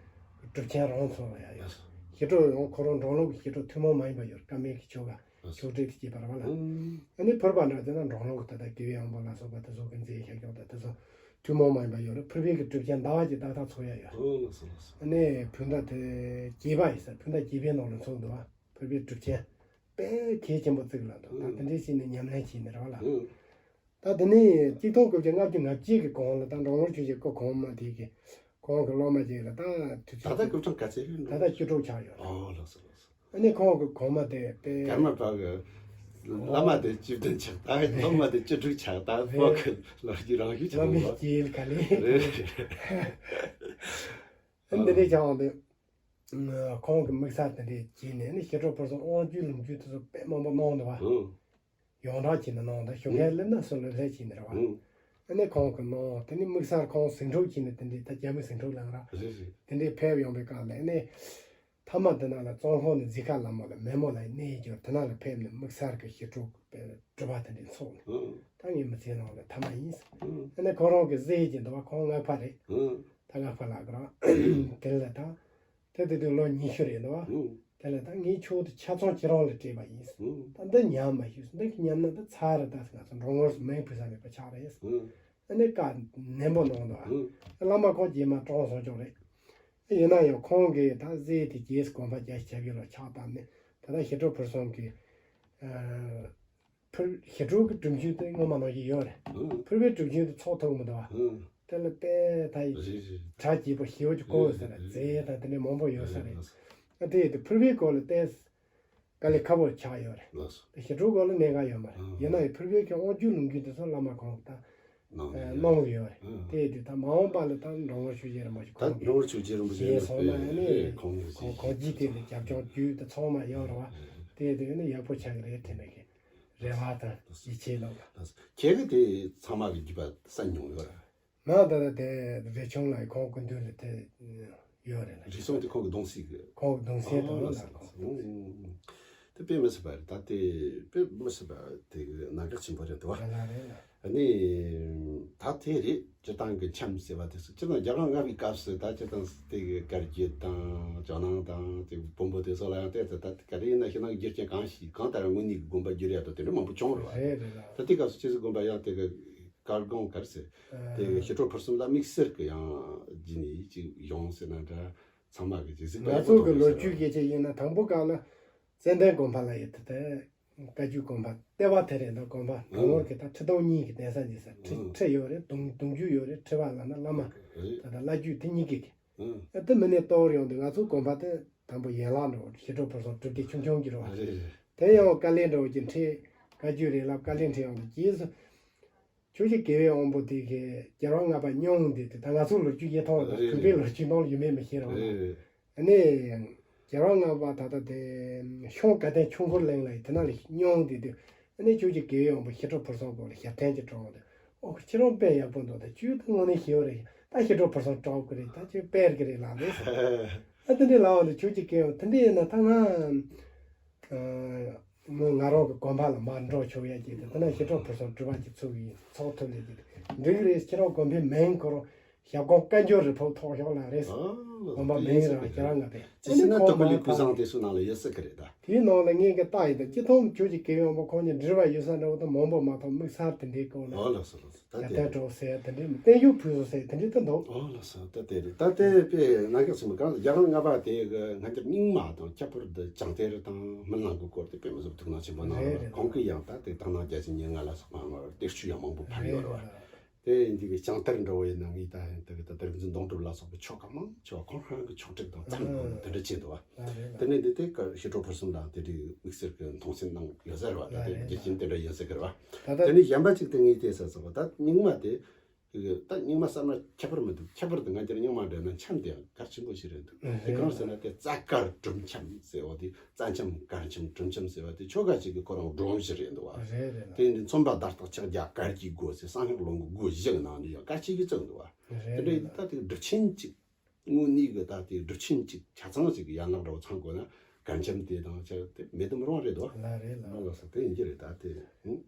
སྒྲུབ་ཆེན་རང་ཚོགས་ཡ་ཡོད། ཞི་ཁྲོ་ཡང་ཁོ་རང་འབྲོང་ལུག་གི་ཞི་ཁྲོ་ཐུན་མོང་མ་ཡིན་པ་ཡོད། ཀ་མད་ཀྱི་ཆོ་ག་ཆོག་སྒྲིག་དེ་བྱེད་པ་རེད་བ་ལ། ཨ་ནི་ཕུར་པ་འདྲ་བྱས་ན་འབྲོང་ལུག་གི་ད་ལྟ་དགེ་བའི་དབང་པོ་ལ་སོགས་པ་དེ་ཚོ་གི་མཛད་ཤག་ཀྱོག་དང་དེ་ཚོ་ཐུན་མོང་མ་ཡིན་པ་ཡོད་རེད། ཕུར་པའི་གི་སྒྲུབ་ཆེན་ཟླ་བ་གཅིག་ཏག་ཏག་ཚོགས་ཡ་ཡོད། ཨ་ནི་བོད་ཟླ་དེ་བརྒྱད་པ་ཡིན་ས། བོད་ཟླ་བརྒྱད་པའི་ནང་ལ་ཚོགས་འདུག་བ། ཕུར་པའི་སྒྲུབ་ཆེན་དཔེ་གལ་ཆེན་པོ་བརྩི་གི་ལབ་འདུག་ད་དེ་འདྲའི་བྱས་ནས་ཉམས་ལེན་བྱས་ནས་རེད་བ་ལ། ད་དེ་ནས་གཅིག་སྟོང་དགུ་བརྒྱ་ལྔ་བཅུ་ང་གཅིག་གི་གོང་ལ་ད་འབྲོང་ལུག་ཆོས་རྗེ་སྐུ་གོང་མ་དེ་གི་ཁོང་གི་སློབ་མ་ཅིག་ལ་ད་དུས་ད་ཚོད་ལྟ་སྐུ་ཕྲེང་ག་ཚད་རེད་འགྲོ། ད་ལྟ་བཅུ་དྲུག་ཆགས་ཡོད་རེད། ཨོ་ལགས་སོ་ལགས་སོ། ཨ་ནི་ཁོང་གི་གོང་མ་དེ་དཔེ་ཀརྨ་པ་གི་བླ་མ་དེ་བཅུ་བདུན་ཆགས། ད་སློབ་མ་དེ་བཅུ་དྲུག་ཆགས། ད་ཕོ་གི་ལོ་རྒྱུས་རང་ཤུགས་ཆགས། བླ་མའི་སྐྱེས་ཡུལ་ག་ལེ་རེད། ཨ་ནི་འདི་འདྲའི་ཆགས་འོང་དུས། ཁོང་གི་དམིགས་བསལ་དེ་འདྲའི་བྱས་ནས་ནི་ཞི་ཁྲོ་ཕུར་ཚོགས་དབང་བསྒྱུར་ལུང་བསྒྱུར་དེ་ཚོ་དཔེ་མང་པོ་གནང་འདུག་བ། ཡོངས་གྲགས་བྱས་ནས་གནང་འདུག་ཞུ་མཁན་སླེབས་ན་སུ་ལ་སླེབས་བྱས་ནས་རེད་བ། ཨ་ནི་ཁོང་གི་གནང་དེ་ནི་དམིགས་བསལ་ཁོང་ཟིང་འཁྲུག་བྱས་ནས་དེ་འདྲའི་ད་རྒྱ་མི་ཟིང་འཁྲུག་ལངས་ར། དེ་འདྲའི་ཕེབས་ཡོང་པའི་སྐབས་ལ་ནི་མཐའ་མ་དེ་ན་ལ་བཙོན་ཁང་ནས་འཛིན་ཁང་ལ་མོ་ལ་མེ་མོ་ལ་གནས་རྒྱུ་དེ་ན་ལ་ཕེབས་ནས་དམིགས་བསལ་གྱི་ཞི་ཁྲོ་སྒྲུབ་པ་དེ་འདྲའི་འཚོགས་ནས་ད་ངའི་མི་ཚེ་ནང་ལ་མཐའ་མ་ཡིན། ཨ་ནི་ཁོ་རང་གི་གཟིགས་ཀྱི་འདུག་བ། ཁོང་སྔགས་པ་རེད། ད་སྔགས་པ་ལགས་རང་དེ་ལ་ད། དེ་དེ་དུས་ལོ་ཉི་ཤུ་རེད་འདུག་བ། དེ་ལ་ད་ངའི་ཕྱོགས་དུ་ཆ་ཚང་ཁྱེད་རང་ལ་སྤྲད་པ་ཡིན། ད་འདི་ཉམས་མ་ཞུས། འདི་གི་ཉམས་ན་འདི་ཚར་རེད། ད་ང་ཚོ་འགྲོ་ངོར་མིང་ཕུལ་ས་མེད་པ་ཆགས་རེད། ཨ་ནི་བཀའ་ནན་པོ་གནང་འདུག་བ། བླ་མ་ཁོང་རྗེས་མ་གྲོངས་སོང་ཅོག་རེད། ཡིན་ན་ཡང་ཁོང་གིས་ད་གཟིགས་དེ་རྗེས་སུ་དགོངས་པ་རྒྱ་ཆེ་ཆབ་ཡོད་ལ་ཕྱག་བཏབ་ནས་ད་ལྟ་ཞི་ཁྲོ་ཕུར་ཚོགས་ཀྱི། ཕུར་ཞི་ཁྲོ་གི་སྒྲུབ་མཆོད་དེ་སྔོན་མ་ནང་བཞིན་ཡོད་རེད། ཕུར་པའི་སྒྲུབ་མཆོད་དེ་ཚོགས་ཐུབ་མི་འདུག་བ། དེ་ལ་དཔེ་ད་ཡི་རེད་རེད། གྲ་རྒྱས་པོ་ཞེ་པོ་ཅིག་བསྐོར་ཟེར་རེད། རྫས་དང་དེ་འདྲ་མང་པོ་ཡོད་ས་རེད། ཨ་དེ་ཡི་དེ་ཕུར་པའི་སྐོར་ལ་ཏོག་ཙམ་དཀའ་ལས་ཁག་པོ་ཆགས་ཡོད་རེད། ཞི་ཁྲོའི་སྐོར་ལ་གནད་འགག་ཡོད་མ་རེད། ཡིན་ན་ཡང་ཕུར་པའི་གི་དབང་བསྒྱུར་ལུང་བསྟན་དེ་ཚོ་བླ་མ་ཁོང་ད་གནང་གི་ཡོད་རེད། དེ་ཡི་དེ་ད་མ་འོངས་པ་ལ་ད་འགྲོ་ངོར་ཆོས་རྗེ་རིན་པོ་ཆེ་ད་ཁོང་འགྲོ་ངོར་ཆོས་རྗེ་རིན་པོ་ཆེ་ཞེས་སོང་ན་ནི་ཁོང་ཁོང་ཁོང་རྗེས་དེ་ལ་རྒྱབ་ལྗོངས་བརྒྱུད་དེ་ཚང་མ་ཡོད་རེད་བ། དེ་ཡི་དེ་ནི་ཡག་པོ་ཆགས་ཀྱི་རེད་དྲན་པའི་གི་རེ་བ་དང་ཡིད་ཆེས་གནང་། ཁྱེད་ཀྱིས་དེ་ཚང་མ་གི་བརྒྱུད་པ་གསན་མྱོང་ཡོད་རེད། ང་ད་ལྟ་དེ་རས་ཆུང་ལ་ཁོང་སྐུ་མདུན་ལ་དེ་ཡོད་རེད་ལ། རས་ཆུང་དེ་ཁོང་གི་གདུང་སྲས་གི་ཁོང་གི་གདུང་སྲས་དང་ལ་ལ་ཁོང་དེ་དཔེ་མི་སྲིད་པ་རེད། ད་དེ་དཔེ་མི་སྲིད་པ་དེ་གནད་འགག་ཆེན་པོ་རེད་འདུག་བ། ལ་ལ་རེད་ལ། ཨ་ནི་ད་དེ་རེད། སྤྱིར་བཏང་གི་འཆམ་ཟེར་བ་དེ་ཚོ་སྤྱིར་བཏང་རྒྱལ་བ་ལྔ་པའི་སྐབས་སུ་ད་སྤྱིར་བཏང་དེ་གི་བཀའ་བརྒྱུད་དང་ཇོ་ནང་དང་དེ་བོན་པོ་དེ་ཚོ་ལ་ཡང་བལྟས་ཚེ་ད་ག་རེ་ཡིན་ན་ཕྱི་ནང་གི་རྒྱུ་རྐྱེན་གང་ཞིག་གང་ལྟར་དངོས་གནས་ཀྱི་དགོན་པ་བསྒྱུར་ཡ་དང་དེ་འདྲ་མང་པོ་བྱུང་རེད་བ། རེད་རེད་ལ། ད་དེ་སྐབས་སུ་སྤྱི་གཙུག་དགོན་པ་ཡང་དེ་གི་བཀའ་དགོངས་ག་རེ་ཟེར། དེ་གི་ཞི་ཁྲོ་ཕུར་གསུམ་ལ་དམིགས་བསལ་གྱི་ཡང་བགྱིས་ནས་ཅིག་ཡོང་ཟེར་ན་འདྲ། ཚང་མ་གི་ཅིག་གཟིགས་པ་ང་ཚོ་གི་ལོ་རྒྱུས་སྐད་ཆ་ཡིན་ན་དང་པོ་སྐབས་ལ་ཙན་དན་དགོན་པ་ལ་ཡོད་དེ། དེ་བཀའ་བརྒྱུད་དགོན་པ་ལྟེ་བ་དེ་རེད་འདུག་དགོན་པ་ནང་ལོགས་ཀྱི་ད་ཁྲི་སྟོང་གཉིས་ཀྱི་གདན་ས་འདི་ས་ཁྲི་ཁྲི་ཡོད་རེད། གདུང་གདུང་རྒྱུད་ཡོད་རེད། ཁྲི་པ་ལ་ན་བླ་མ་ད་ལྟ་བླ་བརྒྱུད་དེ་གཉིས་ཀྱི་གི་ཨ་དེ་མི་ནས་གཏོར་ཡོང་དུས་ང་ཚོའི་དགོན་པ་དེ་དང་པོ་ཡན་ལག་འགྲོ་ཞི་ཁྲོ་ཕུར་གསུམ་སྒྲུབ་སྡེ་ཆུང་ཆུང་གི་རེད་བ། རེད་རེད། དེ་ཡང་བཀའ་ལན་འགྲོ་གི་འཕྲད་བཀའ་བརྒྱུད་རེད་ལབ་བཀའ་ལན་འཕྲད་ཡོང་དུས་རྗེས་སུ་ཆོས་རྗེ་དགེ་བའི་དབང་པོ་དེ་གི་རྒྱལ་བ་ལྔ་པ་སྙུང་འདི་དེ་ད་ང་ཚོའི་ལོ་རྒྱུས་ཡིན་ཐོག་ལ་རེད་གུས་པའི་རེད། ལོ་རྒྱུས་ནང་ལ་ཡོད་མེད་མི་ཤེས་རེད་བ། རེད་རེད། ཨ་ནི་རྒྱལ་བ་ལྔ་པ་ད་ལྟ་དེ་ཤོང་དགའ་ལྡན་ཆོས་འཁོར་གླིང་ལ་ཡི་དེ་ན་ལ་སྙུང་འདི་དེ། ཨ་ནི་ཆོས་རྗེ་དགེ་བའི་དབང་པོ་ཞི་ཁྲོ་ཕུར་གསུམ་སྐོར་ལ་ཞབས་བརྟན་གྱི་གྲོགས་དེ། ཨོ་ཁྱེད་རང་དཔེ་ཡག་པོ་འདུག་ད་ཁྱོད་ད་དངོས་གནས་ཞེ་པོ་རེད། ད་ཞི་ཁྲོ་ཕུར་གསུམ་གྲགས་ཀྱི་རེད། ད་ཁྱོད་དཔེ་གི་རེད་ལབ་རེད། ཨ་དེ་འདྲའི་ལབ་འོང་དུས་ཆོས་རྗེ་དགེ་བའི་དེ་འདྲ་ཡིན་ན་ད་ང་ཨ་མོ་ང་རང་གི་དགོན་པ་ལ་མར་འགྲོ་ཆོག་ཡ་གྱི་དེ་ད་ན་ཞི་ཁྲོ་ཕུར་གསུམ་སྒྲུབ་པ་གྱི་ཚུགས་ཡིན་ཚོགས་ཐུབ་ལས་ཀྱི་དེ་འགྲིག་གི་རེད། ཁྱེད་རང་དགོན་པའི་མིང་ཁོ་རང་ ཞབས་ཁོང་བཀའ་འགྱུར་རི་ཕུག་ཐོག་ཤོག་ལ་རེད། ཨ་ལ་དགོན་པ་ད་མིང་ཡིན་རང་ཟེར་རྒྱ་ར་ང་པས། ཅི་ཟེར་ན་ཏོག་གི་ལི་ཀུ་བཟང་དེ་སུ་ནང་ལ་ཡོད་ས་གི་རེད་ད། དེའི་ནང་ལ་ངས་ཀྱི་རྟགས་ཡིན་ད་སྤྱི་ཐོག་ཁྱོད་ཀྱི་དགེ་བའི་དབང་པོ་ཁོང་གཉིས་འབྲེལ་བ་ཡོད་ས་འདྲ་བོ་ད་མང་པོ་མ་གཏོགས་དམིགས་བསལ་དེ་འདྲའི་སྐོར་ལ། ཨོ་ལགས་སོ་ལགས་སོ། ད་རྒྱ་དེ་རྟེན་གྲོགས་ཟེར་དེ་འདྲའི་བརྟན་བཞུགས་ཕུལ་སོང་ཟེར་དེ་འདྲའི་ད་འདུག་ཨོ་ལགས་སོ། ད་དེ་རེད། ད་དེ་དཔེ་ང་ག་སུ་མི་གང་ལ་རྒྱ་གར་ལྔ་པ་དེ་གི་ང་ཚོ་རྙིང་མ་དང་ཁྱད་པར་དུ་བྱང་གཏེར་དང་སྨིན་གླིང་གི་སྐོར་དེ་དཔེ་མི་སྲིད་ཐུགས་སྣང་ཆེན་པོ་གནང་རེད། རེད་རེད། ཁོང་གིས་ཡང་ད་དེ་དང་ནང་རྒྱ་ཆེན་ཉེར་ལྔ་ལ་སོགས་པའང་གཏེར་ཆོས་ཡང་མང་པོ་ཕབ་ཡོད་རེད་བ། རེད་རེད། དེ་ཡིན་དུས་ཀྱི་བྱང་གཏེར་འདྲ་བོ་ཡིན་ན་ངས་ད་ཡང་དེ་གི་ད་དེ་རིག་འཛིན་སྡོང་གྲུབ་ལ་སོགས་པའི་ཆོ་ག་མང་ཆེ་བ་ཁོང་རང་གི་ཆོག་ཁྲིགས་དང་ཙམ་གང་དེ་འདྲ་བྱས་འདུག་བ། ཨ་རེད་ལ། དེ་ནས་འདི་དེ་གར་ཞི་ཁྲོ་ཕུར་གསུམ་ལའང་དེ་འདྲའི་དམིགས་བསལ་གྱི་མཐོང་སེམས་གནང་ཡོད་ཟེར་བ། ད་ཨ་དེ་རེད་རྒྱུ་རྐྱེན་དེ་འདྲ་ཡིན་ཟེར་གི་རེད་བ། ད་ལྟ་དེ་ནས་གཞན་པ་གཅིག་དེ་ངས་བལྟས་ས་སོགས་པ་ད་རྙིང་མ་དེ། ད་རྙིང་མ་གསར་མ་ཁྱད་པར་མི་འདུག་ཁྱད་པར་དུ་ང་འདིར་རྙིང་མ་འདྲ་ན་འཆམ་དེ་ཡང་གལ་ཆེན་པོ་ཞིག་རེད་འདུག་དེ་གང་ཟེར་ན་དེ་རྩ་དཀར་གྲུབ་འཆམ་ཟེར་བ་དེ། རྩ་འཆམ་དཀར་འཆམ་གྲུབ་འཆམ་ཟེར་བ་དེ་ཆོ་ག་ཅིག་གི་ཁོ་རང་སྒྲོམ་གཞི་རེད་འདུག་བ། རེད་རེད་ལ། དེ་ནི་མཚོན་པ་བརྡ་རྟགས་ཕྱག་རྒྱ་གར་གྱི་སྒོ་ཟེར་གསང་སྔགས་ལུང་གི་སྒོ་བཞི་གི་ནང་ནས་ཡང་གལ་ཆེ་གི་བརྩི་འདུག་བ། རེད་དེ་འདྲའི་རེད་ད་དེ་སྒྲུབ་ཆེན་ཅིག་དངོས་གནས་གི་ད་དེ་སྒྲུབ་ཆེན་ཅིག་ཆ་ཚང་ཞིག་གི་ཡན་ལག་འདྲ་བོ་ཚང་དགོས་ན་གར་འཆམ་དེ་དང་ཆ་དེ་མེད་དུ་མི་རུང་རེད་འདུག་བ། ལ་རེད་ལ། ལ་ལ་ས་དེ་ཡིན་གྱི་རེད་ད་དེ།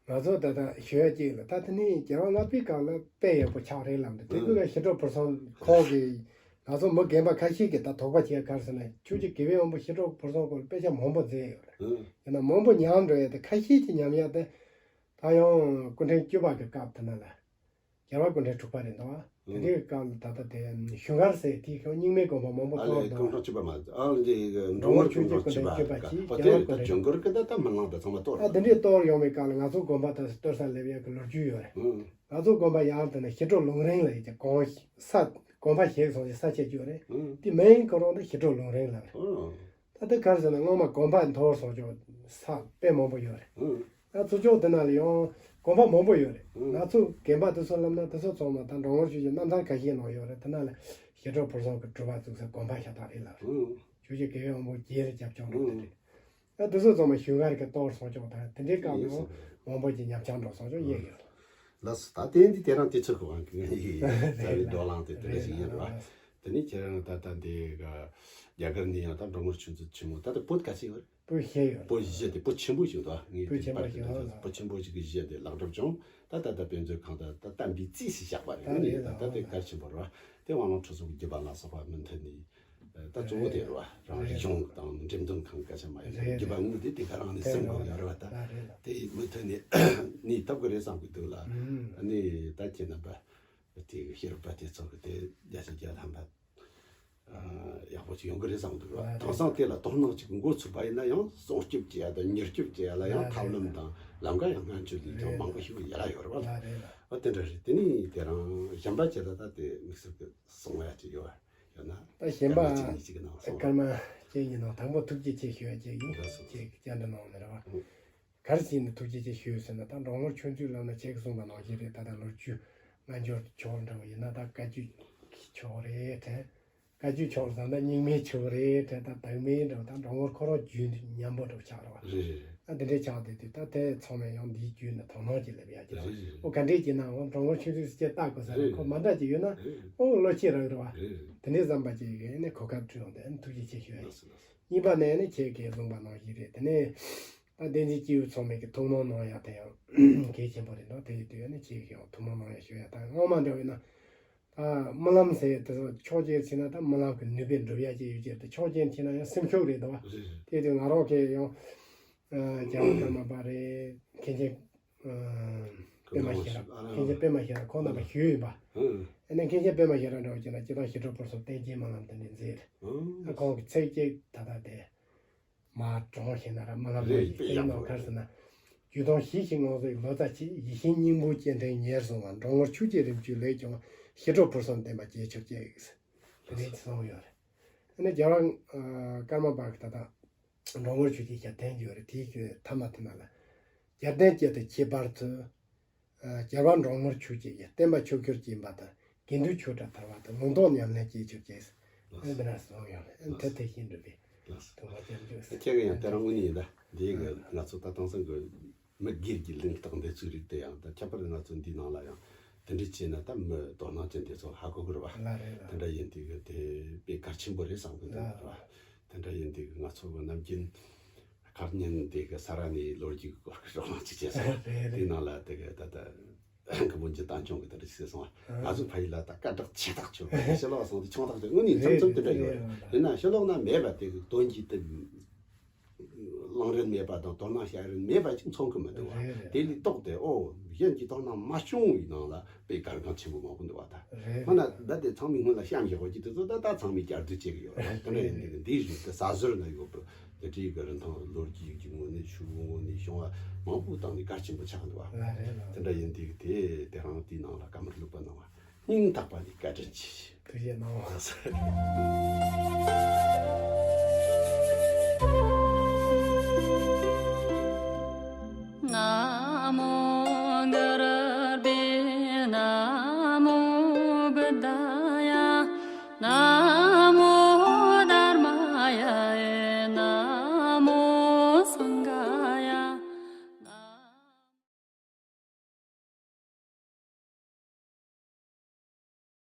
ང་ཚོ་ད་ལྟ་ཞུ་ཡ་གཅིག་ལ་ད་དེ་ནི་རྒྱལ་བ་ལྔ་པའི་སྐབས་ལ་དཔེ་ཡག་པོ་ཆགས་རེད་ལབ་འདུག་དེ་ཀུན་ལ་ཞི་ཁྲོ་ཕུར་ཚོགས་ཁོང་གིས་ང་ཚོ་མི་རྒན་པ་ཁ་ཤས་ཀྱིས་ད་དོགས་པ་བྱས་ག་རེ་ཟེར་ན་ཁྱོད་ཀྱི་དགེ་བའི་དབང་པོ་ཞི་ཁྲོ་ཕུར་ཚོགས་སྐོར་དཔེ་ཆ་མང་པོ་མཛད་ཡོད་རེད། ཡིན་ན་མང་པོ་ཉམས་འགྲོ་ཡ་དེ་ཁ་ཤས་ཀྱིས་ཉམས་ཡ་དེ་ད་ཡང་སྐུ་ཕྲེང་བཅུ་པ་གི་སྐབས་དེ་ན་ལ། རྒྱལ་བ་སྐུ་ཕྲེང་དྲུག་པ་རེད་འདུག་ཨ། དེ་འདྲའི་སྐབས་ལ་ད་ལྟ་དེ་ཞུན་ཁར་ཟེར་དེའི་ཤོག་རྙིང་མའི་དགོན་པ་མང་པོ་ཨ་གཏོར་ལས་འདུག་ཀུན་སྤྲང་བཅུ་པ་མ་ཨ་ལས་འདི་འགྲོ་འགྲོ་འོང་ཆུང་ཆུང་བཅུ་པ་བཅུ་པ་གི་ག་པ་དེ་རེད་ད་ལྗོན་གར་གི་ད་ད་མི་ལང་ད་ཚང་མ་གཏོར་ཨ་དེ་འདྲའི་གཏོར་ཡོང་བའི་སྐབས་ལ་ང་ཚོ་དགོན་པ་ད་གཏོར་ས་སླེབས་ཡག་གི་ལོ་རྒྱུས་ཡོད་རེད། ང་ཚོ་དགོན་པ་ཡང་དེ་ནས་ཞི་ཁྲོ་ལུང་རིང་ལ་ཡོད་ཀྱི་གོང་ས་དགོན་པ་ཞིག་སོང་ཞིག་ས་ཆ་བཅུ་རེད། དེ་མིང་ཁོ་རང་ད་ཞི་ཁྲོ་ལུང་རིང་ལ་རེད། ད་ལྟ་ག་རེ་ཟེར་ན་སྔོན་མ་དགོན་པ་འཐོར་སོང་ཀྱང་ས་དཔེ་མང་པོ་ཡོད་རེད། ད་ཚུར་ཕྱོགས་དེ་ན་ལ་ཡང་དགོན་པ་མང་པོ་ཡོད་རེད། ང་ཚོ་རྒན་པ་དེ་ཚོ་ལབ་ན་དེ་ཚོ་ཚང་མ་ད་འགྲོ་འོང་ཆོས་ཀྱི་རྣམ་ཐར་ཁ་ཤས་ནང་ཡོད་རེད། དེ་ན་ལ་ཞི་ཁྲོ་ཕུར་ཚོགས་ཀྱི་སྒྲུབ་པ་བཙུགས་ས་དགོན་པ་ཤ་སྟག་རེད་ལབ་རེད། ཆོས་ཀྱི་དགེ་བའི་དབང་པོ་རྗེ་རེ་རྒྱབ་ལྗོངས་རེད་དེ་རེད། ད་དེ་ཚོ་ཚང་མ་ཞུན་ཁར་གྱི་གཏོར་སོང་ཀྱང་ད་དེ་འདྲའི་སྐབས་ཡང་མང་པོ་ཅིག་ཉམས་ཆག་འགྲོ་སོང་ཀྱང་ཡོད་ཡོད། ལགས་སོ། ད་དེ་འདི་དེ་རང་དེ་ཚོ་གི་དབང་གིས་ཡིན་རྩ་བའི་བགྲོ་གླེང་དེ་དེ་འདྲ་ཞིག་ཡིན་རེད་བ། དེ་ནས་ཁྱེད་རང་ད་ལྟ་འདི་ག་རྒྱ་གར་ནས་ཡང་ད་འགྲོ་འོང་ཆོས་མཛད་ཆེན་མོ་ད་ལྟ་བོད་ག་ཚོད་ཡོད་རེད། བོད་བཞི་ཡོད། བོད་བཞི་དེ་བོད་ཆེན་པོ་ཞིག་འདུག་ངས་བོད་དེ་ཆེན་པོ་པར་དེ་ཞིག་འདུག་ཡོད་ལ། བོད་ཆེན་པོ་ཞིག་གི་བཞི་དེ་ལག་གྲུབ་བྱུང་ད་ད་ལྟ་དཔེ་མཛོད་ཁང་ད་ད་བསྟན་པའི་རྩིས་སུ་བཞག་པ་རེད། ད་ཨ་ནི་རེད་ད་ལ་ད་དེ་གལ་ཆེན་པོ་རེད་བ། དེ་དབང་ལུང་ཁྲིད་གསུམ་གྱི་བརྒྱུད་པ་ལ་སོགས་པ་མུ་མཐུད་ནས་ད་གཙོ་བོ་དེ་རེད་བ། རང་རིག་གཞུང་དང་འགྲེམས་སྟོན་ཁང་སྐད་ཆ་མ་ཡིན་རེད་བརྒྱུད་པ་དངོས་དེ་དེ་ག་རང་ནས་སེམས་གོ་ཡོད་རེད་བ། ད་ད་རེད་ལ། དེ་མུ་མཐུད་ནས་ནས་ཐུབ་ཀྱི་རེད་བསམ་གྱི་འདུག་ལ། ཨ་ནི་ད་ཁྱེད་རྣམ་པ། དེ་གི་ཤེས་རབ་དཔལ་ལྡན་ཚོགས་ཀྱི་དེ་རྒྱ་ཆེ་རྒྱ་ཐམ་པ་ཡག་པོ་ཅིག་ཡོང་གི་རེད་བསམ་འདུག་ར། དེང་སང་དེ་ལ་དོ་སྣང་ཅིག་འགོ་ཚུགས་པ་ཡིན་ན་ཡང་སྲུང་སྐྱོབ་བྱེད་ཡ་དང་མྱུར་སྐྱོབ་བྱེད་ཡ་ལ་ཡང་ཐབས་ལམ་དང་ལམ་ཁ་ཡང་སྔོན་ཚུད་ལས་ཀྱང་མང་པོ་ཞིག་ཡོད་ལ་ཡོད་རེད་བ། ཨ་དེ་འདྲ་རེད། དེ་ནི་དེ་རང་གཞན་པ་ཅིག་ལ་ད་དེ་དམིགས་བསལ་གྱི་གསུང་ཡ་ཅིག་ཡོད་ཡོད་ན། ད་གཞན་པ་སྐར་མ་གཅིག་གཉིས་ཅིག་གི་ནང་སོང་། སྐར་མ་གཅིག་གཉིས་ནང་དང་པོ་ཐུགས་རྗེ་ཆེ་ཞུ་ཡ་ཅིག་ཡིན། ཅིག་བཅར་འདྲི་གནང་ནས་རེད་བ། ག་རེ་བྱས་ནས་ཐུགས་རྗེ་ཆེ་ཞུས་ཟེར་ན་ད་འགྲོ་འོང་ཆོས་མཛད་ལབ་ན་ཁྱེད་ཀྱིས་གསུངས་པ་ནང་བཞིན་རེད། ད་ལྟ་ལོ་རྒྱུས་སྔ་འགྱུར་ཕྱོགས་འདྲ་བོ་ཡིན་ན་ད་བཀའ་བརྒྱུད་ཕྱོགས་རེད་དྲན། བཀའ་བརྒྱུད་ཕྱོགས་ཟེར་ན་རྙིང་མའི་ཕྱོགས་རེད་དྲན། ད་བདག་མེད་འདྲ་བོ་ད་འགྲོ་འོང་ཁོ་རང་རྒྱུད་མཉམ་པོ་འདྲ་བོ་ཆགས་རེད་བ། རེད་རེད། ད་འདི་འདྲའི་ཆགས་བསྡད་དུས་ད་དེ་ཚང་མས་ཡང་འདིའི་རྒྱུད་ནས་དོ་སྣང་ཅིག་སླེབས་ཡ་ཅིག་རེད། རེད་རེད། ཨོ་ག་འདྲས་ཀྱི་ན་འོ་འགྲོ་འོང་ཆོས་མཛད་ཟེར་ཅེས་ལྟ་དགོས་ས་རེད། རེད་ཁོ་མ་འདྲ་ཅིག་ཡོད་ན་རེད། ཨོ་བློ་སྐྱེད་རག་རེད་བ། རེད་རེད། དེ་འདྲས་བསམ་པ་ཅིག་ཡིན་ནས་གོ་སྐབས་བསྐྲུན་ཡོང་དེ་ཐུགས་རྗེ་ཆེ་ཞུ་ཡ་ཡིན། གཉིས་པ་ནས་ནི་ཁྱེད་ཀྱིས་གསུངས་པ་ནང་བཞིན་རེད། དེ་ནས་ད་བསྟན་འཛིན་སྐྱེས་བུ་ཚང་མས་ཀྱི་ཐུགས་སྨོན་གནང་ཡ་དེ་ཡང་གལ་ཆེན་པོ་རེད་འདུག་དེ་ཡི་དུས་ནི་ཁྱེད་ཀྱིས་ཡང་ཐུགས་སྨོན་གནང་ཡ་ཞུ་ཡ་ད་སྔོན་མ་འདྲ་བས་ན་ད་རྨི་ལམ་ཟེར་ཡ་དེ་ཚོ་ཕྱོགས་གཅིག་ཕྱིན་ན་ད་རྨི་ལམ་གྱི་ནུས་པས་འགྲུབ་ཡ་ཅིག་ཡོད་ཀྱི་རེད། ཕྱོགས་གཅིག་ཕྱིན་ན་ཡང་སེམས་ཤུགས་རེད་འདུག་བ། རེད་རེད། དེ་དུས་ང་རང་གིས་ཡང་རྒྱལ་བ་ཀརྨ་པ་རེད། མཁན་ཆེན་པད་མ་ཤེས་རབ། མཁན་ཆེན་པད་མ་ཤེས་རབ་ཁོང་རྣམ་པ་ཞུས་ཡིན་པ། ཨ་ནི་མཁན་ཆེན་པད་མ་ཤེས་རབ་འདྲ་བོ་ཅིག་ན་སྤྱིར་བཏང་ཞི་ཁྲོ་ཕུར་ཚོགས་བསྟན་རྒྱས་སྨོན་ལམ་དེ་འདྲ་མཛད། ཨ་ཁོང་གི་ཚིག་གཅིག་ད་ལྟ་དེ། མ་གྲོངས་ཤེ་ན་ར་རྨི་ལམ་རེད་ནང་བཞིན་དེ་ཡིན་ནོ་ག་རེ་ཟེར་ན། རྒྱུ་དང་གཞི་ཞིག་ངང་བཟོས་ལོ་ཙཱ་ཆེ། ཡིད་བཞིན་སྙིང་པོའི་སྐྱེ་ཕྲེང་ཉེར་བཟུང་བ། འགྲོ་འོང་ཆོས་ཀྱི་རིམ་བརྒྱུད་ལས་ཀྱང་བ། ཞི་ཁྲོ་ཕུར་གསུམ་བསྟན་པ་རྒྱས་ཆོག་ཅེས། དེ་འདྲའི་གསུངས་ཡོད་རེད། ཨ་ནི་རྒྱལ་བ་ཀརྨ་པ་གི་ད་ལྟ་འགྲོ་འོང་ཆོས་ཀྱི་ཞབས་བརྟན་ཡོད་རེད། དེའི་ཐ་མ་དེ་ན་ལ། རྒྱལ་བསྟན་སྐྱེད་དུ་ཁྱད་པར་དུ། རྒྱལ་བ་འབྲོང་ངར་ཆོས་ཀྱི་ཡ། བསྟན་པ་ཆོས་ཁྱོད་སྦྱིན་པ་དང་། དགེ་འདུན་ཆོས་གྲྭ་དར་བ་དང་། ལུང་རྟོགས་ཉམས་ལེན་སྐྱེས་ཆོག་ཅེས། ལགས་སོ། འདི་འདྲ་གསུངས་ཡོད་རེད། ལགས་སོ། ཐུགས་རྗེ་ཆེ་འགྲུབ་པའི་ལགས་སོ། ཐུགས་རྗེ་ཆེ་འགྲུབ་པའི། ཁྱེད་ཀྱི་ཡང་དེ་རང་དངོས་གནས་ཡིན་ད། འདི་གི་ང་ཚོ་ད་དེང་སང་གི་མི་སྒེར་གྱི་གླེང་སྟེགས་འདི་ཚོའི་རིགས་དེ་ཡང་ད་ཁྱད་པར་ང་ཚོ་འདིའི་ནང་ལ་ཡང་དེ་འདྲ་བྱས་ན་ད་མི་དོ་སྣང་ཅན་དེ་ཚོ་ཧ་གོ་གི་རེད་བ། ལགས་རེད་ལགས། དེ་འདྲ་ཡིན་དུས་གི་དེ་དཔེ་གལ་ཆེན་པོ་རེད་བསམ་གི་འདུག་ལགས། རེད་བ། དེ་འདྲ་ཡིན་དུས་གི་ང་ཚོ་གི་ནམ་རྒྱུན། ཁ་ཉིན་དེ་གི་ས་ར་ནས་ལོ་རྒྱུས་སྐོར་གི་རོགས་ཅིག་བྱས་ས། རེད་རེད། དེ་ནང་ལ་དེ་གི་ད་ལྟ་ གི་བོན་གྱི་བསྟན་སྐྱོང་གི་དེ་འདྲ་ཞིག་གསུངས་པ། ང་ཚོ་ཕ་ཡུལ་ལ་ད་སྐད་གྲགས་ཆེ་ཐག་ཆོད་པ་ཕྱི་ལོགས་སོང་དུས་ཆུང་ཐག་ཆོད། དངོས་གནས་མཚམས་མཚམས་དེ་འདྲ་ཡོད་རེད། ཡིན་ན་ཕྱི་ལོགས་ན་མེད་པ་དེ་གི་དོན་གྱི་དེ་གླེང་རིན་མེད་པ་དང་དོ་སྣང་བྱ་རིན་མེད་པ་ཅིག་མཚོན་གི་མི་འདུག་བ། རེད་རེད། དེ་ལས་ལྡོག་སྟེ་ཨོ་གཞན་གྱིས་དོ་སྣང་མ་བྱུང་བའི་ནང་ལ་དཔེ་གལ་འགངས་ཆེན་པོ་མང་པོ་འདུག་བ་ད། རེད་ཧོ་ན་རེད། ད་དེ་ཚང་མའི་སྔོན་ལ་བཤམས་བཞག་པ་ཅིག་དེ་ཚོ་ད་ད་ཚང་མས་བསྐྱར་ཟློས་བྱེད་ཀྱི་ཡོད་རེད། དེ་འདྲ་ཡིན་དུས་འདིའི་རིགས་དེ་ཟ་ཟུར་ན་ཡོད་པ་དེ་འདྲའི་གི་རིན་ཐང་ལོ་རྒྱུས་ཀྱི་ངོས་ནས་ཆོས་ངོས་ནས་བྱུང་བ་མང་པོའི་སྟེང་ནས་གལ་ཆེན་པོ་ཆགས་འདུག་བ། རེད་རེད། དེ་འདྲ་ཡིན་དུས་དེ་དེ་རང་དེའི་ནང་ལ་བཀའ་མོལ་ལྷུག་པ་གནང་བ། སྙིང་ཐག་པ་ནས་བཀའ་དྲིན་ཆེ། ཐུགས་རྗེ་གནང་།